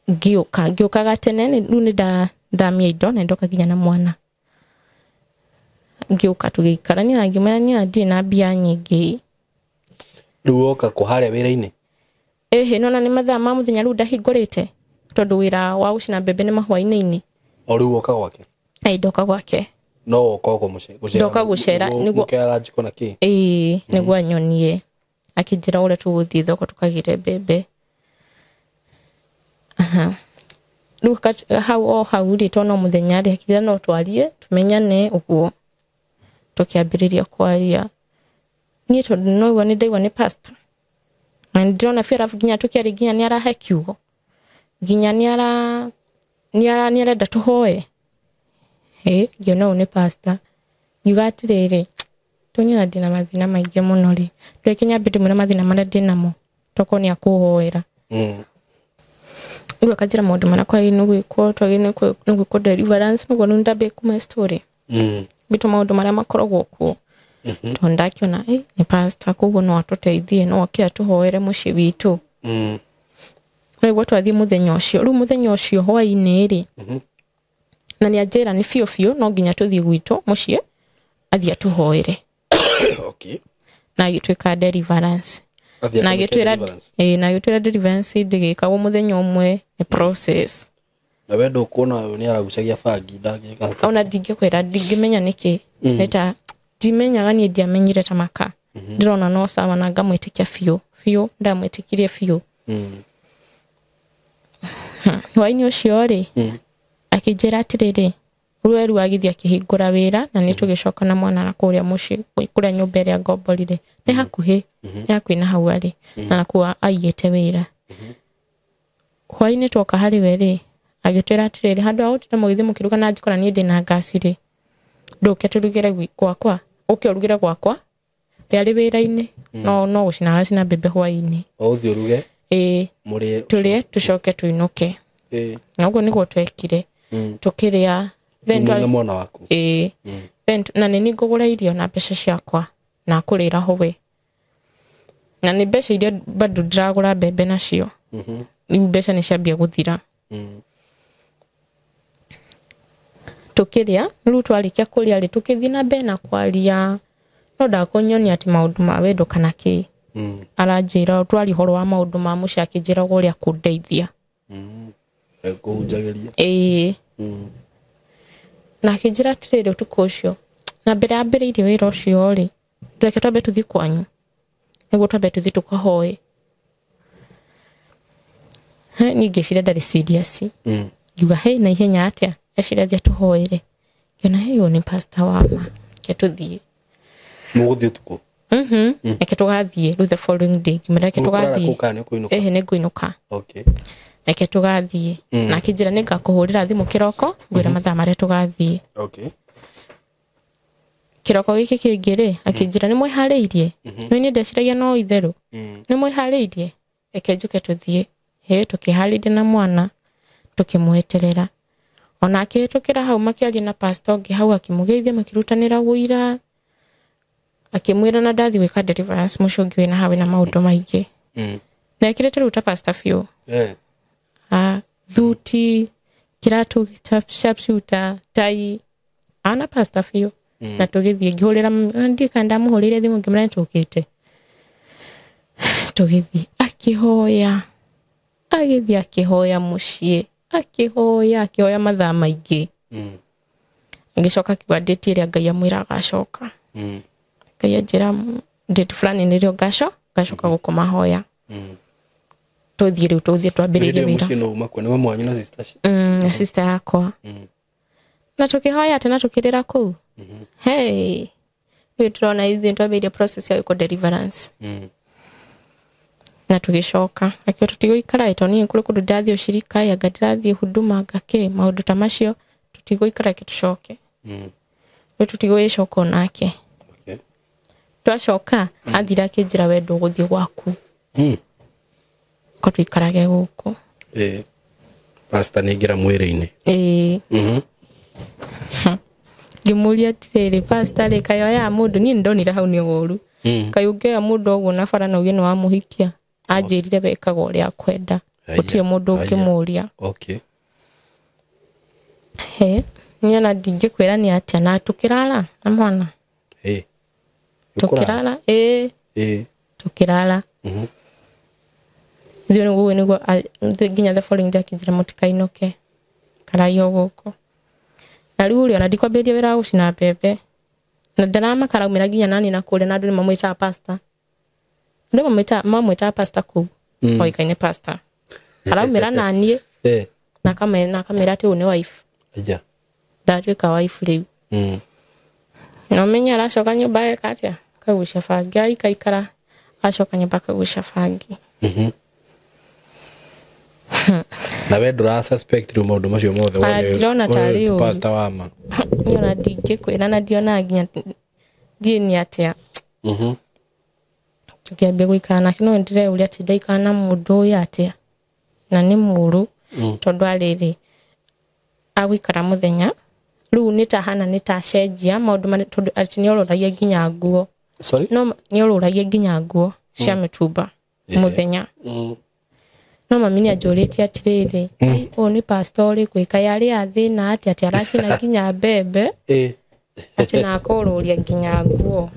Speaker 1: ngĩũkaga tene, rĩu nĩ ndathamia indo na ndoka nginya na mwana. Ngĩũka tũgĩikarania na ngĩmwĩra niĩ ndirĩ na mbia nyingĩ.
Speaker 2: Rĩu woka kũ harĩa wĩra-inĩ?
Speaker 1: Ĩhĩ, nĩwona nĩ mathaa ma mũthenya rĩu ndahingũrĩte tondũ wĩra wa gũcina mbembe nĩ mahwaĩ-inĩ.
Speaker 2: O rĩu woka gwake?
Speaker 1: Ĩĩ, ndoka gwake.
Speaker 2: No woka gũkũ mũciĩ, gũcera.
Speaker 1: Ndoka gũcera, nĩguo
Speaker 2: Mũkĩoyaga njiko na kĩ?
Speaker 1: Ĩĩ, nĩguo anyonie. Akĩnjĩra ũrĩa tũgũthiĩ thoko tũkagĩre mbembe. Rĩu hau o hau rĩ, tondũ no mũthenya rĩ, akĩnjĩra no twarie, tũmenyane ũguo. Tũkĩambĩrĩria kwaria. Niĩ tondũ noigua nĩ ndaigua nĩ pastor. Na nĩ ndĩrona biũ arabu nginya tũkĩaria nginya nĩ arahe kiugo. Nginya nĩ arenda tũhoe. Ĩ, ngĩona ũyũ nĩ pastor. Ngiuga atĩrĩrĩ, tũnyona ndĩna mathĩna maingĩ mũno rĩ. Ndũreke nyambe ndĩmwĩre mathĩna marĩa ndĩnamo, tokorwo nĩ akũhoera. Rĩu akanjĩra maũndũ marĩa kwagĩrĩirwo nĩ gwĩkwo, twagĩrĩirwo nĩ gwĩkwo deliverance, nĩguo rĩu ndambie kuma story. Bitũ maũndũ marĩa makoragwo kuo. Tondũ ndakĩona, nĩ pastor, koguo no atũteithie, no oke atũhoere mũciĩ witũ. No nĩguo twathiĩ mũthenya ũcio. Rĩu mũthenya ũcio hwaĩ-inĩ rĩ, na nĩ anjĩra nĩ biũ biũ no nginya tũthiĩ gwitũ mũciĩ athiĩ atũhoere. Na agĩtuĩka deliverance.
Speaker 2: Athiĩ
Speaker 1: Na
Speaker 2: akĩmĩke
Speaker 1: agĩtwĩra
Speaker 2: deliverance.
Speaker 1: ĩĩ, na agĩtwĩra deliverance ndĩgĩkagwo mũthenya ũmwe, nĩ process.
Speaker 2: Na we ndũkuona ũyũ nĩ aragucagia bangi, ndangĩka atĩa?
Speaker 1: Ona ndingĩkwĩra, ndingĩmenya nĩkĩ. Nĩ ta ndimenyaga niĩ, ndiamenyire ta maka. Ndĩrona no sawa na ngamwĩtĩkia biũ, biũ, ndamwĩtĩkirie biũ. Hwaĩ-inĩ ũcio rĩ, akĩnjĩra atĩrĩrĩ, rũe rũu agĩthiĩ akĩhingũra wĩra na nĩ tũgĩcoka na mwana na kũrĩa mũciĩ, kũrĩa nyũmba ĩrĩa ngomborire. Nĩ hakuhĩ, nĩ hakuhĩ na hau arĩ, na nakuo aigĩte wĩra. Hwaĩ-inĩ twoka harĩ we rĩ, agĩtwĩra atĩrĩrĩ, handũ ha gũtinda mũgĩthiĩ mũkĩruga na njiko na niĩ ndĩna ngasi rĩ, ndũke tũrugĩre gwakwa, ũke ũrugĩre gwakwa, rĩarĩ wĩra-inĩ, no gũcina aracina mbembe hwaĩ-inĩ.
Speaker 2: O ũthiĩ ũruge?
Speaker 1: Ĩĩ.
Speaker 2: Mũrĩe
Speaker 1: Tũrĩe, tũcoke tũinũke. Na ũguo nĩguo twekire. Tũkĩrĩa. Then
Speaker 2: Mũrĩ na mwana waku?
Speaker 1: Ĩĩ. Then na nĩ ngũgũra irio na mbeca ciakwa na kũrĩra ho we. Na nĩ mbeca iria bado ndĩragũra mbembe nacio. Rĩu mbeca nĩ ciambia gũthira. Tũkĩrĩa, rĩu twarĩkia kũrĩa rĩ, tũkĩthiĩ na mbere na kwaria. No ndakũnyonia atĩ maũndũ ma wendo kana kĩ. Aranjĩra twaria ũhoro wa maũndũ ma mũciĩ, akĩnjĩra ũrĩa kũndeithia.
Speaker 2: Ekũhunjagĩria.
Speaker 1: Ĩĩ. Na akĩnjĩra atĩrĩrĩ ũtukũ ũcio, na mbere ambĩrĩirie wĩra ũcio rĩ, reke twambe tũthiĩ kwanyu, nĩguo twambe tũthiĩ tũkahoe. He, niĩ ngĩciria ndarĩ serious. Ngiuga, he, na ihenya atĩa? Eciria athiĩ atũhoere. Ngĩona, he, ũyũ nĩ pastor wa ma. Reke tũthiĩ.
Speaker 2: Mũgũthiĩ ũtukũ?
Speaker 1: Reke tũgathiĩ rĩu the following day. Ngĩmwĩra reke
Speaker 2: Mũkũrara
Speaker 1: tũgathiĩ.
Speaker 2: kũu kana nĩ ũkũinũka?
Speaker 1: Ĩhĩ, nĩ ngũinũka. Reke tũgathiĩ. Na akĩnjĩra nĩ ngakũhũrĩra thimũ kĩroko, ngwĩra mathaa marĩa tũgathiĩ. Kĩroko gĩkĩ kĩngĩ rĩ, akĩnjĩra nĩ mwĩharĩirie? No niĩ ndeciragia no itherũ. Nĩ mwĩharĩirie? Reke njũke tũthiĩ. Hĩ, tũkĩharĩria na mwana, tũkĩmweterera. Ona akĩhĩtũkĩra hau makĩaria na pastor ũngĩ hau, akĩmũgeithia, makĩrutanĩra ũira. Akĩmwĩra na ndathiĩ gwĩka deliverance mũciĩ ũngĩ wĩna hau wĩna maũndũ maingĩ. Na ekĩrĩte rĩu ta pastor biũ. Thuti, kĩratũ sharpshooter, tai ana pastor biũ. Na tũgĩthiĩ ngĩhũrĩra ndika ndamũhũrĩire thimũ ngĩmwĩra nĩtũkĩte. Tũgĩthiĩ akĩhoya, agĩthiĩ akĩhoya mũciĩ, akĩhoya mathaa maingĩ. Agĩcoka akiuga date ĩrĩa Ngai amwĩra agacoka. Ngai anjĩra date fulani nĩrĩo ngacoka gũkũ mahoya. Tũthiĩ rĩu tũthiĩ twambĩrĩrie wĩra.
Speaker 2: Mũciĩ no uma kuo nĩ mamu wanyu na sister.
Speaker 1: Na sister yakwa. Na tũkĩhoya atĩ na tũkĩrĩra kũu. Hey, rĩu tũrona ithuĩ twambĩrĩria process ya gwĩkwo deliverance. Na tũgĩcoka akĩo tũtigũikara tondũ niĩ kũrĩ kũndũ ndĩrathiĩ ũcirika anga ndĩrathiĩ huduma anga kĩ maũndũ ta macio tũtigũikara reke tũcoke. Rĩu tũtigũgĩcoka onake.
Speaker 2: Okay.
Speaker 1: Twacoka athire akĩnjĩra we ndũgũthiĩ gwaku. Ko tũikarage gũkũ.
Speaker 2: Pastor nĩaingĩra mwĩrĩ-inĩ.
Speaker 1: Ngĩmũria atĩrĩrĩ, pastor rĩ kaĩ oyaga mũndũ, niĩ nĩndonire hau nĩ ũru. Kaĩ ũngĩoya mũndũ ũguo na bara na uge nĩ wamũhikia. Anjĩrire wekaga ũrĩa akwenda. Gũtirĩ mũndũ ũngĩmũria.
Speaker 2: Okay.
Speaker 1: He, niĩ ona ndingĩkwĩra nĩ atĩa na tũkĩrara na mwana. Tũkĩrara, tũkĩrara. Ithuĩ nĩguo nĩguo nginya the following day akĩnjĩra mũtikainũke. Karai o gũkũ. Na rĩu rĩ ona ndikwambĩrĩria wĩra wa gũcina mbembe. Na ndaramaka araumĩra nginya nani na kũrĩa na andũ nĩmamwĩtaga pastor. Andũ mamwĩtaga pastor kũu. Oĩkaine pastor. Araumĩra naniĩ. Na akamera atĩ ũyũ nĩ wife. Ndatuĩka wife rĩu. Na ũmenye aracoka nyũmba ageka atĩa? Akagucia bangi, aikaikara acoka nyũmba akagucia bangi.
Speaker 2: Na we ndũra suspect rĩu maũndũ macio mothe
Speaker 1: Ndirona tarĩ ũru.
Speaker 2: Pastor wa ma.
Speaker 1: Niĩ ona ndingĩkwĩra na ndionaga nginya ndiĩ nĩ atĩa. Tũkĩambia gũikara nake no ndĩreuria atĩ ndaikara na mũndũ ũyũ atĩa. Na nĩ mũũru tondũ arĩrĩ agũikara mũthenya rĩu nĩ ta hana nĩ ta cenjia maũndũ marĩa tondũ atĩ nĩorũragia nginya nguo.
Speaker 2: Sorry?
Speaker 1: No nĩorũragia nginya nguo cia mĩtumba mũthenya. No mami nĩanjũrĩtie atĩrĩrĩ, ũyũ nĩ pastor ũrĩkũ ĩ kaĩ arĩ athĩna atĩa atĩ aracina nginya mbembe atĩ na akorũria nginya nguo.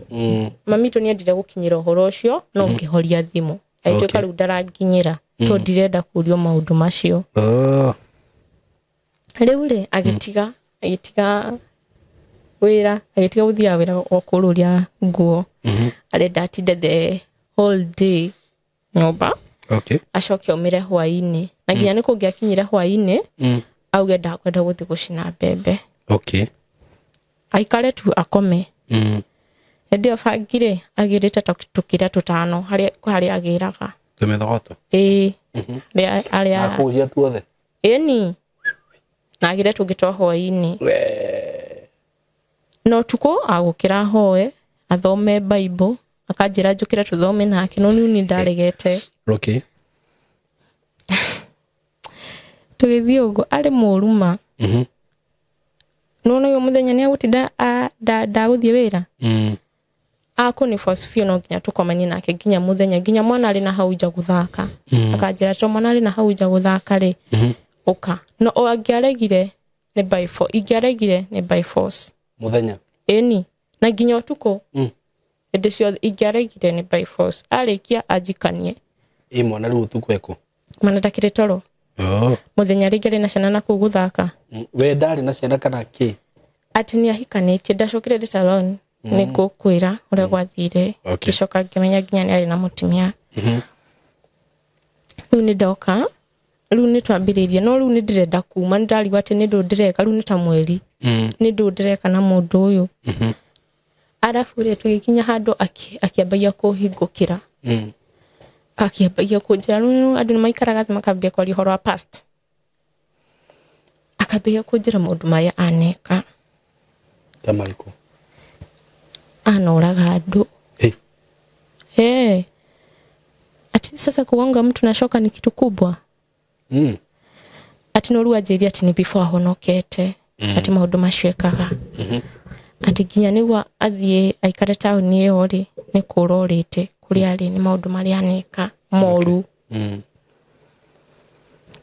Speaker 1: Mami tũ nĩendire gũkinyĩra ũhoro ũcio no ngĩhoria thimũ. Agĩtuĩka rĩu ndaranginyĩra tondũ ndirenda kũrio maũndũ macio. Rĩu rĩ agĩtiga wĩra, agĩtiga gũthiaga wĩra wa kũrũria nguo. Arenda atinde the whole day nyũmba.
Speaker 2: Okay.
Speaker 1: Acoke aumĩre hwaĩ-inĩ. Na nginya nĩ kũngĩakinyire hwaĩ-inĩ, auge ndakwenda gũthiĩ gũcina mbembe.
Speaker 2: Okay.
Speaker 1: Aikare tu akome. Hĩndĩ ĩyo bangi rĩ, agĩrĩte tũkĩra tũtano harĩa agĩraga.
Speaker 2: Tũmĩthogoto?
Speaker 1: Ĩĩ. Harĩa
Speaker 2: Na kũgucia tuothe?
Speaker 1: Ĩni. Na agĩre tũngĩ twa hwaĩ-inĩ. Na ũtukũ agũkĩra hoe, athome Bible, akanjĩra njũkĩre tũthome nake, no niĩ ndaregete.
Speaker 2: Okay.
Speaker 1: Tũgĩthiĩ ũguo arĩ mũũru ma. No ũyũ mũthenya nĩegũtinda ndagũthiĩ wĩra. Akũni force biũ no nginya tũkomanie nake nginya mũthenya, nginya mwana arĩ na hau nja gũthaka. Akanjĩra to mwana arĩ na hau nja gũthaka rĩ, ũka. No angĩaregire nĩ by force, ingĩaregire nĩ by force.
Speaker 2: Mũthenya?
Speaker 1: Ĩni. Na nginya ũtukũ. Hĩndĩ ciothe ingĩaregire nĩ by force. Arĩkia anjikanie.
Speaker 2: Ĩ mwana rĩu ũtukũ ekũ?
Speaker 1: Mwana ndakĩrĩ toro. Mũthenya rĩngĩ arĩ na ciana na kũu gũthaka.
Speaker 2: We ndarĩ na ciana kana kĩ?
Speaker 1: Atĩ nĩahikanĩtie, ndacokire later on nĩ ngũkwĩra ũrĩa gwathire. Ngĩcoka ngĩmenya nginya nĩ arĩ na mũtumia. Rĩu nĩ ndoka, rĩu nĩ twambĩrĩirie, no rĩu nĩ ndĩrenda kuma, nĩ ndarigwo atĩ nĩ ndũ ndĩreka, rĩu nĩ ta mweri. Nĩ ndũ ndĩreka na mũndũ ũyũ. Arabu rĩ tũgĩkinya handũ akĩambagia kũhingũkĩra. Akĩambagia kũnjĩra, rĩu andũ nĩ maikaraga thĩ makambia kwaria ũhoro wa past. Akambia kũnjĩra maũndũ marĩa aneka.
Speaker 2: Ta marĩkũ?
Speaker 1: Anoraga andũ. Ati sasa kugonga mtu na shoka ni kitu kubwa. Ati no rĩu anjĩrire atĩ nĩ before ahonokete. Ati maũndũ macio ekaga. Ati nginya nĩguo athiĩ aikare taũni ĩyo rĩ, nĩ kũra orĩte kũrĩa arĩ nĩ maũndũ marĩa aneka moru.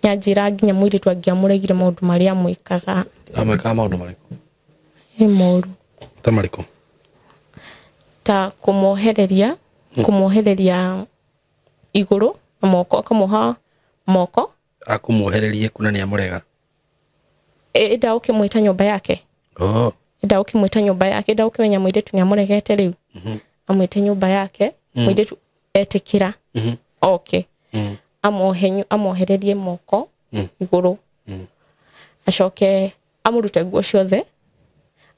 Speaker 1: Nyanjĩra nginya mũirĩtu angĩamũregire maũndũ marĩa amwĩkaga.
Speaker 2: Amwĩkaga maũndũ marĩkũ?
Speaker 1: Nĩ moru.
Speaker 2: Ta marĩkũ?
Speaker 1: Ta kũmwohereria, kũmwohereria igũrũ na moko, akamwoha moko.
Speaker 2: Akũmwohererie kuna nĩ amũrega?
Speaker 1: Enda ũkĩmwĩta nyũmba yake.
Speaker 2: Oh.
Speaker 1: Enda ũkĩmwĩta nyũmba yake, enda ũkĩmenya mũirĩtu nĩ amũregete rĩu. Amwĩte nyũmba yake, mũirĩtu etĩkĩra. Okay. Amwohererie moko igũrũ. Acoke amũrute nguo ciothe,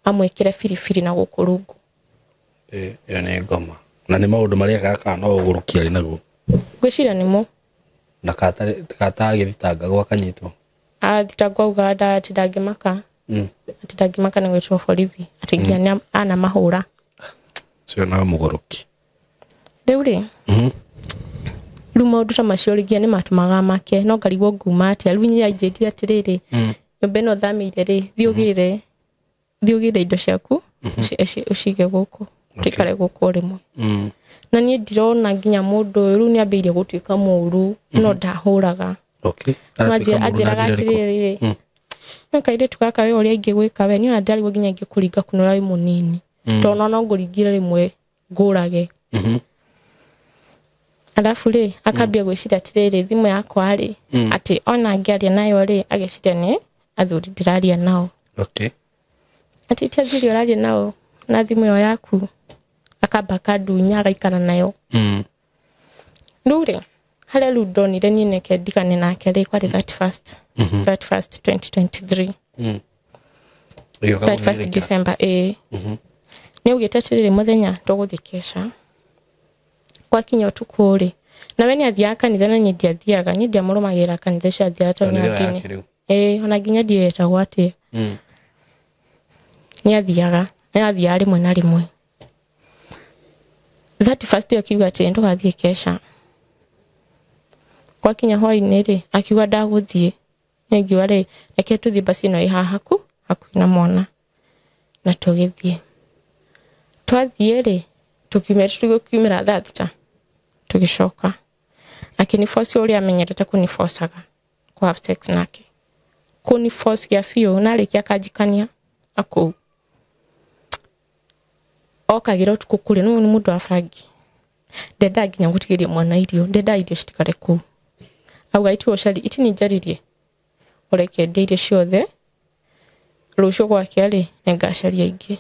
Speaker 1: amwĩkĩre biribiri na gũkũ rungu.
Speaker 2: Ĩyo nĩ ngoma. Na nĩ maũndũ marĩa gaka no ũgũrũki arĩ naguo.
Speaker 1: Ngwĩciria nĩmo.
Speaker 2: Na katagĩthitangagwo akanyitwo.
Speaker 1: Athitangwo auga atĩ ndangĩmaka. Atĩ ndangĩmaka nĩ gwĩtwo borithi. Atĩ nginya anamahũra.
Speaker 2: Ũcio no mũgũrũki.
Speaker 1: Rĩu rĩ, rĩu maũndũ ta macio rĩ, nginya nĩ matũmaga make, no ngarigwo nguma atĩa. Rĩu inyuĩ anjĩrire atĩrĩrĩ, nyũmba ĩno thamĩire rĩ, thiĩ ũgĩre indo ciaku, ũcige gũkũ, tũikare gũkũ o rĩmwe. Na niĩ ndirona nginya mũndũ ũyũ rĩu nĩambĩrĩirie gũtuĩka mũũru, no ndahũraga.
Speaker 2: Okay.
Speaker 1: Anjĩraga atĩrĩrĩ, no kairĩtu gaka we ũrĩa ingĩgwĩka we, niĩ ona ndirarigwo nginya ingĩkũringa kũnora wĩ mũnini. Tondũ no ngũringire rĩmwe ngũrage. Alafu rĩ, akambia gwĩciria atĩrĩrĩ, thimũ yakwa rĩ, atĩ ona angĩaria nayo rĩ, ageciria nĩ athuri ndĩraria nao.
Speaker 2: Okay.
Speaker 1: Atĩ ti athuri ũraria nao na thimũ ĩyo yaku, akamba akandunya agaikara nayo. Rĩu rĩ, harĩa rĩu ndonire niĩ neke ndigane nake rĩ, kwarĩ 31st 2023. 31st December, ĩĩ. Nĩ augĩte atĩrĩrĩ, mũthenya tũgũthiĩ kesha. Gwakinya ũtukũ rĩ, nawe nĩ athiaga kanitha na niĩ ndiathiaga, niĩ ndiamũrũmagĩrĩra kanitha icio athiaga tondũ nĩ ndini. Ĩĩ, ona nginya ndiũĩ etagwo atĩa. Nĩ athiaga, nĩ athiaga rĩmwe na rĩmwe. 31st ĩyo akiuga atĩ ndũgathiĩ kesha. Gwakinya hwaĩ-inĩ rĩ, akiuga ndagũthiĩ. Niĩ ngiuga rĩ, reke tũthiĩ basi ĩno ĩ haha hakuhĩ na mwana. Na tũgĩthiĩ. Twathiĩ rĩ, tũkiumĩra thaa thita. Tũgĩcoka. Akĩniboci ũrĩa amenyerete kũnibocaga kũ have sex nake. Kũnibocia biũ na arĩkia akanjikania akũu. Okagĩra ũtukũ kũrĩa, no nĩ mũndũ wa bangi. Ndendaga nginya gũtigĩria mwana irio, ndendaga irio citikare kũu. Auga itu ũcari, iti nĩ njaririe. Ũreke ndĩe irio ciothe. Rũciũ gwakĩa rĩ, nĩngacaria ingĩ.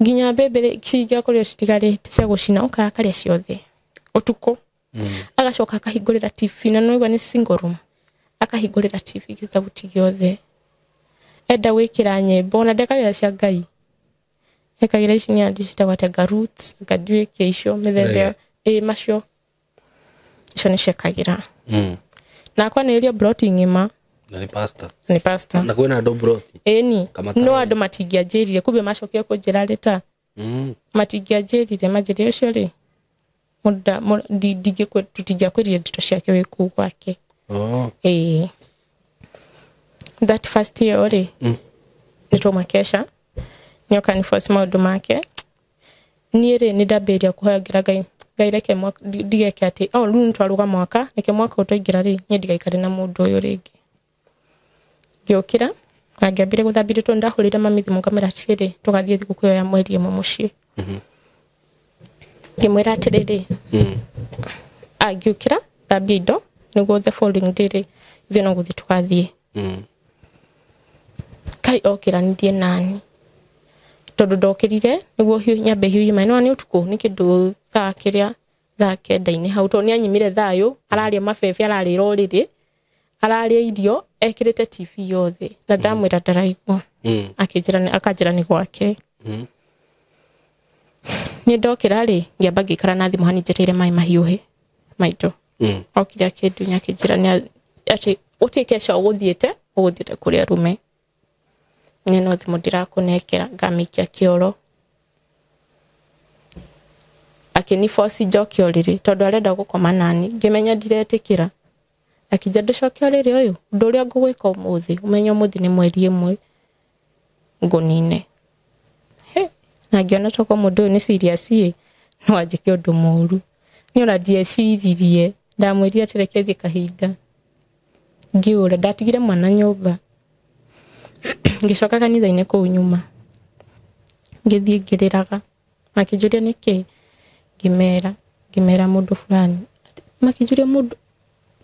Speaker 1: Nginya mbembe rĩ, cingĩakorirwo citigarĩte cia gũcina, okaga akarĩa ciothe. Ũtukũ. Agacoka akahingũrĩra TV, na nĩwaigua nĩ single room. Akahingũrĩra TV gĩthauti gĩothe. Enda gwĩkĩra nyĩmbo, na ndekagĩra cia Ngai. Ekagĩra ici nĩ andi citagwo atĩa, nga roots, nga ndiũĩ icio, mĩthemba ĩyo, ĩ macio. Icio nĩcio ekagĩra. Na akwanĩrĩria broti ng'ima.
Speaker 2: Na nĩ pastor.
Speaker 1: Nĩ pastor.
Speaker 2: Na kwĩna andũ broti.
Speaker 1: Ĩni. No andũ matingĩanjĩrire, kumbe macokire kũnjĩra rĩ ta. Matingĩanjĩrire, manjĩrire ũcio rĩ, tũtingĩakwĩrire ndeto ciake wĩ kũu gwake. Ĩĩ. That first year rĩ, nĩ twauma kesha. Nĩoka nĩ force maũndũ make. Niĩ rĩ, nĩ ndambĩrĩria kũhoya ngĩra Ngai, Ngai reke ndigeke atĩ, oh, rĩu nĩtwarũga mwaka, reke mwaka ũyũ twaingĩra rĩ, niĩ ndigaikare na mũndũ ũyũ rĩngĩ. Ngĩũkĩra, na ngĩambĩrĩria gũthambia indo tondũ ndahũrĩire mami thimũ ngamwĩra atĩrĩrĩ, tũgathiĩ thigũkũ ĩyo ya mweri ĩmwe mũciĩ. Ngĩmwĩra atĩrĩrĩ, ngĩũkĩra, thambia indo, nĩguo the following day rĩ, ithuĩ no gũthiĩ tũgathiĩ. Kai okĩra nithiĩ nani. Tondũ ndokĩrire, nĩguo nyambe hiũhie maĩ. No nĩ ũtukũ, nĩ kĩndũ thaa kĩrĩa, thaa kenda-inĩ hau, tondũ nĩanyimire thayũ, ararĩa mabebe, ararĩra ũrĩrĩ, ararĩa irio, ekĩrĩte TV yothe. Na ndamwĩra ndaraigua. Akanjĩra nĩ gwake. Niĩ ndokĩra rĩ, ngĩamba ngĩikara na thimũ hanini njetereire maĩ mahiũhe maitũ. Okire akĩndunya akĩnjĩra atĩ gũtirĩ kesha ũgũthiĩte, ũgũthiĩte kũrĩ arũme. Niĩ no thimũ ndĩrakũnengera, ngamĩikia kĩoro. Akĩniboci njoke ũrĩrĩ, tondũ arenda gũkoma nani. Ngĩmenya ndiretĩkĩra. Akĩnjĩra ndũcoke ũrĩrĩ ũyũ, ũndũ ũrĩa ngũgwĩka ũmũthĩ, ũmenye ũmũthĩ nĩ mweri ĩmwe, ngũnine. He, na ngĩona tokorwo mũndũ ũyũ nĩ serious ĩ, no anjĩke ũndũ mũũru. Niĩ ona ndieciririe, ndamwĩrire atĩ reke thiĩ kahinda. Ngĩũra ndatigire mwana nyũmba. Ngĩcoka kanitha-inĩ kũu nyuma. Ngĩthiĩ ngĩrĩraga. Makĩnjũria nĩkĩ? Ngĩmera, ngĩmera mũndũ fulani. Makĩnjũria mũndũ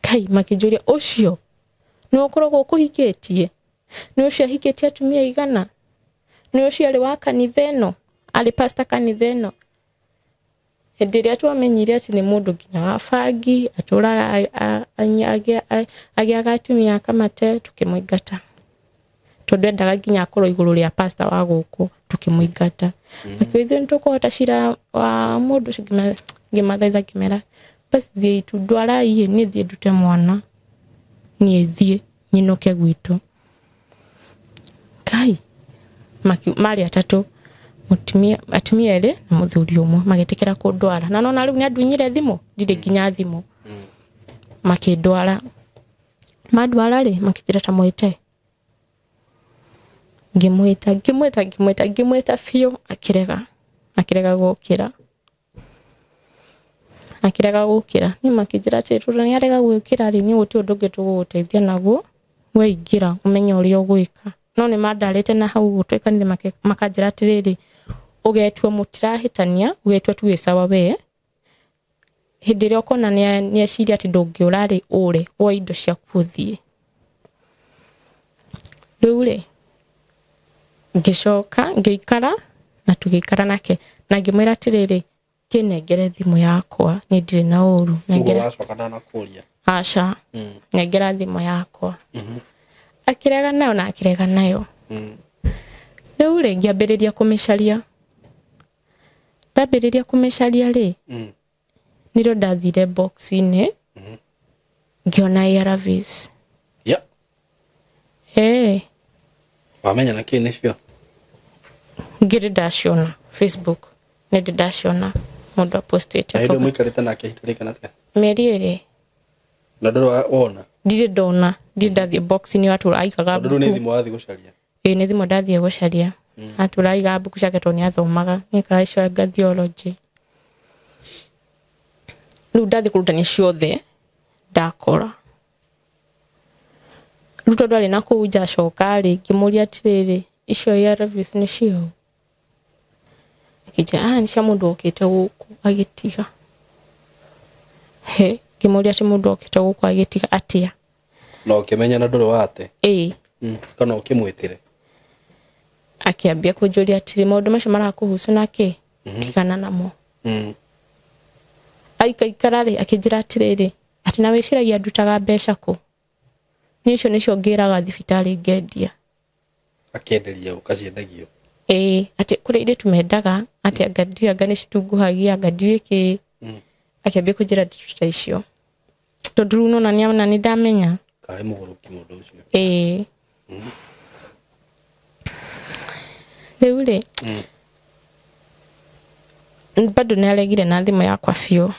Speaker 1: kai, makĩnjũria ũcio nĩ ũkoragwo ũkũhikĩtie? Nĩ ũcio ahikĩtie atumia igana? Nĩ ũcio arĩ wa kanitha ĩno? Arĩ pastor kanitha ĩno? Hĩndĩ ĩrĩa twamenyire atĩ nĩ mũndũ nginya wa bangi, atũraga agĩaga atumia akamate, tũkĩmũingata. Tondũ endaga nginya akorwo igũrũ rĩa pastor wa gũkũ, tũkĩmũingata. Makiuga ithuĩ nĩtũkũhota cira wa mũndũ ũcio, ngĩmathaitha ngĩmera basi thiĩi tu, ndwarai niĩ thiĩ ndute mwana, niĩ thiĩ nyinũke gwitũ. Kai marĩ atatũ, mũtumia atumia erĩ na mũthuri ũmwe, magĩtĩkĩra kũndwara. Na nona rĩu nĩ andunyire thimũ, ndirĩ nginya thimũ. Makĩndwara. Mandwara rĩ, makĩnjĩra ta mwĩte. Ngĩmwĩta, ngĩmwĩta, ngĩmwĩta, ngĩmwĩta biũ, akĩrega. Akĩrega gũkĩra. Akĩrega gũkĩra. Niĩ makĩnjĩra atĩ tondũ nĩ arega gũkĩra rĩ, niĩ gũtirĩ ũndũ ũngĩ tũgũgũteithia naguo, we ingĩra ũmenye ũrĩa ũgwĩka. No nĩ mandarĩte na hau ũguo twĩ kanitha makanjĩra atĩrĩrĩ, ũgetua mũtirahĩtania, ũgetua tu wĩ sawa we. Hĩndĩ ĩrĩa ũkona nĩ eciria atĩ ndũngĩũra rĩ, ũre, woe indo ciaku ũthiĩ. Rĩu rĩ, ngĩcoka ngĩikara na tũgĩikara nake, na ngĩmwĩra atĩrĩrĩ, kĩnengere thimũ yakwa, niĩ ndirĩ na ũru. Nengera.
Speaker 2: Wacoka ndanakũria.
Speaker 1: Aca. Nengera thimũ yakwa. Akĩrega nayo na akĩrega nayo. Rĩu rĩ, ngĩambĩrĩria kũmĩcaria. Ndambĩrĩria kũmĩcaria rĩ, nĩrĩo ndathire box-inĩ, ngĩona ARVs.
Speaker 2: Yeah.
Speaker 1: Eh.
Speaker 2: Wamenya na kĩ nĩcio?
Speaker 1: Ngĩrĩ ndaciona Facebook. Nĩ ndĩ ndaciona mũndũ apostĩte.
Speaker 2: Na hĩndĩ mũikarĩte nake ihinda rĩigana atĩa?
Speaker 1: Mĩeri ĩrĩ.
Speaker 2: Na ndũrĩ wona?
Speaker 1: Ndirĩ ndona, ndirĩ ndathiĩ box-inĩ, atũra aigaga
Speaker 2: Tondũ rĩu nĩ
Speaker 1: mbuku.
Speaker 2: thimũ wathiĩ gũcaria.
Speaker 1: Ĩĩ nĩ thimũ ndathiĩ gũcaria. Atũra aigaga mbuku ciake tondũ nĩ athomaga, nĩekaga icio theology. Rĩu ndathiĩ kũrutania ciothe, ndakora. Rĩu tondũ arĩ na kũu nja acoka rĩ, ngĩmũria atĩrĩrĩ, icio ARVs nĩ ciaũ? Akĩnjĩra, ah, nĩ cia mũndũ okĩte gũkũ agĩtiga. He, ngĩmũria atĩ mũndũ okĩte gũkũ agĩtiga atĩa?
Speaker 2: Na ũkĩmenya na ndũrĩ wate?
Speaker 1: Ĩĩ.
Speaker 2: Kana ũkĩmwĩtĩre?
Speaker 1: Akĩambia kũnjũria atĩrĩ, maũndũ macio marakũhusu na kĩ? Tigana namo. Aikaikara rĩ, akĩnjĩra atĩrĩrĩ, atĩ na wĩciragia ndutaga mbeca kũ? Niĩ icio nĩcio ngĩraga thibitarĩ ngendia.
Speaker 2: Akenderia ũkaciendagio?
Speaker 1: Ĩĩ, atĩ kũrĩ airĩtu mendaga, atĩ anga ndiũĩ anga nĩ citunguhagia, anga ndiũĩ kĩ. Akĩambia kũnjĩra ndeto ta icio. Tondũ rĩu nona nĩona nĩ ndamenya.
Speaker 2: Karĩ mũgũrũki mũndũ ũcio.
Speaker 1: Ĩĩ. Rĩu rĩ, bado nĩ aregire na thimũ yakwa biũ.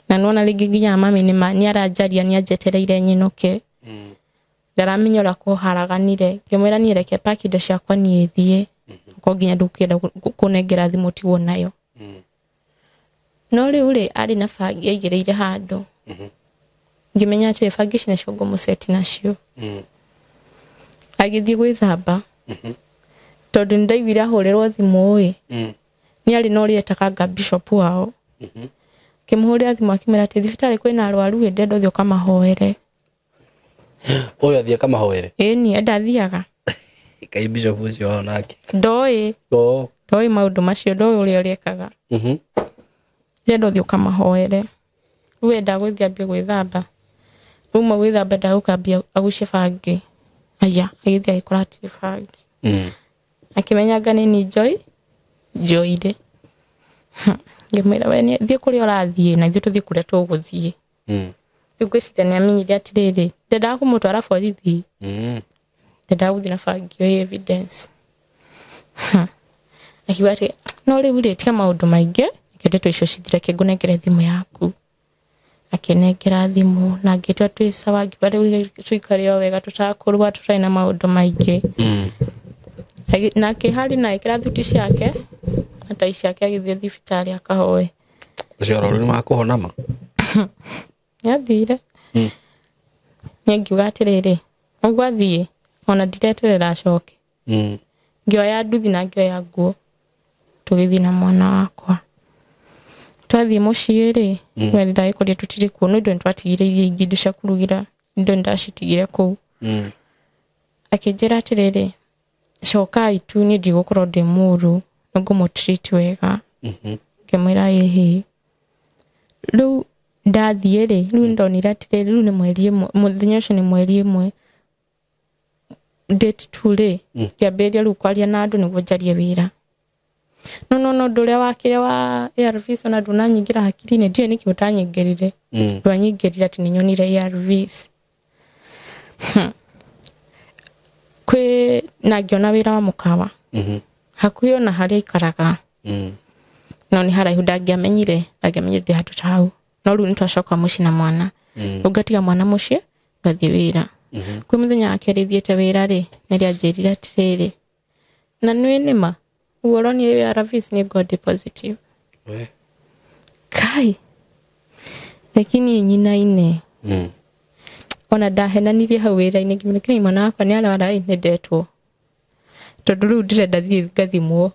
Speaker 1: Na nĩwona rĩngĩ nginya mami nĩ aranjaria, nĩ anjetereire nyinũke. Ndaramenya ũrĩa kũharaganire. Ngĩmwĩra niĩ reke pack indo ciakwa niĩ thiĩ. Ko nginya ndũkĩenda kũnengera thimũ tigwo nayo. No rĩu rĩ, arĩ na bangi aigĩrĩire handũ. Ngĩmenya atĩ bangi ici nĩcio ngũmũceti nacio. Agĩthiĩ gwĩthamba. Tondũ nĩndaiguire ahũrĩrwo thimũ ĩ. Nĩ arĩ na ũrĩa etaga anga bishop wao. Akĩmũhũrĩra thimũ akĩmwĩra atĩ thibitarĩ kwĩna arwaru ĩ, ndĩrenda ũthiĩ ũkamahoere.
Speaker 2: Ũyũ athiĩ akamahoere?
Speaker 1: Ĩni, ndathiaga.
Speaker 2: Kaĩ bishop ũcio wao nake?
Speaker 1: Ndoĩ. Ndoĩ maũndũ macio, ndoĩ ũrĩa ũrĩekaga. Ndĩrenda ũthiĩ ũkamahoere. Rĩu enda gũthiĩ ambie gwĩthamba. Rĩu gwĩthamba ndagũka ambie agucie bangi. Aya, agĩthiĩ agĩkora hatirĩ bangi. Akĩmenya anga nĩ niĩ njoire. Ngĩmwĩra we thiĩ kũrĩa ũrathiĩ na ithuĩ tũthiĩ kũrĩa tũgũthiĩ. Rĩu ngwĩciria nĩ amenyire atĩrĩrĩ, ndendaga kũmũtwara borithi. Ndendaga gũthiĩ na bangi ĩyo evidence. Akiuga atĩ no rĩu rĩ, tiga maũndũ maingĩ, reke ndeto icio cithire, reke ngũnengere thimũ yaku. Akĩnengera thimũ na ngĩtua twĩ sawa, ngiuga rĩu tũikare o wega tũtakũrũa, tũtarĩ na maũndũ maingĩ. Nake harĩ na ĩkĩra thuti ciake na tai ciake agĩthiĩ thibitarĩ akahoe.
Speaker 2: Ũcio arwaru nĩ makũhona ma?
Speaker 1: Nĩathire. Niĩ ngiuga atĩrĩrĩ, ũguo athiĩ ona ndireterera acoke. Ngĩoya nduthi na ngĩoya nguo, tũgĩthiĩ na mwana wakwa. Twathiĩ mũciĩ rĩ, we ndagĩkorire tũtirĩ kuo, no indo nĩtwatigire iria ingĩ, indo cia kũrugĩra, indo nĩndacitigire kũu. Akĩnjĩra atĩrĩrĩ, cokai tu, niĩ ndigũkorwo ndĩ mũũru, nĩngũmũ-treat wega. Ngĩmwĩra ĩhĩ. Rĩu ndathiĩ rĩ, rĩu nĩndonire atĩrĩrĩ, rĩu nĩ mweri ĩmwe, mũthenya ũcio nĩ mweri ĩmwe, date 2 rĩ, ngĩambĩrĩria rĩu kwaria na andũ nĩguo njarie wĩra. No no no ũndũ ũrĩa wakĩrĩa wa ARVs ona ndũnanyingĩra hakiri-inĩ, ndiũĩ nĩkĩ ũtanyingĩrire. Ndwanyingĩrire atĩ nĩnyonire ARVs. Kwĩ na ngĩona wĩra wa mũkawa hakuhĩ ona harĩa aikaraga, no nĩ haraihu, ndangĩamenyire ndĩ handũ ta hau. No rĩu nĩtwacoka mũciĩ na mwana, rĩu ngatiga mwana mũciĩ ngathiĩ wĩra. Kwĩ mũthenya wa kerĩ thiĩte wĩra rĩ, nĩrĩo anjĩrire atĩrĩrĩ, na nĩũĩ nĩma ũguo ũronire ARVs nĩ ngorwo positive. Kai lakini nyinaine ona ndahenanirie hau wĩra-inĩ, ngĩmwĩra kĩrĩ mwana wakwa nĩ arwara ĩ, nĩ ndetwo, tondũ rĩu ndĩrenda thiĩ ngathimwo,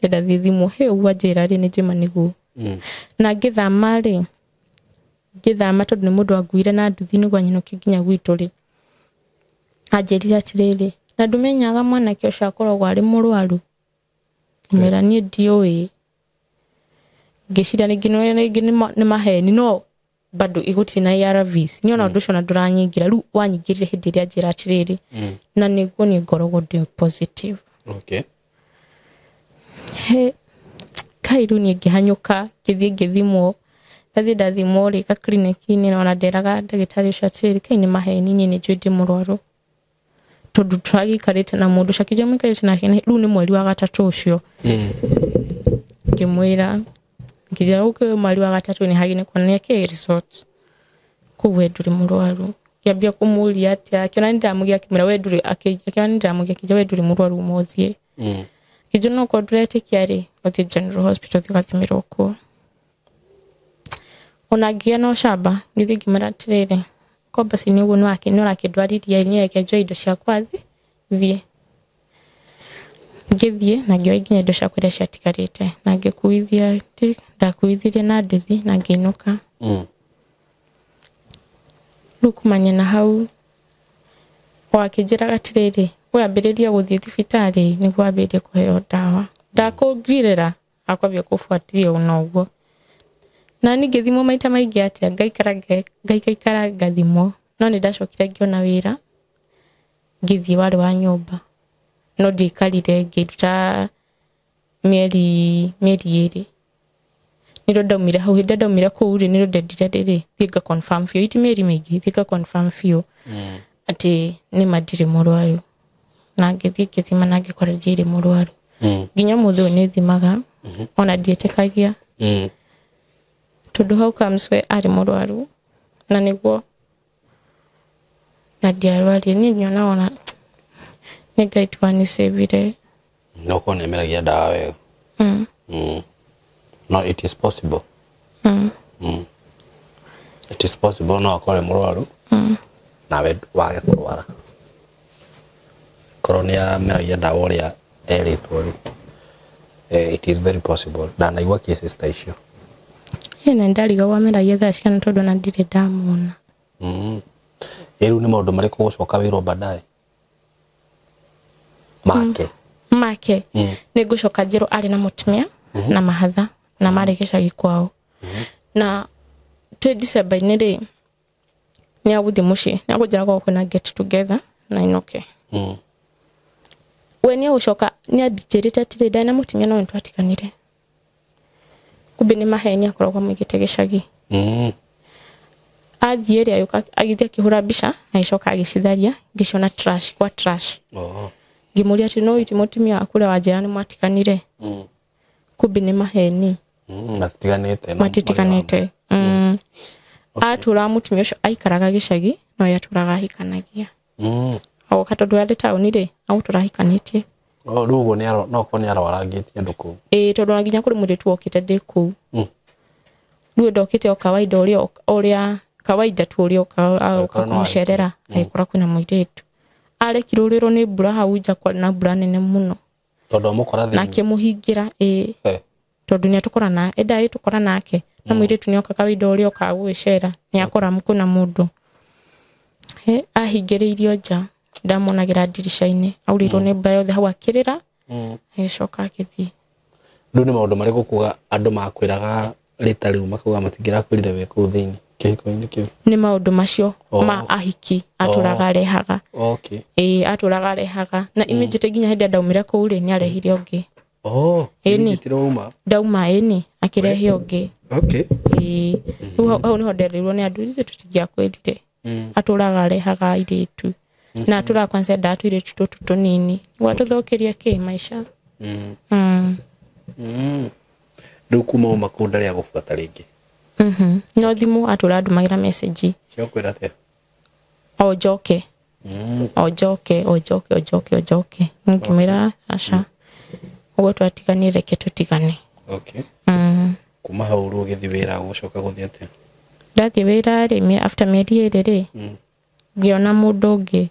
Speaker 1: ndĩrenda thiĩ thimwo. Hĩ, ũguo anjĩra rĩ, nĩ njũĩ ma nĩguo. Na ngĩthama rĩ, ngĩthama tondũ nĩ mũndũ wanguire na nduthi nĩguo anyinũkie nginya gwitũ rĩ, anjĩrire atĩrĩrĩ, na ndũmenyaga mwanake ũcio akoragwo arĩ mũrwaru? Ngĩmwĩra niĩ ndiũĩ. Ngĩciria rĩngĩ nĩ maheni, no bado igũtirĩ na ARVs. Niĩ ona ũndũ ũcio ona ndũranyingĩra, rĩu wanyingĩrire hĩndĩ ĩrĩa anjĩra atĩrĩrĩ, na nĩguo niĩ ngoragwo ndĩ positive. He, kai rĩu niĩ ngĩhanyũka, ngĩthiĩ ngĩthimwo. Ndathiĩ ndathimwo rĩ, ka clinic-inĩ, ona nderaga ndagĩtarĩ ũcio atĩrĩrĩ, kai nĩ maheni, niĩ nĩ njũĩ ndĩ mũrwaru. Tondũ tũragĩikarĩte na mũndũ ũcio, akĩnjĩra mũikarĩte nake, rĩu nĩ mweri wa gatatũ ũcio. Ngĩmwĩra, ngĩthiĩ gũkũ mweri wa gatatũ nĩ hagĩ nĩ kuonania kĩ result. Kũu we ndũrĩ mũrwaru. Ngĩambia kũmũria atĩa, akĩona nĩ ndĩramũgia, akĩmwĩra we ndũrĩ, akĩona nĩ ndĩramũgia, akĩnjĩra we ndũrĩ mũrwaru ũmũthĩ. Akĩnjĩra no korwo ndũretĩkia rĩ, ũthiĩ General Hospital ũthiĩ ũgathimĩrwo kuo. Ona ngĩgĩa na ũcamba, ngĩthiĩ ngĩmwĩra atĩrĩrĩ, korwo basi nĩ ũguo nĩ ũrakĩndwarithia, niĩ reke njoe indo ciakwa thiĩ. Ngĩthiĩ na ngĩoya nginya indo ciakwa iria ciatigarĩte, na ngĩkuithia, ndakuithirie na nduthi na ngĩinũka. Rĩu kumania na hau, o akĩnjĩraga atĩrĩrĩ, we ambĩrĩria gũthiĩ thibitarĩ nĩguo wambĩrĩrie kũheo ndawa. Ndakũngirĩra, akwambia kũbuatiria ona ũguo. Na niĩ ngĩthimwo maita maingĩ atĩa, ngaikara ngathimwo, no nĩ ndacokire ngĩona wĩra, ngĩthiĩ warĩ wa nyũmba. No ndiaikarire, ngĩruta mĩeri 2. Nĩrĩo ndaumire hau, hĩndĩ ĩrĩa ndaumire kũu rĩ, nĩrĩo ndendire rĩrĩ, thiĩ nga confirm biũ, iti mĩeri mĩingĩ, thiĩ nga confirm biũ atĩ nĩma ndirĩ mũrwaru. Na ngĩthiĩ ngĩthima na ngĩkora ndirĩ mũrwaru. Nginya ũmũthĩ ũyũ nĩ thimaga, ona ndiĩtĩkagia. Tondũ how comes we arĩ mũrwaru, na nĩguo na ndiarwarire. Niĩ nyonaga ona nĩ Ngai tu anicĩvire.
Speaker 2: No korwo nĩ ameragia ndawa wega. No it is possible. It is possible no akorwo e mũrwaru, nawe wage kũrwara. Korwo nĩ ameragia ndawa ũrĩa erĩtwo rĩ, it is very possible. Ndanaigua cases ta icio.
Speaker 1: Ĩ, na ndarigagwo ameragia thaa cigana tondũ ona ndirĩ ndamuona.
Speaker 2: Ĩ, rĩu nĩ maũndũ marĩkũ gũcoka wĩrwo baadaye? Make.
Speaker 1: Make. Nĩ ngũcoka njĩrwo arĩ na mũtumia na mahatha na marĩ gĩcagi kwao. Na twĩ December-inĩ rĩ, nĩ agũthiĩ mũciĩ, nĩ akũnjĩra gwao kwĩna get together na inũke. We nĩ agũcoka, nĩ anjĩrĩte atĩrĩ, ndarĩ na mũtumia no nĩ twatiganire. Kumbe nĩ maheni akoragwo amũigĩte gĩcagi. Athiĩ rĩ, agĩũka, agĩthiĩ akĩhũra mbica, na agĩcoka agĩcitharia, ngĩciona trash, kwa trash. Ngĩmũria atĩ no iti mũtumia waku ũrĩa wanjĩra nĩ mwatiganire. Kumbe nĩ maheni.
Speaker 2: Matitiganĩte.
Speaker 1: Matitiganĩte. Atũraga mũtumia ũcio aikaraga gĩcagi, no ye atũraga ahikanagia. Oka tondũ arĩ taũni rĩ, agũtũra ahikanĩtie.
Speaker 2: O, rĩu ũguo no okorwo nĩ arwarangĩtie andũ kũu.
Speaker 1: Ĩĩ, tondũ ona nginya kũrĩ mũirĩtu wokĩte ndĩ kũu. Rĩu ndokĩte o kawaida ũrĩa Kawaida tu ũrĩa oka kũmũcerera agĩkora kwĩna mũirĩtu. Arekirwo ũrĩrwo nĩ mbura hau nja kwarĩ na mbura nene mũno.
Speaker 2: Tondũ amũkora thĩinĩ.
Speaker 1: Na akĩmũhingĩra ĩĩ. Tondũ nĩ atũkora na enda ĩtũkora nake. Na mũirĩtu nĩ oka kawaida ũrĩa okaga gũgĩcera nĩ akora kwĩna mũndũ. Ahingĩrĩirio nja ndamuonagĩra ndirica-inĩ aurĩirwo nĩ mbura yothe hau akĩrĩra. Agĩcoka agĩthiĩ.
Speaker 2: Rĩu nĩ maũndũ marĩkũ kuga andũ makwĩraga rĩta rĩu makauga matingĩrakwĩrire wĩ kũu thĩinĩ kĩhiko-inĩ kĩu?
Speaker 1: Nĩ maũndũ macio ma ahiki atũraga arehaga.
Speaker 2: Okay.
Speaker 1: Ĩĩ atũraga arehaga na immediately nginya hĩndĩ ndaumire kũu rĩ nĩ arehire ũngĩ.
Speaker 2: Ĩni
Speaker 1: ndauma ĩni akĩrehe ũngĩ.
Speaker 2: Okay.
Speaker 1: Ĩĩ rĩu hau nĩho nderirwo nĩ andũ ithuĩ tũtingĩakwĩrire. Atũraga arehaga airĩtu na atũraga kwanza endaga tũirĩtu tũtũ tũnini gwatũthũkĩria kĩ maica.
Speaker 2: Rĩu kuma uma kũu ndarĩ agũbuata rĩngĩ.
Speaker 1: No thimũ atũra andũmagĩra message.
Speaker 2: Cia kwĩra atĩa?
Speaker 1: O njoke. O njoke o njoke o njoke o njoke. Ngĩmwĩra aca. Ũguo twatiganire reke tũtigane.
Speaker 2: Okay. Kuma hau rĩu ũgĩthiĩ wĩra ũgũcoka gũthiĩ atĩa?
Speaker 1: Ndathiĩ wĩra rĩ after mĩeri ĩrĩ rĩ ngĩona mũndũ ũngĩ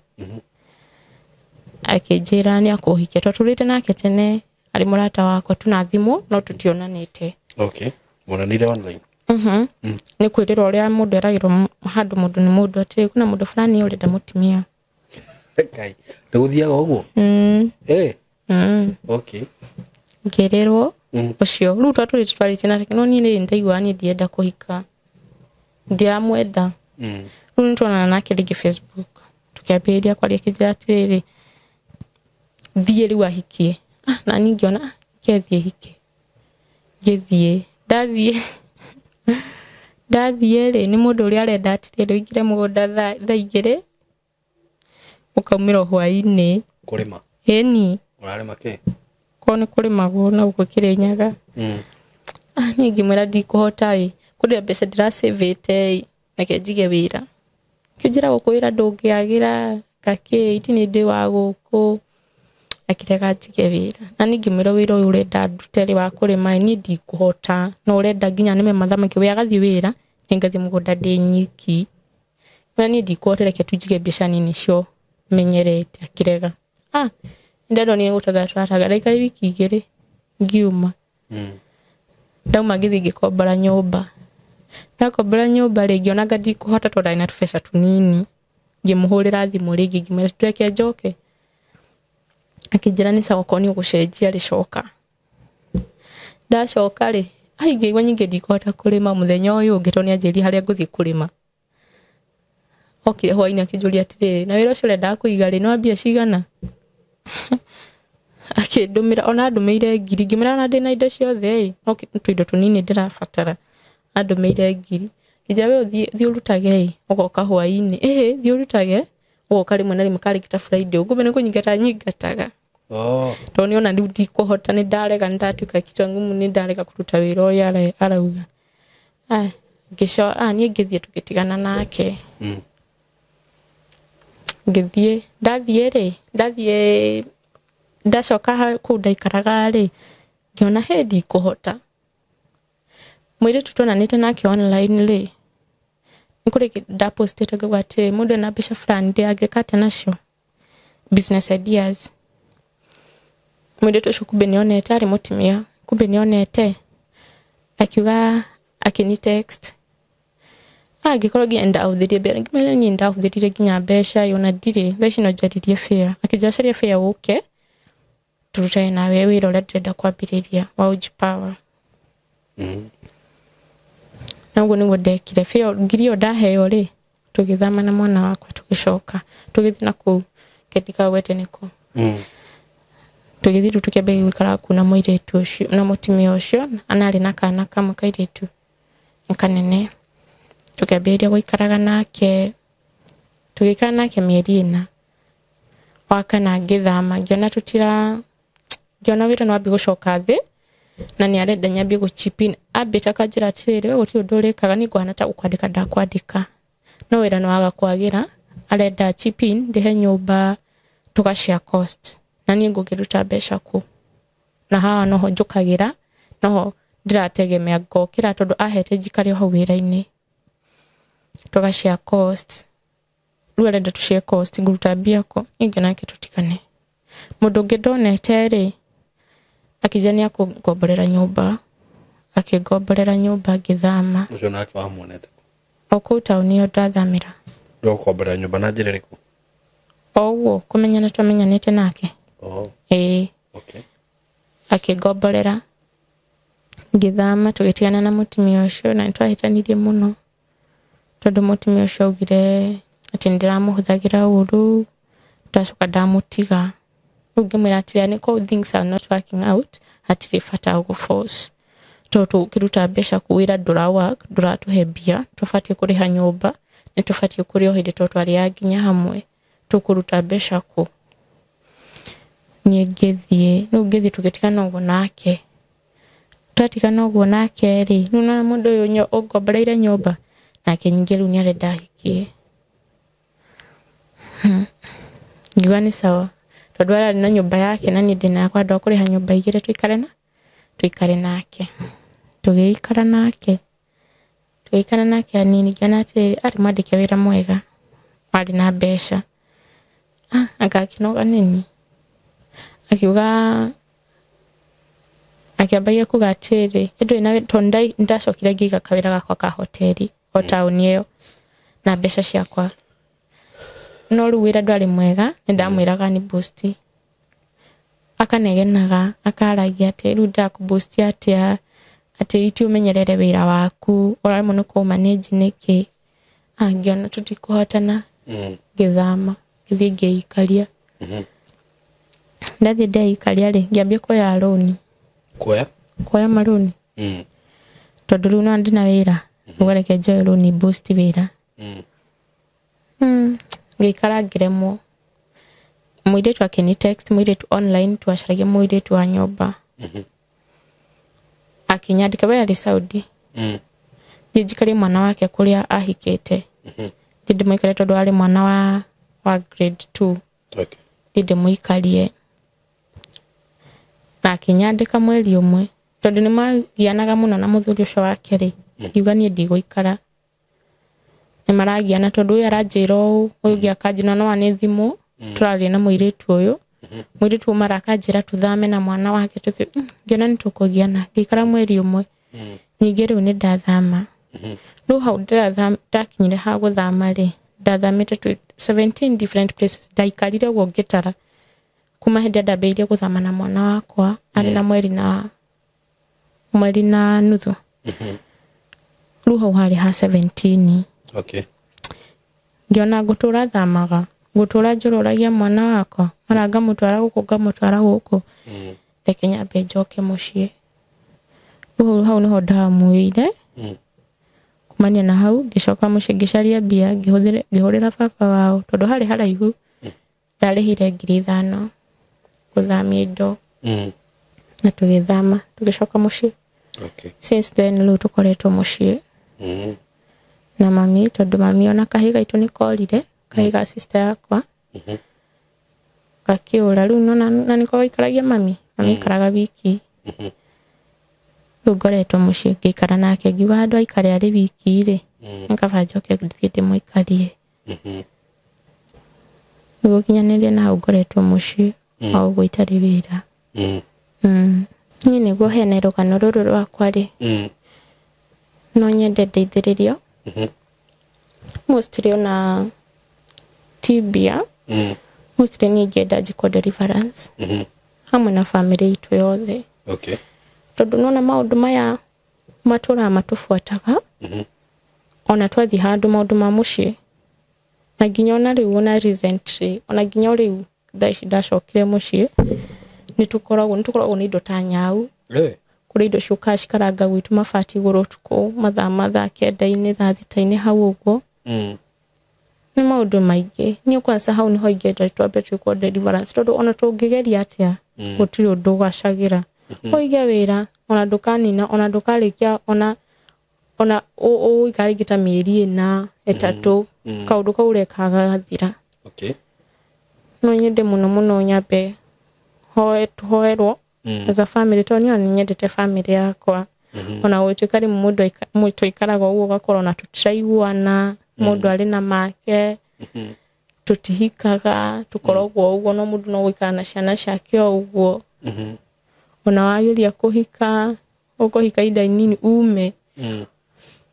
Speaker 1: akĩnjĩra nĩ akũhikia. Twatũrĩte nake tene arĩ mũrata wakwa tuna thimũ no tũtionanĩte.
Speaker 2: Okay. Mũranire online?
Speaker 1: Nĩ kwĩrĩrwo ũrĩa mũndũ eragĩrwo handũ mũndũ nĩ mũndũ atĩ kuna mũndũ fulani ũrenda mũtumia.
Speaker 2: Ngai. Nĩ gũthiaga ũguo? Okay.
Speaker 1: Ngĩrĩrwo ũcio rĩu twatũrĩte twarĩtie nake no niĩ nĩ ndaiguaga niĩ ndienda kũhika. Ndiramwenda. Rĩu nĩ tuonana nake rĩngĩ Facebook. Tũkĩambĩrĩria kwaria akĩnjĩra atĩrĩrĩ thiĩ rĩu ahikie. Na niĩ ngĩona ngĩthiĩ hike. Ngĩthiĩ ndathiĩ rĩ nĩ mũndũ ũrĩa arenda atĩrĩrĩ ũingĩre mũgũnda thaa igĩrĩ ũkaumĩra hwaĩ-inĩ.
Speaker 2: Kũrĩma?
Speaker 1: Ĩni.
Speaker 2: Ũrarĩma kĩ?
Speaker 1: Korwo nĩ kũrĩmagwo na gũkũ Kĩrĩnyaga. Niĩ ngĩmwĩra ndikũhota ĩ kũrĩa mbeca ndĩracĩvĩte ĩ reke njige wĩra. Kĩnjĩra gũkũ wĩra ndũngĩagĩra ngakĩ itinĩ ndĩ wa gũkũ. Akĩrega njige wĩra. Na niĩ ngĩmwĩra wĩra ũyũ ũrenda ndute rĩ wa kũrĩma niĩ ndikũhota no ũrenda nginya nĩme mathaa maingĩ we agathiĩ wĩra nĩ ngathiĩ mũgũnda ndĩ nyiki. Na niĩ ndikũhota reke tu njige mbeca nini cio menyerete akĩrega. Ndandonire gũtangara tũratangara ndaikarire wiki igĩrĩ ngiuma. Ndauma ngĩthiĩ ngĩkombora nyũmba. Ndakombora nyũmba rĩ ngĩona anga ndikũhota tondũ ndarĩ na tũbeca tũnini. Ngĩmũhũrĩra thimũ rĩngĩ ngĩmwĩra tũreke njoke. Akĩnjĩra nĩ sawa okorwo nĩ ũgũcenjia rĩ coka. Ndacoka rĩ ngĩigua nyingĩ ndikũhota kũrĩma mũthenya ũyũ ũngĩ tondũ nĩanjĩrire harĩa ngũthiĩ kũrĩma. Okire hwaĩ-inĩ akĩnjũria atĩrĩrĩ na wĩra ũcio ũrendaga kũiga rĩ nĩ wa mbia cigana? Akĩndũmĩra ona andũmĩire ngiri ngĩmwĩra ona ndĩna indo ciothe ĩ no tũindo tũnini ndĩrabatara. Andũmĩire ngiri ngĩnjĩra we ũthiĩ ũrutage ĩ ũgoka hwaĩ-inĩ ĩhĩ thiĩ ũrutage ũgoka rĩmwe na rĩmwe karĩ ta Friday ũguo nĩ kũnyingata nyingataga. Tondũ nĩona rĩu ndikũhota nĩ ndarega nĩ ndatuĩka kichwa ngumu nĩ ndarega kũruta wĩra ũrĩa arauga. Niĩ ngĩthiĩ tũgĩtigana nake. Ngĩthiĩ ndathiĩ rĩ ndathiĩ ndacoka kũu ndaikaraga rĩ ngĩona he ndikũhota. Mũirĩtu tuonanĩte nake online rĩ nĩ kũrĩ ndapostĩte ngauga atĩrĩ mũndũ ena mbeca fulani ndĩ angĩka atĩa nacio business ideas. Mũirĩtu ũcio kumbe nĩonete arĩ mũtumia kumbe nĩonete akiuga akĩni text angĩkorwo nginya ndahũthĩrire mbia ngĩmwĩra niĩ ndahũthĩrire nginya mbeca ona ndirĩ thaa ici no njaririe fare akĩnjĩra caria fare ũke tũrutane nawe wĩra ũrĩa ndĩrenda kwambĩrĩria wa Uji Power. Na ũguo nĩguo ndekire fare ngiri ĩyo ndaheo rĩ tũgĩthama na mwana wakwa tũgĩcoka tũgĩthiĩ na kũu ndikagwete nĩkũ. Tũgĩthiĩ rĩu tũkĩambia gũikara kũu na mũirĩtu ũcio na mũtumia ũcio anarĩ na kana kamwe kairĩtu nĩ kanene. Tũkĩambĩrĩria gũikaraga nake tũgĩikara nake mĩeri ĩna. Wa kana ngĩthama ngĩona tũtira ngĩona wĩra no ambie gũcoka thĩ na nĩ arenda nyambie gũ chip in ambĩte akanjĩra atĩrĩrĩ we gũtirĩ ũndũ ũrĩkaga niĩ ngũhana ta gũkwandĩka ndakwandĩka no wĩra nĩ waga kwagĩra arenda chip in ndĩhe nyũmba tũga share cost na niĩ ngũkĩruta mbeca kũ na haha noho njũkagĩra noho ndĩrategemea ngokĩra tondũ ahete njikare o hau wĩra-inĩ. Tũgashare cost. Rĩu arenda tũshare cost ngũruta mbia kũ? Niĩ ngĩona reke tũtigane. Mũndũ ũngĩ ndonete rĩ, akĩnjĩra nĩ akũngomborera nyũmba. Akĩngomborera nyũmba ngĩthama.
Speaker 3: Ũcio nake wamuonete?
Speaker 1: O kũu taũni ĩyo ndathamĩra.
Speaker 3: Ndũgũkomborera nyũmba na njĩra ĩrĩkũ?
Speaker 1: O ũguo kũmenyana twamenyanĩte nake.
Speaker 3: Oh.
Speaker 1: Ĩĩ.
Speaker 3: Okay.
Speaker 1: Akĩngomborera. Ngĩthama tũgĩtigana na mũtumia ũcio na nĩtwahĩtanirie mũno. Tondũ mũtumia ũcio augire atĩ nĩndĩramũhũthagĩra ũru, ndacoka ndamũtiga. Rĩu ngĩmwĩra atĩrĩ, nĩko things are not working out, hatirĩ bata gũ force. Tondũ tũkĩruta mbeca kũ wĩra ndũra work, ndũratũhe mbia, tũbatiĩ kũrĩha nyũmba, nĩtũbatiĩ kũrĩa o hĩndĩ tondũ twarĩaga nginya hamwe, tũkũruta mbeca kũ? Niĩ ngĩthiĩ, rĩu ngĩthiĩ tũgĩtigana ũguo nake. Twatigana ũguo nake rĩ, rĩu nĩwona mũndũ ũyũ ũngomboreire nyũmba, nake ningĩ rĩu nĩarenda ahikie. Ngiuga nĩ sawa. Tondũ ararĩ na nyũmba yake na niĩ ndĩna yakwa, andũ a kũrĩha nyũmba igĩrĩ tũikare nake. Tũgĩikara nake. Tũgĩikara nake hanini, ngĩona atĩrĩrĩ, arĩ mwandĩke wĩra mwega, warĩ na mbeca. Anga akĩnoga nini. Akiuga, akĩambagia kuga atĩrĩ, ĩndũ ĩna tondũ ndacokire ngĩiga kawĩra gakwa ka hoteli o taũni ĩyo na mbeca ciakwa. No rĩu wĩra ndwarĩ mwega, nĩndamwĩraga ni boost. Akanegenaga, akaragia atĩ rĩu ndakũ-boost atĩa, atĩ iti ũmenyerere wĩra waku, ũraremwo nĩ kũ-manage nĩkĩ. Ngĩona tũtikũhotana, ngĩthama, ngĩthiĩ ngĩikaria. Ndathiĩ ndeikaria rĩ, ngĩambia kuoya rũni.
Speaker 3: Kuoya?
Speaker 1: Kuoya marũni. Tondũ rĩu no ndĩna wĩra, nguga reke njoe rũni boost wĩra. Ngĩikara ngĩremwo. Mũirĩtu akĩni text, mũirĩtu online, twacaragia mũirĩtu wa nyũmba. Akĩnyandĩka, we arĩ Saudi. Thiĩ njikarie mwana wake kũrĩa ahikĩte. Thiĩ ndĩmũikarie tondũ arĩ mwana wa grade 2.
Speaker 3: Okay.
Speaker 1: Thiĩ ndĩmũikarie. Na akĩnyandĩka mweri ũmwe. Tondũ nĩmagianaga mũno na mũthuri ũcio wake rĩ, ngiuga niĩ ndigũikara. Nĩmaragiana tondũ ũyũ aranjĩra ũũ, ũyũ ũngĩ akanjĩra no nĩ thimũ, tũraria na mũirĩtu ũyũ. Mũirĩtu ũyũ mara akanjĩra tũthame na mwana wake tũthiĩ. Ngĩona nĩtũkũgiana. Ngĩikara mweri ũmwe. Ningĩ rĩu nĩndathama. Rĩu hau ndakinyire ha gũthama rĩ, ndathamĩte 17 different places. Ndaikarire ũguo ngĩtara. Kuma hĩndĩ ĩrĩa ndambĩrĩirie gũthama na mwana wakwa, arĩ na mweri na nuthu. Rĩu hau harĩ ha 17.
Speaker 3: Okay.
Speaker 1: Ngĩona ngũtũra thamaga, ngũtũra njũrũragia mwana wakwa, mara ngamũtwara gũkũ, ngamũtwara gũkũ. Reke nyambe njoke mũciĩ. Rĩu hau nĩho ndamuĩire. Kumania na hau ngĩcoka mũciĩ ngĩcaria mbia, ngĩhũrĩra baba wao tondũ harĩ haraihu. Ndarĩhire 5,000 gũthamia indo. Na tũgĩthama, tũgĩcoka mũciĩ.
Speaker 3: Okay.
Speaker 1: Since then rĩu tũkoretwo mũciĩ. Na mami, tondũ mami ona kahĩĩ gaitũ nĩ korire, kahĩĩ ga sister yakwa. Gakĩũra rĩu nona na nĩko gaikaragia mami, mami aikaraga wiki. Rĩu ngoretwo mũciĩ ngĩikara nake, ngiuga handũ aikare arĩ wiki rĩ, nĩ kaba njoke thiĩ ndĩmũikarie. Nĩguo nginyanĩrie na hau ngoretwo mũciĩ, o ũguo itarĩ wĩra. Niĩ nĩguo heane rũgano rũrũ rwakwa rĩ, no nyende ndeithĩrĩrio. Mostly ona ti mbia, mostly niĩ ingĩenda njĩkwo deliverance. Hamwe na family itũ yothe.
Speaker 3: Okay.
Speaker 1: Tondũ nĩwona maũndũ maya matũraga matũbuataga, ona twathiĩ handũ maũndũ ma mũciĩ, na nginya ona rĩu ona recently, ona nginya o rĩu thaa ici ndacokire mũciĩ, nĩtũkoragwo na indo ta nyau. Kũrĩ indo ciũkaga cikaranga gwitũ mabati igũrũ ũtukũ, mathaa ma thaa kenda-inĩ, thaa thita-inĩ hau ũguo. Nĩ maũndũ maingĩ. Niĩ kwanza hau nĩho ingĩenda twambe twĩkwo deliverance, tondũ ona tũngĩgeria atĩa, gũtirĩ ũndũ ũgacagĩra. Ũige wĩra, ona ndũkanina, ona ndũkarĩkia, ona ũikare rĩngĩ ta mĩeri 4, 3, kaũndũ kau ũrekaga gagathira.
Speaker 3: Okay.
Speaker 1: No nyende mũno mũno nyambe tũhoerwo as a family, tondũ niĩ ona nĩnyendete family yakwa. Ona gũtuĩka rĩmwe mũndũ tũikaraga ũguo ũgakorwo ona tũtiraiguana. Mũndũ arĩ na make, tũtihikaga, tũkoragwo ũguo, no mũndũ no gũikara na ciana ciake o ũguo. Ona wageria kũhika, ũkũhika ihinda inini ume.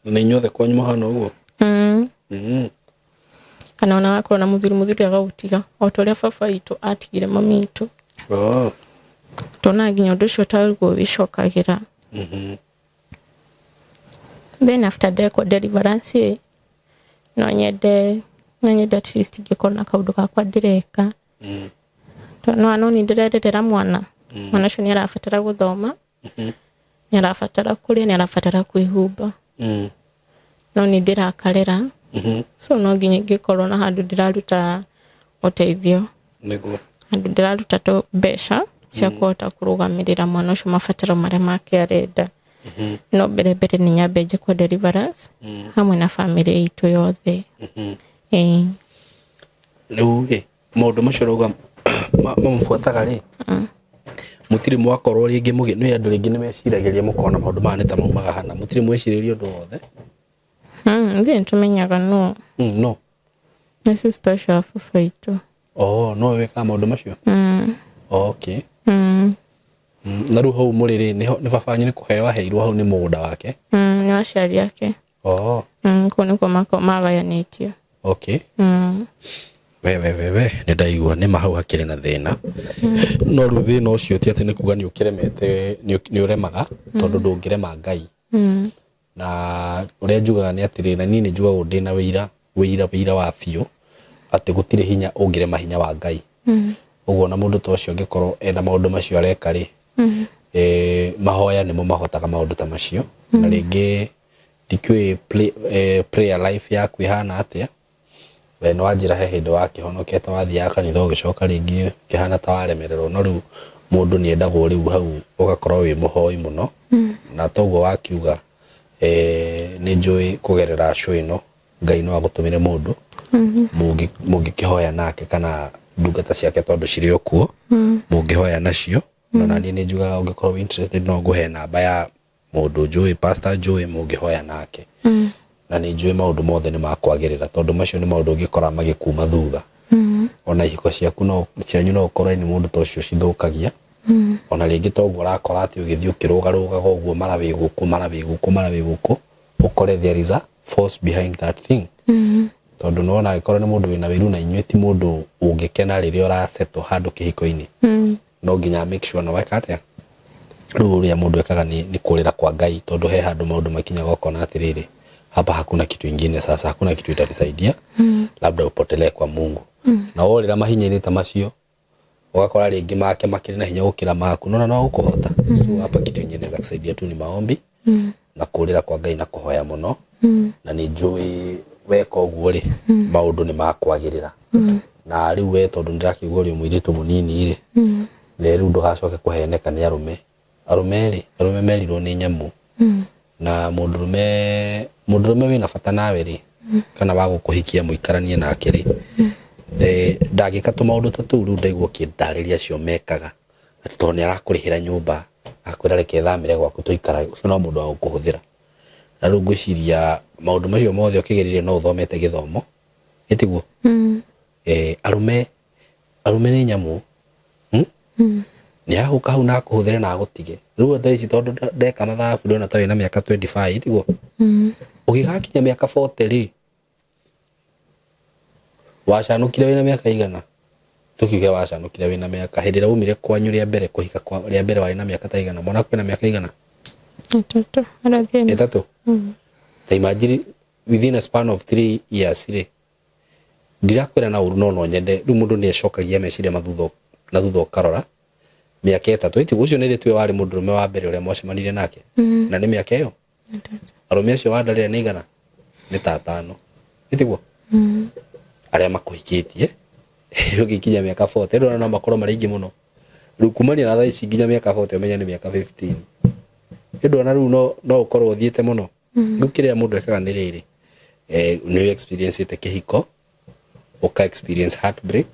Speaker 3: Na inyuothe kwanyu mũhana ũguo?
Speaker 1: Kana ona wakorwo na mũthuri, mũthuri agagũtiga o ta ũrĩa baba witũ atigire mami witũ. Tuonaga nginya ũndũ ũcio tarĩguo wĩcokagĩra. Then after ndekwo deliverance ĩ, no nyende at least ingĩkorwo na kaũndũ gakwa ndĩreka. Tondũ no nĩ ndĩrererera mwana. Mwana ũcio nĩ arabatara gũthoma, nĩ arabatara kũrĩa, nĩ arabatara kwĩhumba. No nĩ ndĩrakarera. So no nginya ingĩkorwo na handũ ndĩraruta ũteithio.
Speaker 3: Nĩguo.
Speaker 1: Handũ ndĩraruta tũ mbeca cia kũhota kũrũgamĩrĩra mwana ũcio mabataro marĩa make arenda. No mbere mbere nĩ nyambe njĩkwo deliverance hamwe na bamĩrĩ itũ yothe.
Speaker 3: Rĩu rĩ, maũndũ macio ũrauga mamũbuataga rĩ, mũtirĩ mwakorwo rĩngĩ mũgĩ nĩ andũ rĩngĩ nĩ meciragĩria mũkona maũndũ maya nĩ ta maumaga hana, mũtirĩ mwecirĩria ũndũ wothe?
Speaker 1: Ithuĩ nĩ tũmenyaga no.
Speaker 3: No.
Speaker 1: Nĩ sister ũcio wa baba witũ.
Speaker 3: Oh, no wĩkaga maũndũ macio? Okay. Na rĩu hau mũrĩ rĩ, nĩ baba wanyu nĩ kũheo aheirwo hau nĩ mũgũnda wake?
Speaker 1: Nĩ aciari ake. Kũu nĩkuo magayanĩtio.
Speaker 3: Okay. We nĩ ndaigua nĩ ma hau hakĩrĩ na thĩna. No rĩu thĩna ũcio ti atĩ nĩ kuga nĩ ũkĩremete, nĩ ũremaga, tondũ ndũngĩrema Ngai. Na ũrĩa njugaga nĩ atĩrĩ, na niĩ nĩ njugaga ndĩna wĩira wa biũ atĩ gũtirĩ hinya ũngĩrema hinya wa Ngai. Ũguo na mũndũ ta ũcio angĩkorwo ena maũndũ macio areka rĩ, mahoya nĩmo mahotaga maũndũ ta macio. Na rĩngĩ ndikĩũĩ prayer life yaku ĩhana atĩa. We nĩ wanjĩra he hĩndĩ wakĩhonokete wathiaga kanitha ũgĩcoka rĩngĩ ũkĩhana ta waremererwo, no rĩu mũndũ nĩ endagwo rĩu hau ũgakorwo wĩ mũhoi mũno. Na toguo wakiuga, nĩ njũĩ kũgerera show ĩno Ngai no agũtũmĩre mũndũ mũngĩkĩhoya nake kana ndungata ciake tondũ cirĩ o kuo, mũngĩhoya nacio. No naniĩ nĩ njugaga ũngĩkorwo wĩ interested no ngũhe namba ya mũndũ njũĩ, pastor njũĩ, mũngĩhoya nake. Na nĩ njũĩ maũndũ mothe nĩ makwagĩrĩra tondũ macio nĩ maũndũ ũngĩkora magĩkuma thutha. Ona ihiko ciaku no cianyu no ũkorwo nĩ mũndũ ta ũcio cithũkagia. Ona rĩngĩ toguo ũrakora atĩ ũgĩthiĩ ũkĩrũgarũgaga ũguo mara wĩ gũkũ, mara wĩ gũkũ, mara wĩ gũkũ, ũkore there is a force behind that thing. Tondũ nĩwona angĩkorwo nĩ mũndũ wĩna wĩiru na inyuĩ ti mũndũ ũngĩkena rĩrĩa ũrasettle handũ kĩhiko-inĩ. No nginya make sure no weka atĩa. Rĩu ũrĩa mũndũ ekaga nĩ kũrĩra kwa Ngai tondũ he handũ maũndũ makinyaga ũkona atĩrĩrĩ, hapa hakuna kitu ingine sasa, hakuna kitu itanisaidia. Labda upotelee kwa Mungu. Na worĩra mahinya-inĩ ta macio, ũgakora rĩngĩ make makĩrĩ na hinya gũkĩra maku, nona no ũkũhota. So hapa kitu ingine inaweza kusaidia tu ni maombi na kũrĩra kwa Ngai na kũhoya mũno. Na nĩ njũĩ weka ũguo rĩ, maũndũ nĩ makwagĩrĩra. Na rĩu we tondũ ndĩrakĩigua ũrĩ mũirĩtu mũnini rĩ, na rĩu ndũgacoke kũheneka nĩ arũme. Arũme rĩ, arũme merirwo nĩ nyamũ. Na mũndũrũme wĩna bata nawe rĩ, kana wa gũkũhikia mũikaranie nake rĩ, ndangĩka tũmaũndũ ta tũu rĩu ndaigua ũkĩndarĩria acio mekaga. Atĩ tondũ nĩ arakũrĩhĩra nyũmba, akwĩra reke thamĩre gwaku tũikarage, ũcio no mũndũ wa gũkũhũthĩra. Na rĩu ngwĩciria maũndũ macio mothe ũkĩgereire no ũthomete gĩthomo, ĩtiguo? Arũme nĩ nyamũ. Nĩ ahũka hau na akũhũthĩre na agũtige. Rĩu thaa ici tondũ ndeka mathabu ndona ta wĩna mĩaka 25, tiguo? Ũgĩgakinya mĩaka 40 rĩ, wacanũkire wĩna mĩaka igana? Tũkiuge wacanũkire wĩna mĩaka, hĩndĩ ĩrĩa waumire kwanyu rĩa mbere kũhika kwa rĩa mbere warĩ na mĩaka ta igana? Mwana waku ena mĩaka igana?
Speaker 1: Ĩtatũ.
Speaker 3: Ĩtatũ? Ta imagine within a span of 3 years rĩ, ndirakwĩra na ũru no nyende rĩu mũndũ nĩ acokagia meciria na thutha ũkarora mĩaka ĩtatũ, ĩtiguo? Ũcio nĩ tuwe warĩ mũndũrũme wa mbere ũrĩa mwacemanirie nake. Na nĩ mĩaka ĩyo? Arũme acio wandarĩra nĩ igana? Nĩ ta atano, ĩtiguo? Arĩa makũhikĩtie ũgĩkinya mĩaka 40, rĩu no makorwo marĩ aingĩ mũno. Rĩu kumania na thaa ici nginya mĩaka 40 ũmenye nĩ mĩaka 15. Ĩndũ rĩu no ũkorwo ũthiĩte mũno. Rĩu kĩrĩa mũndũ ekaga nĩ rĩrĩ, nĩ experience ĩte kĩhiko, ũka experience heartbreak,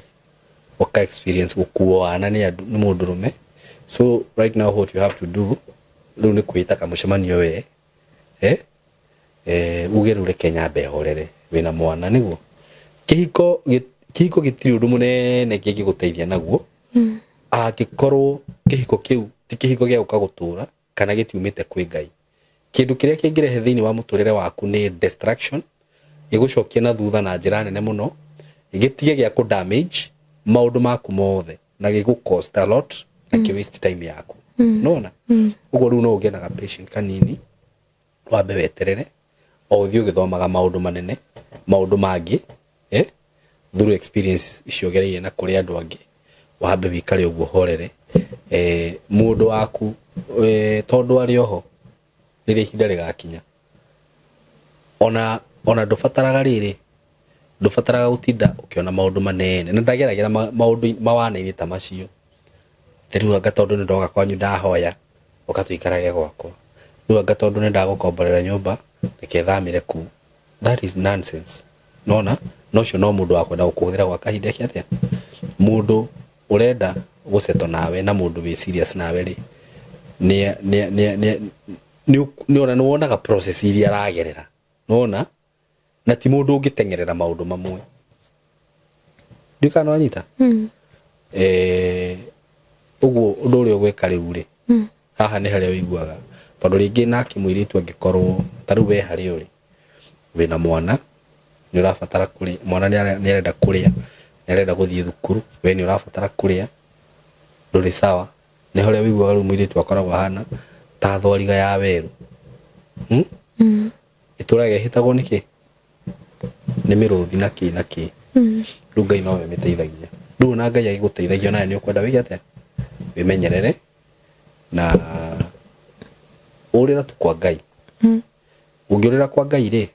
Speaker 3: ũka experience gũkuo wana nĩ andũ, nĩ mũndũrũme. So right now what you have to do rĩu nĩ kwĩta kamũcemanio we,
Speaker 2: Uge rĩu reke nyambe horere wĩna mwana nĩguo kĩhiko gĩtirĩ ũndũ mũnene kĩngĩgũteithia naguo angĩkorwo kĩhiko kĩu ti kĩhiko gĩa gũka gũtũra kana gĩtiumĩte kwĩ Ngai. Kĩndũ kĩrĩa kĩngĩrehe thĩinĩ wa mũtũrĩre waku nĩ destruction, gĩgũcokia na thutha na njĩra nene mũno, gĩtige gĩa kũ damage maũndũ maku mothe na gĩgũ cost a lot na kĩ waste time yaku. Nona ũguo rĩu no ũgĩe na patient kanini wambe weterere o ũthiĩ ũgĩthomaga maũndũ manene maũndũ mangĩ through experience icio ũgereire na kũrĩ andũ angĩ wambe wĩikare ũguo horere mũndũ waku tondũ arĩ oho rĩrĩa ihinda rĩgakinya ona ndũbataraga rĩrĩ ndũbataraga gũtinda ũkĩona maũndũ manene na ndageragĩra maũndũ mawana-inĩ ta macio rĩu anga tondũ nĩ ndoka kwanyu ndahoya ũka tũikarage gwakwa rĩu anga tondũ nĩ ndagũkomborera nyũmba reke thamĩre kuu. That is nonsense. Nona no ũcio no mũndũ wa kwenda gũkũhũthĩra gwa kahinda kĩa atĩa. Mũndũ ũrenda gũceto nawe na mũndũ wĩ serious nawe rĩ nĩ ona nĩ wonaga process iria aragerera nona na ti mũndũ ũngĩteng'erera maũndũ mamwe. Ndiũĩ kana nĩwanyita? Ũguo ũndũ ũrĩa ũgwĩka rĩu rĩ haha nĩ harĩa ũiguaga tondũ rĩngĩ nake mũirĩtu angĩkorwo ta rĩu we harĩa ũrĩ wĩna mwana nĩ ũrabatara kũrĩa mwana nĩ arenda kũrĩa nĩ arenda gũthiĩ thukuru we nĩ ũrabatara kũrĩa ndũrĩ sawa nĩ harĩa ũiguaga rĩu mũirĩtu akoragwo ahana ta thwariga ya werũ. Ĩtũraga ĩhĩtagwo nĩkĩ nĩ mĩrũthi na kĩ na kĩ. Rĩu Ngai nowe ũmĩteithagia. Rĩu ona Ngai agĩgũteithagia onawe nĩ ũkwenda wĩke atĩa wĩmenyerere na ũrĩra tu kwa Ngai. Ũngĩũrĩra kwa Ngai rĩ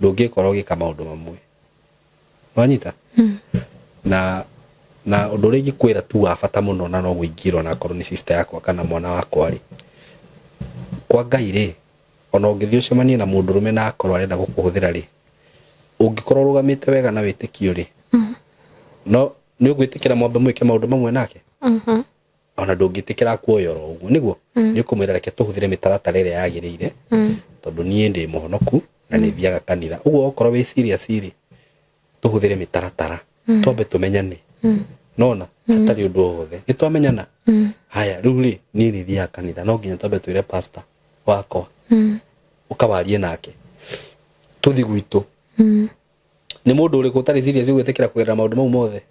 Speaker 2: ndũngĩkorwo ũgĩka maũndũ mamwe. Wanyita? Na ũndũ ũrĩa ingĩkwĩra tu wa bata mũno na no gũingĩrwo na akorwo nĩ sister yakwa kana mwana wakwa rĩ kwa Ngai rĩ ona ũngĩthiĩ ũcemanie na mũndũrũme na akorwo arenda gũkũhũthĩra rĩ ũngĩkorwo ũrũgamĩte wega na wĩtĩkio rĩ no nĩ ũgwĩtĩkĩra mwambe mwĩke maũndũ mamwe nake ona ndũngĩtĩkĩra kuoya oro ũguo nĩguo nĩ ũkũmwĩra reke tũhũthĩre mĩtaratara ĩrĩa yagĩrĩire tondũ niĩ ndĩ mũhonoku na nĩ thiaga kanitha ũguo okorwo wĩ serious rĩ tũhũthĩre mĩtaratara twambe tũmenyane nona hatarĩ ũndũ o wothe nĩ twamenyana haya rĩu rĩ niĩ nĩ thiaga kanitha no nginya twambe twĩre pastor wakwa ũkawarie nake tũthi gwitũ. Nĩ mũndũ ũrĩkũ ũtarĩ serious ũgwĩtĩkĩra kũgerera maũndũ mau mothe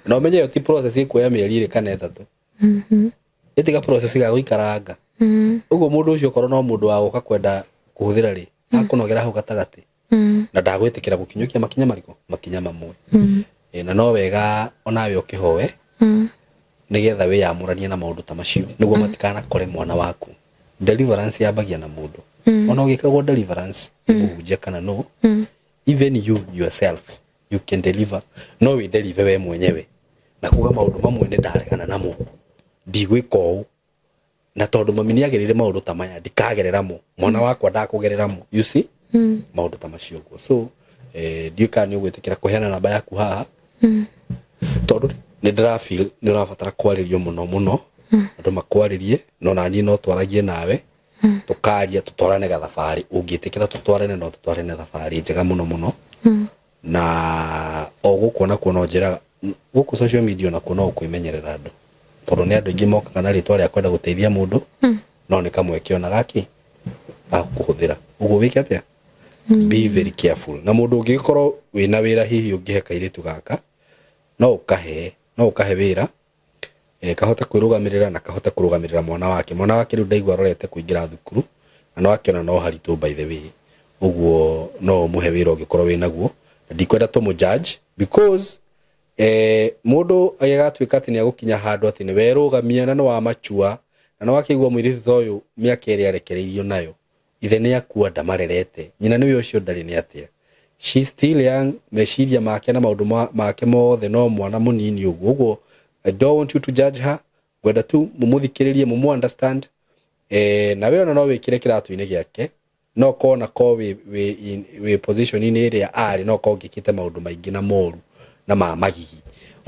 Speaker 2: na ũmenye ĩyo ti process ĩkuoya mĩeri ĩrĩ kana ĩtatũ ĩtiga process ga gũikaranga ũguo mũndũ ũcio okorwo no mũndũ wa gũka kwenda kũhũthĩra rĩ akũnogera hau gatagatĩ na ndagwĩtĩkĩra gũkinyũkia makinya marĩkũ makinya mamwe. Na no wega onawe ũkĩhoe nĩgetha wĩyamũranie na maũndũ ta macio nĩguo matikanakore mwana waku. Deliverance yambagia na mũndũ ona ũgĩkagwo deliverance mũhunjia kana no even you yourself you can deliver no we deliver we mwenyewe na kuga maũndũ mamwe nĩ ndaregana namo ndigwĩka ũũ na tondũ mami nĩagereire maũndũ ta maya ndikagerera mo mwana wakwa ndakũgerera mo you see maũndũ ta macio ũguo. So ndiũĩ kana nĩ ũgwĩtĩkĩra kũheana namba yaku haha tondũ nĩ ndĩra feel nĩ ũrabatara kwarĩrio mũno mũno andũ makwarĩrie no naniĩ no twaragie nawe tũkaria tũtwarane gathabarĩ ũngĩtĩkĩra tũtwarane no tũtwarane thabarĩ njega mũno mũno na o gũkũ nakuo no njĩra gũkũ social media nakuo no ũkwĩmenyerera andũ tondũ nĩ andũ aingĩ mokaga na rĩtwa rĩa kwenda gũteithia mũndũ no nĩ kamweke ona gaki gakũhũthĩra ũguo wĩke atĩa be very careful na mũndũ ũngĩkorwo wĩna wĩra hihi ũngĩhe kairĩtu gaka no ũkahe wĩra kahote kwĩrũgamĩrĩra na kahote kũrũgamĩrĩra mwana wake. Mwana wake rĩu ndaigua arorete kũingĩra thukuru na no akĩona no haritũ by the way ũguo no ũmũhe wĩra ũngĩkorwo wĩnaguo na ndikwenda tũmũ judge because mũndũ agĩgatuĩka atĩ nĩegũkinya handũ atĩ nĩwerũgamia na nĩwamachua na nĩwakĩigua mũirĩtu ta ũyũ mĩaka ĩrĩa arekereirio nayo ithe nĩakua ndamarerete nyina nĩwe ũcio ndarĩ nĩ atĩa she still young meciria make na maũndũ make mothe no mwana mũnini ũguo ũguo I don't want you to judge her ngwenda tu mumuthikiririe mumu understand na we ona no wikire kiratu-inĩ gĩake no kona ko wi position inĩ ĩrĩa arĩ no ko ngĩkĩte maũndũ maingĩ na moru na ma magigi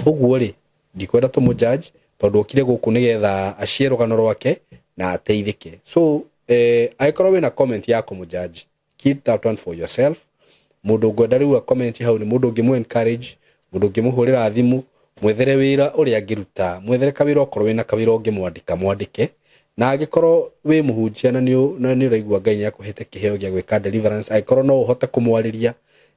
Speaker 2: ũguo rĩ ndikwenda tũmũ judge tondũ okire gũkũ nĩgetha acie rũgano rwake na ateithĩke. So angĩkorwo wĩna comment ya kũmũ judge Keep that one for yourself. Mũndũ ngwenda rĩu comment hau nĩ mũndũ ũngĩmũ encourage, mũndũ ũngĩmũhũrĩra thimũ, mwethere wĩra ũrĩa angĩruta, mwethere kawĩra okorwo wĩna kawĩra ũngĩmwandĩka mwandĩke. Na angĩkorwo wĩ mũhunjia na nĩ ũraigua Ngai nĩ akũhete kĩheo gĩa gwĩka deliverance, angĩkorwo no ũhote kũmwarĩria,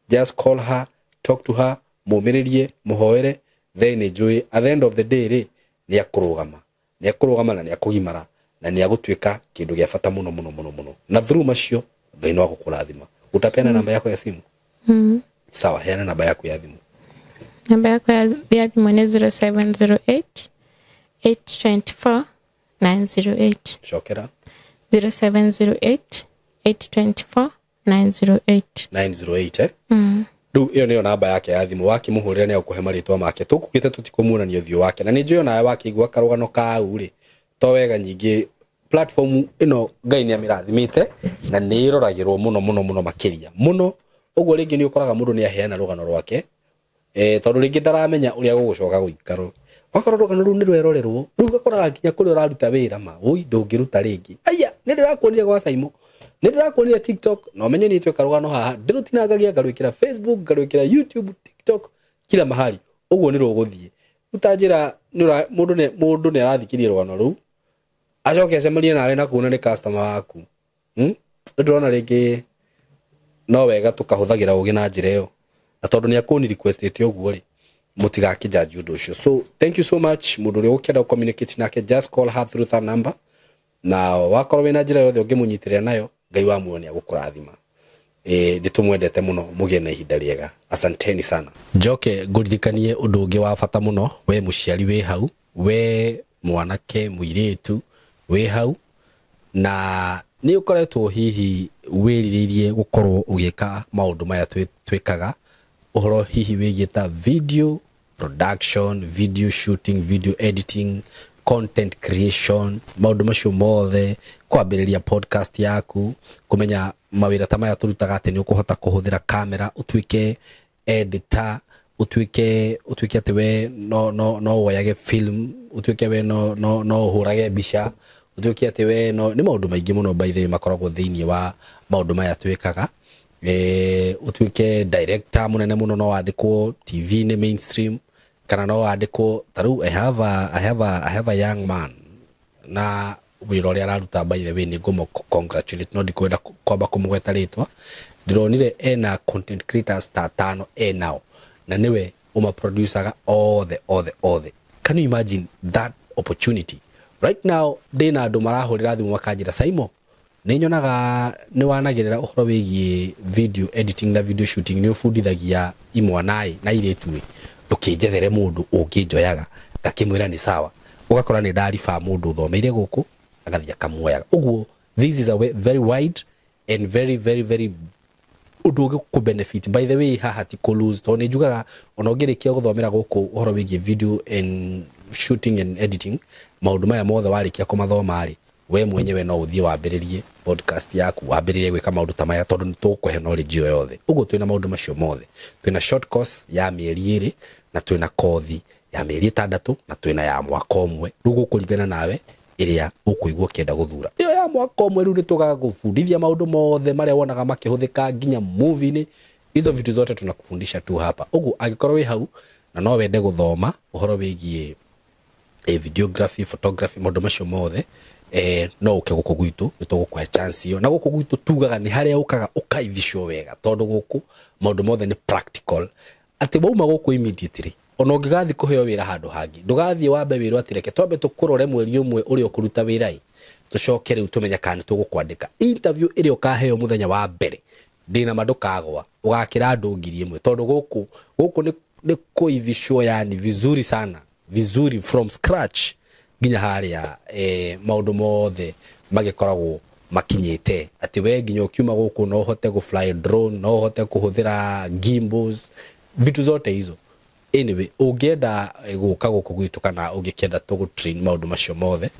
Speaker 2: just call her, talk to her, mũmĩrĩrie, mũhoere, then enjoy. At the end of the day rĩ, nĩ akũrũgama, nĩ akũrũgama na nĩ akũgimara na nĩ agũtuĩka kĩndũ gĩa bata mũno mũno mũno mũno. Na through macio Ngai no agũkũrathima. Utapeana namba yako ya simu? Sawa, heana namba yako ya thimu.
Speaker 1: Namba yako ya thimũ nĩ 0708 824 908.
Speaker 2: Cokera.
Speaker 1: 0708 824 908.
Speaker 2: 908 eh? Rĩu ĩyo nĩyo namba yake ya thimũ, wakĩmũhũrĩra nĩ agũkũhe marĩtwa make. Tũkugĩte tũtikũmuonania ũthiũ wake, na nĩ njũĩ onawe wakĩigua karũgano kau rĩ, to wega nyingĩ platform ĩno Ngai nĩ amĩrathimĩte na nĩ ĩroragĩrwo mũno mũno mũno makĩria mũno. Ũguo rĩngĩ nĩ ũkoraga mũndũ nĩ aheana rũgano rwake, tondũ rĩngĩ ndaramenya ũrĩa gũgũcoka gũikarwo. Wakorwo rũgano rũu nĩ rwerorerwo, rĩu ũgakoraga nginya kũrĩa ũraruta wĩra ma, oi ndũngĩruta rĩngĩ. Aya, nĩ ndĩrakuonire gwa Saimo, nĩ ndĩrakuonire TikTok, na ũmenye nĩ tweka rũgano haha, ndĩrũtinangagia ngarwĩkĩra Facebook, ngarwĩkĩra YouTube, TikTok, kila mahali. Ũguo nĩ rũgũthiĩ. Rĩu ta njĩra, mũndũ nĩ arathikĩria rũgano rũu, acoke acemanie nawe na kuona nĩ customer waku. Ndĩrona rĩngĩ no wega tũkahũthagĩra ũgĩ na njĩra ĩyo, na tondũ nĩ akũni requestĩte ũguo rĩ, mũtigakĩnjanji ũndũ ũcio. So thank you so much. Mũndũ ũrĩa ũkĩenda communicate nake, just call her through that number, na wakorwo wĩna njĩra yothe ũngĩmũnyitĩrĩra nayo, Ngai wa muoyo nĩ agũkũrathima. Nĩ tũmwendete mũno, mũgĩe na ihinda rĩega. Asanteni sana. Njoke ngũririkanie ũndũ ũngĩ wa bata mũno, we mũciari wĩ hau, we mwanake mũirĩtu wĩ hau, na nĩ ũkoretwo hihi wĩrirĩirie gũkorwo ũgĩka maũndũ maya twĩkaga, ũhoro hihi wĩgiĩ ta video production, video shooting, video editing, content creation, maũndũ macio mothe, kwambĩrĩria podcast yaku, kũmenya mawĩra ta maya tũrutaga atĩ nĩ ũkũhota kũhũthĩra kamera, ũtuĩke editor, ũtuĩke atĩ we no woyage film, ũtuĩke we no ũhũrage mbica, ũtuĩke atĩ we no, nĩ maũndũ maingĩ mũno by the way makoragwo thĩinĩ wa maũndũ maya twĩkaga. Ũtuĩke director mũnene mũno, no wandĩkwo TV-inĩ mainstream, kana no wandĩkwo ta rĩu I have a young man na wĩra ũrĩa araruta by the way nĩ ngũmũ congratulate, no ndikwenda kwamba kũmũgweta rĩtwa. Ndĩronire ena content creators ta 5 enao, na nĩwe ũmaproducaga othe. Can you imagine that opportunity? Right now ndĩna andũ marahũrĩra thimũ makanjĩra, Saimo, nĩ nyonaga nĩ wanagĩrĩra ũhoro wĩgiĩ video editing na video shooting, nĩ ũbundithagia imwana na airĩtu, ndũkĩnjethere mũndũ ũngĩnjoyaga. Ngakĩmwĩra nĩ sawa. Ũgakora nĩ ndariba mũndũ ũthomeire gũkũ agathiĩ akamuoyaga. Ũguo this is a very wide and very very very ũndũ ũngĩ benefit. By the way, haha ti kũ lose, tondũ nĩ njugaga ona ũngĩrĩkia gũthomera gũkũ ũhoro wĩgiĩ video and shooting and editing, maũndũ maya mothe warĩkia kũmathoma rĩ, we mwenyewe no ũthiĩ wambĩrĩrie podcast yaku, wambĩrĩrie gwĩka maũndũ ta maya, tondũ nĩ tũgũkũhe knowledge ĩyo yothe. Ũguo twĩna maũndũ macio mothe, twĩna short course ya mĩeri 2, na twĩna kothi ya mĩeri 6, na twĩna ya mwaka ũmwe. Rĩu gũkũringana nawe ĩrĩa ũkũigua ũkĩenda gũthura. Ĩyo ya mwaka ũmwe rĩu nĩ tũgagũbundithia maũndũ mothe marĩa wonaga makĩhũthĩka nginya movie-inĩ, hizo vitu zote tunakufundisha tu hapa. Ũguo angĩkorwo wĩ hau na no wende gũthoma ũhoro wĩgiĩ videography, photography, maũndũ macio mothe, no ũke gũkũ gwitũ, nĩ tũgũkũhe chance ĩyo. Na gũkũ gwitũ tugaga nĩ harĩa ũkaga ũkaivicwo wega, tondũ gũkũ maũndũ mothe nĩ practical. Atĩ wauma gũkũ immediately, ona ũngĩgathiĩ kũheo wĩra handũ hangĩ, ndũgathiĩ wambe wĩrwo atĩ reke twambe tũkũrore mweri ũmwe ũrĩa ũkũruta wĩra ĩ, tũcoke rĩu tũmenye kana nĩ tũgũkwandĩka. Interview ĩrĩa ũkaheo mũthenya wa mbere, ndĩna ma ndũkagwa, ũgakĩra andũ 1000, tondũ gũkũ nĩ kũivicwo, yani vizuri sana, vizuri from scratch nginya harĩa maũndũ mothe magĩkoragwo makinyĩte. Atĩ we nginya ũkiuma gũkũ no ũhote gũ fly drone, no ũhote kũhũthĩra gimbals, vitu zote hizo. Anyway, ũngĩenda gũka gũkũ gwitũ kana ũngĩkĩenda tũgũ train maũndũ macio mothe,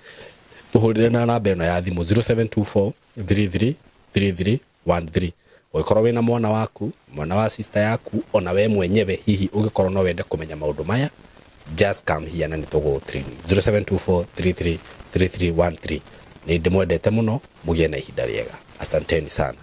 Speaker 2: tũhũrĩre na namba ĩno ya thimũ 0724 33 33 13. Ũngĩkorwo wĩna mwana waku, mwana wa sister yaku, ona we mwenyewe hihi ũngĩkorwo no wende kũmenya maũndũ maya, just come here na nĩtũgũ train. 0724 33 33 13. Nĩ ndĩmwendete mũno, mũgĩe na ihinda rĩega. Asanteni sana.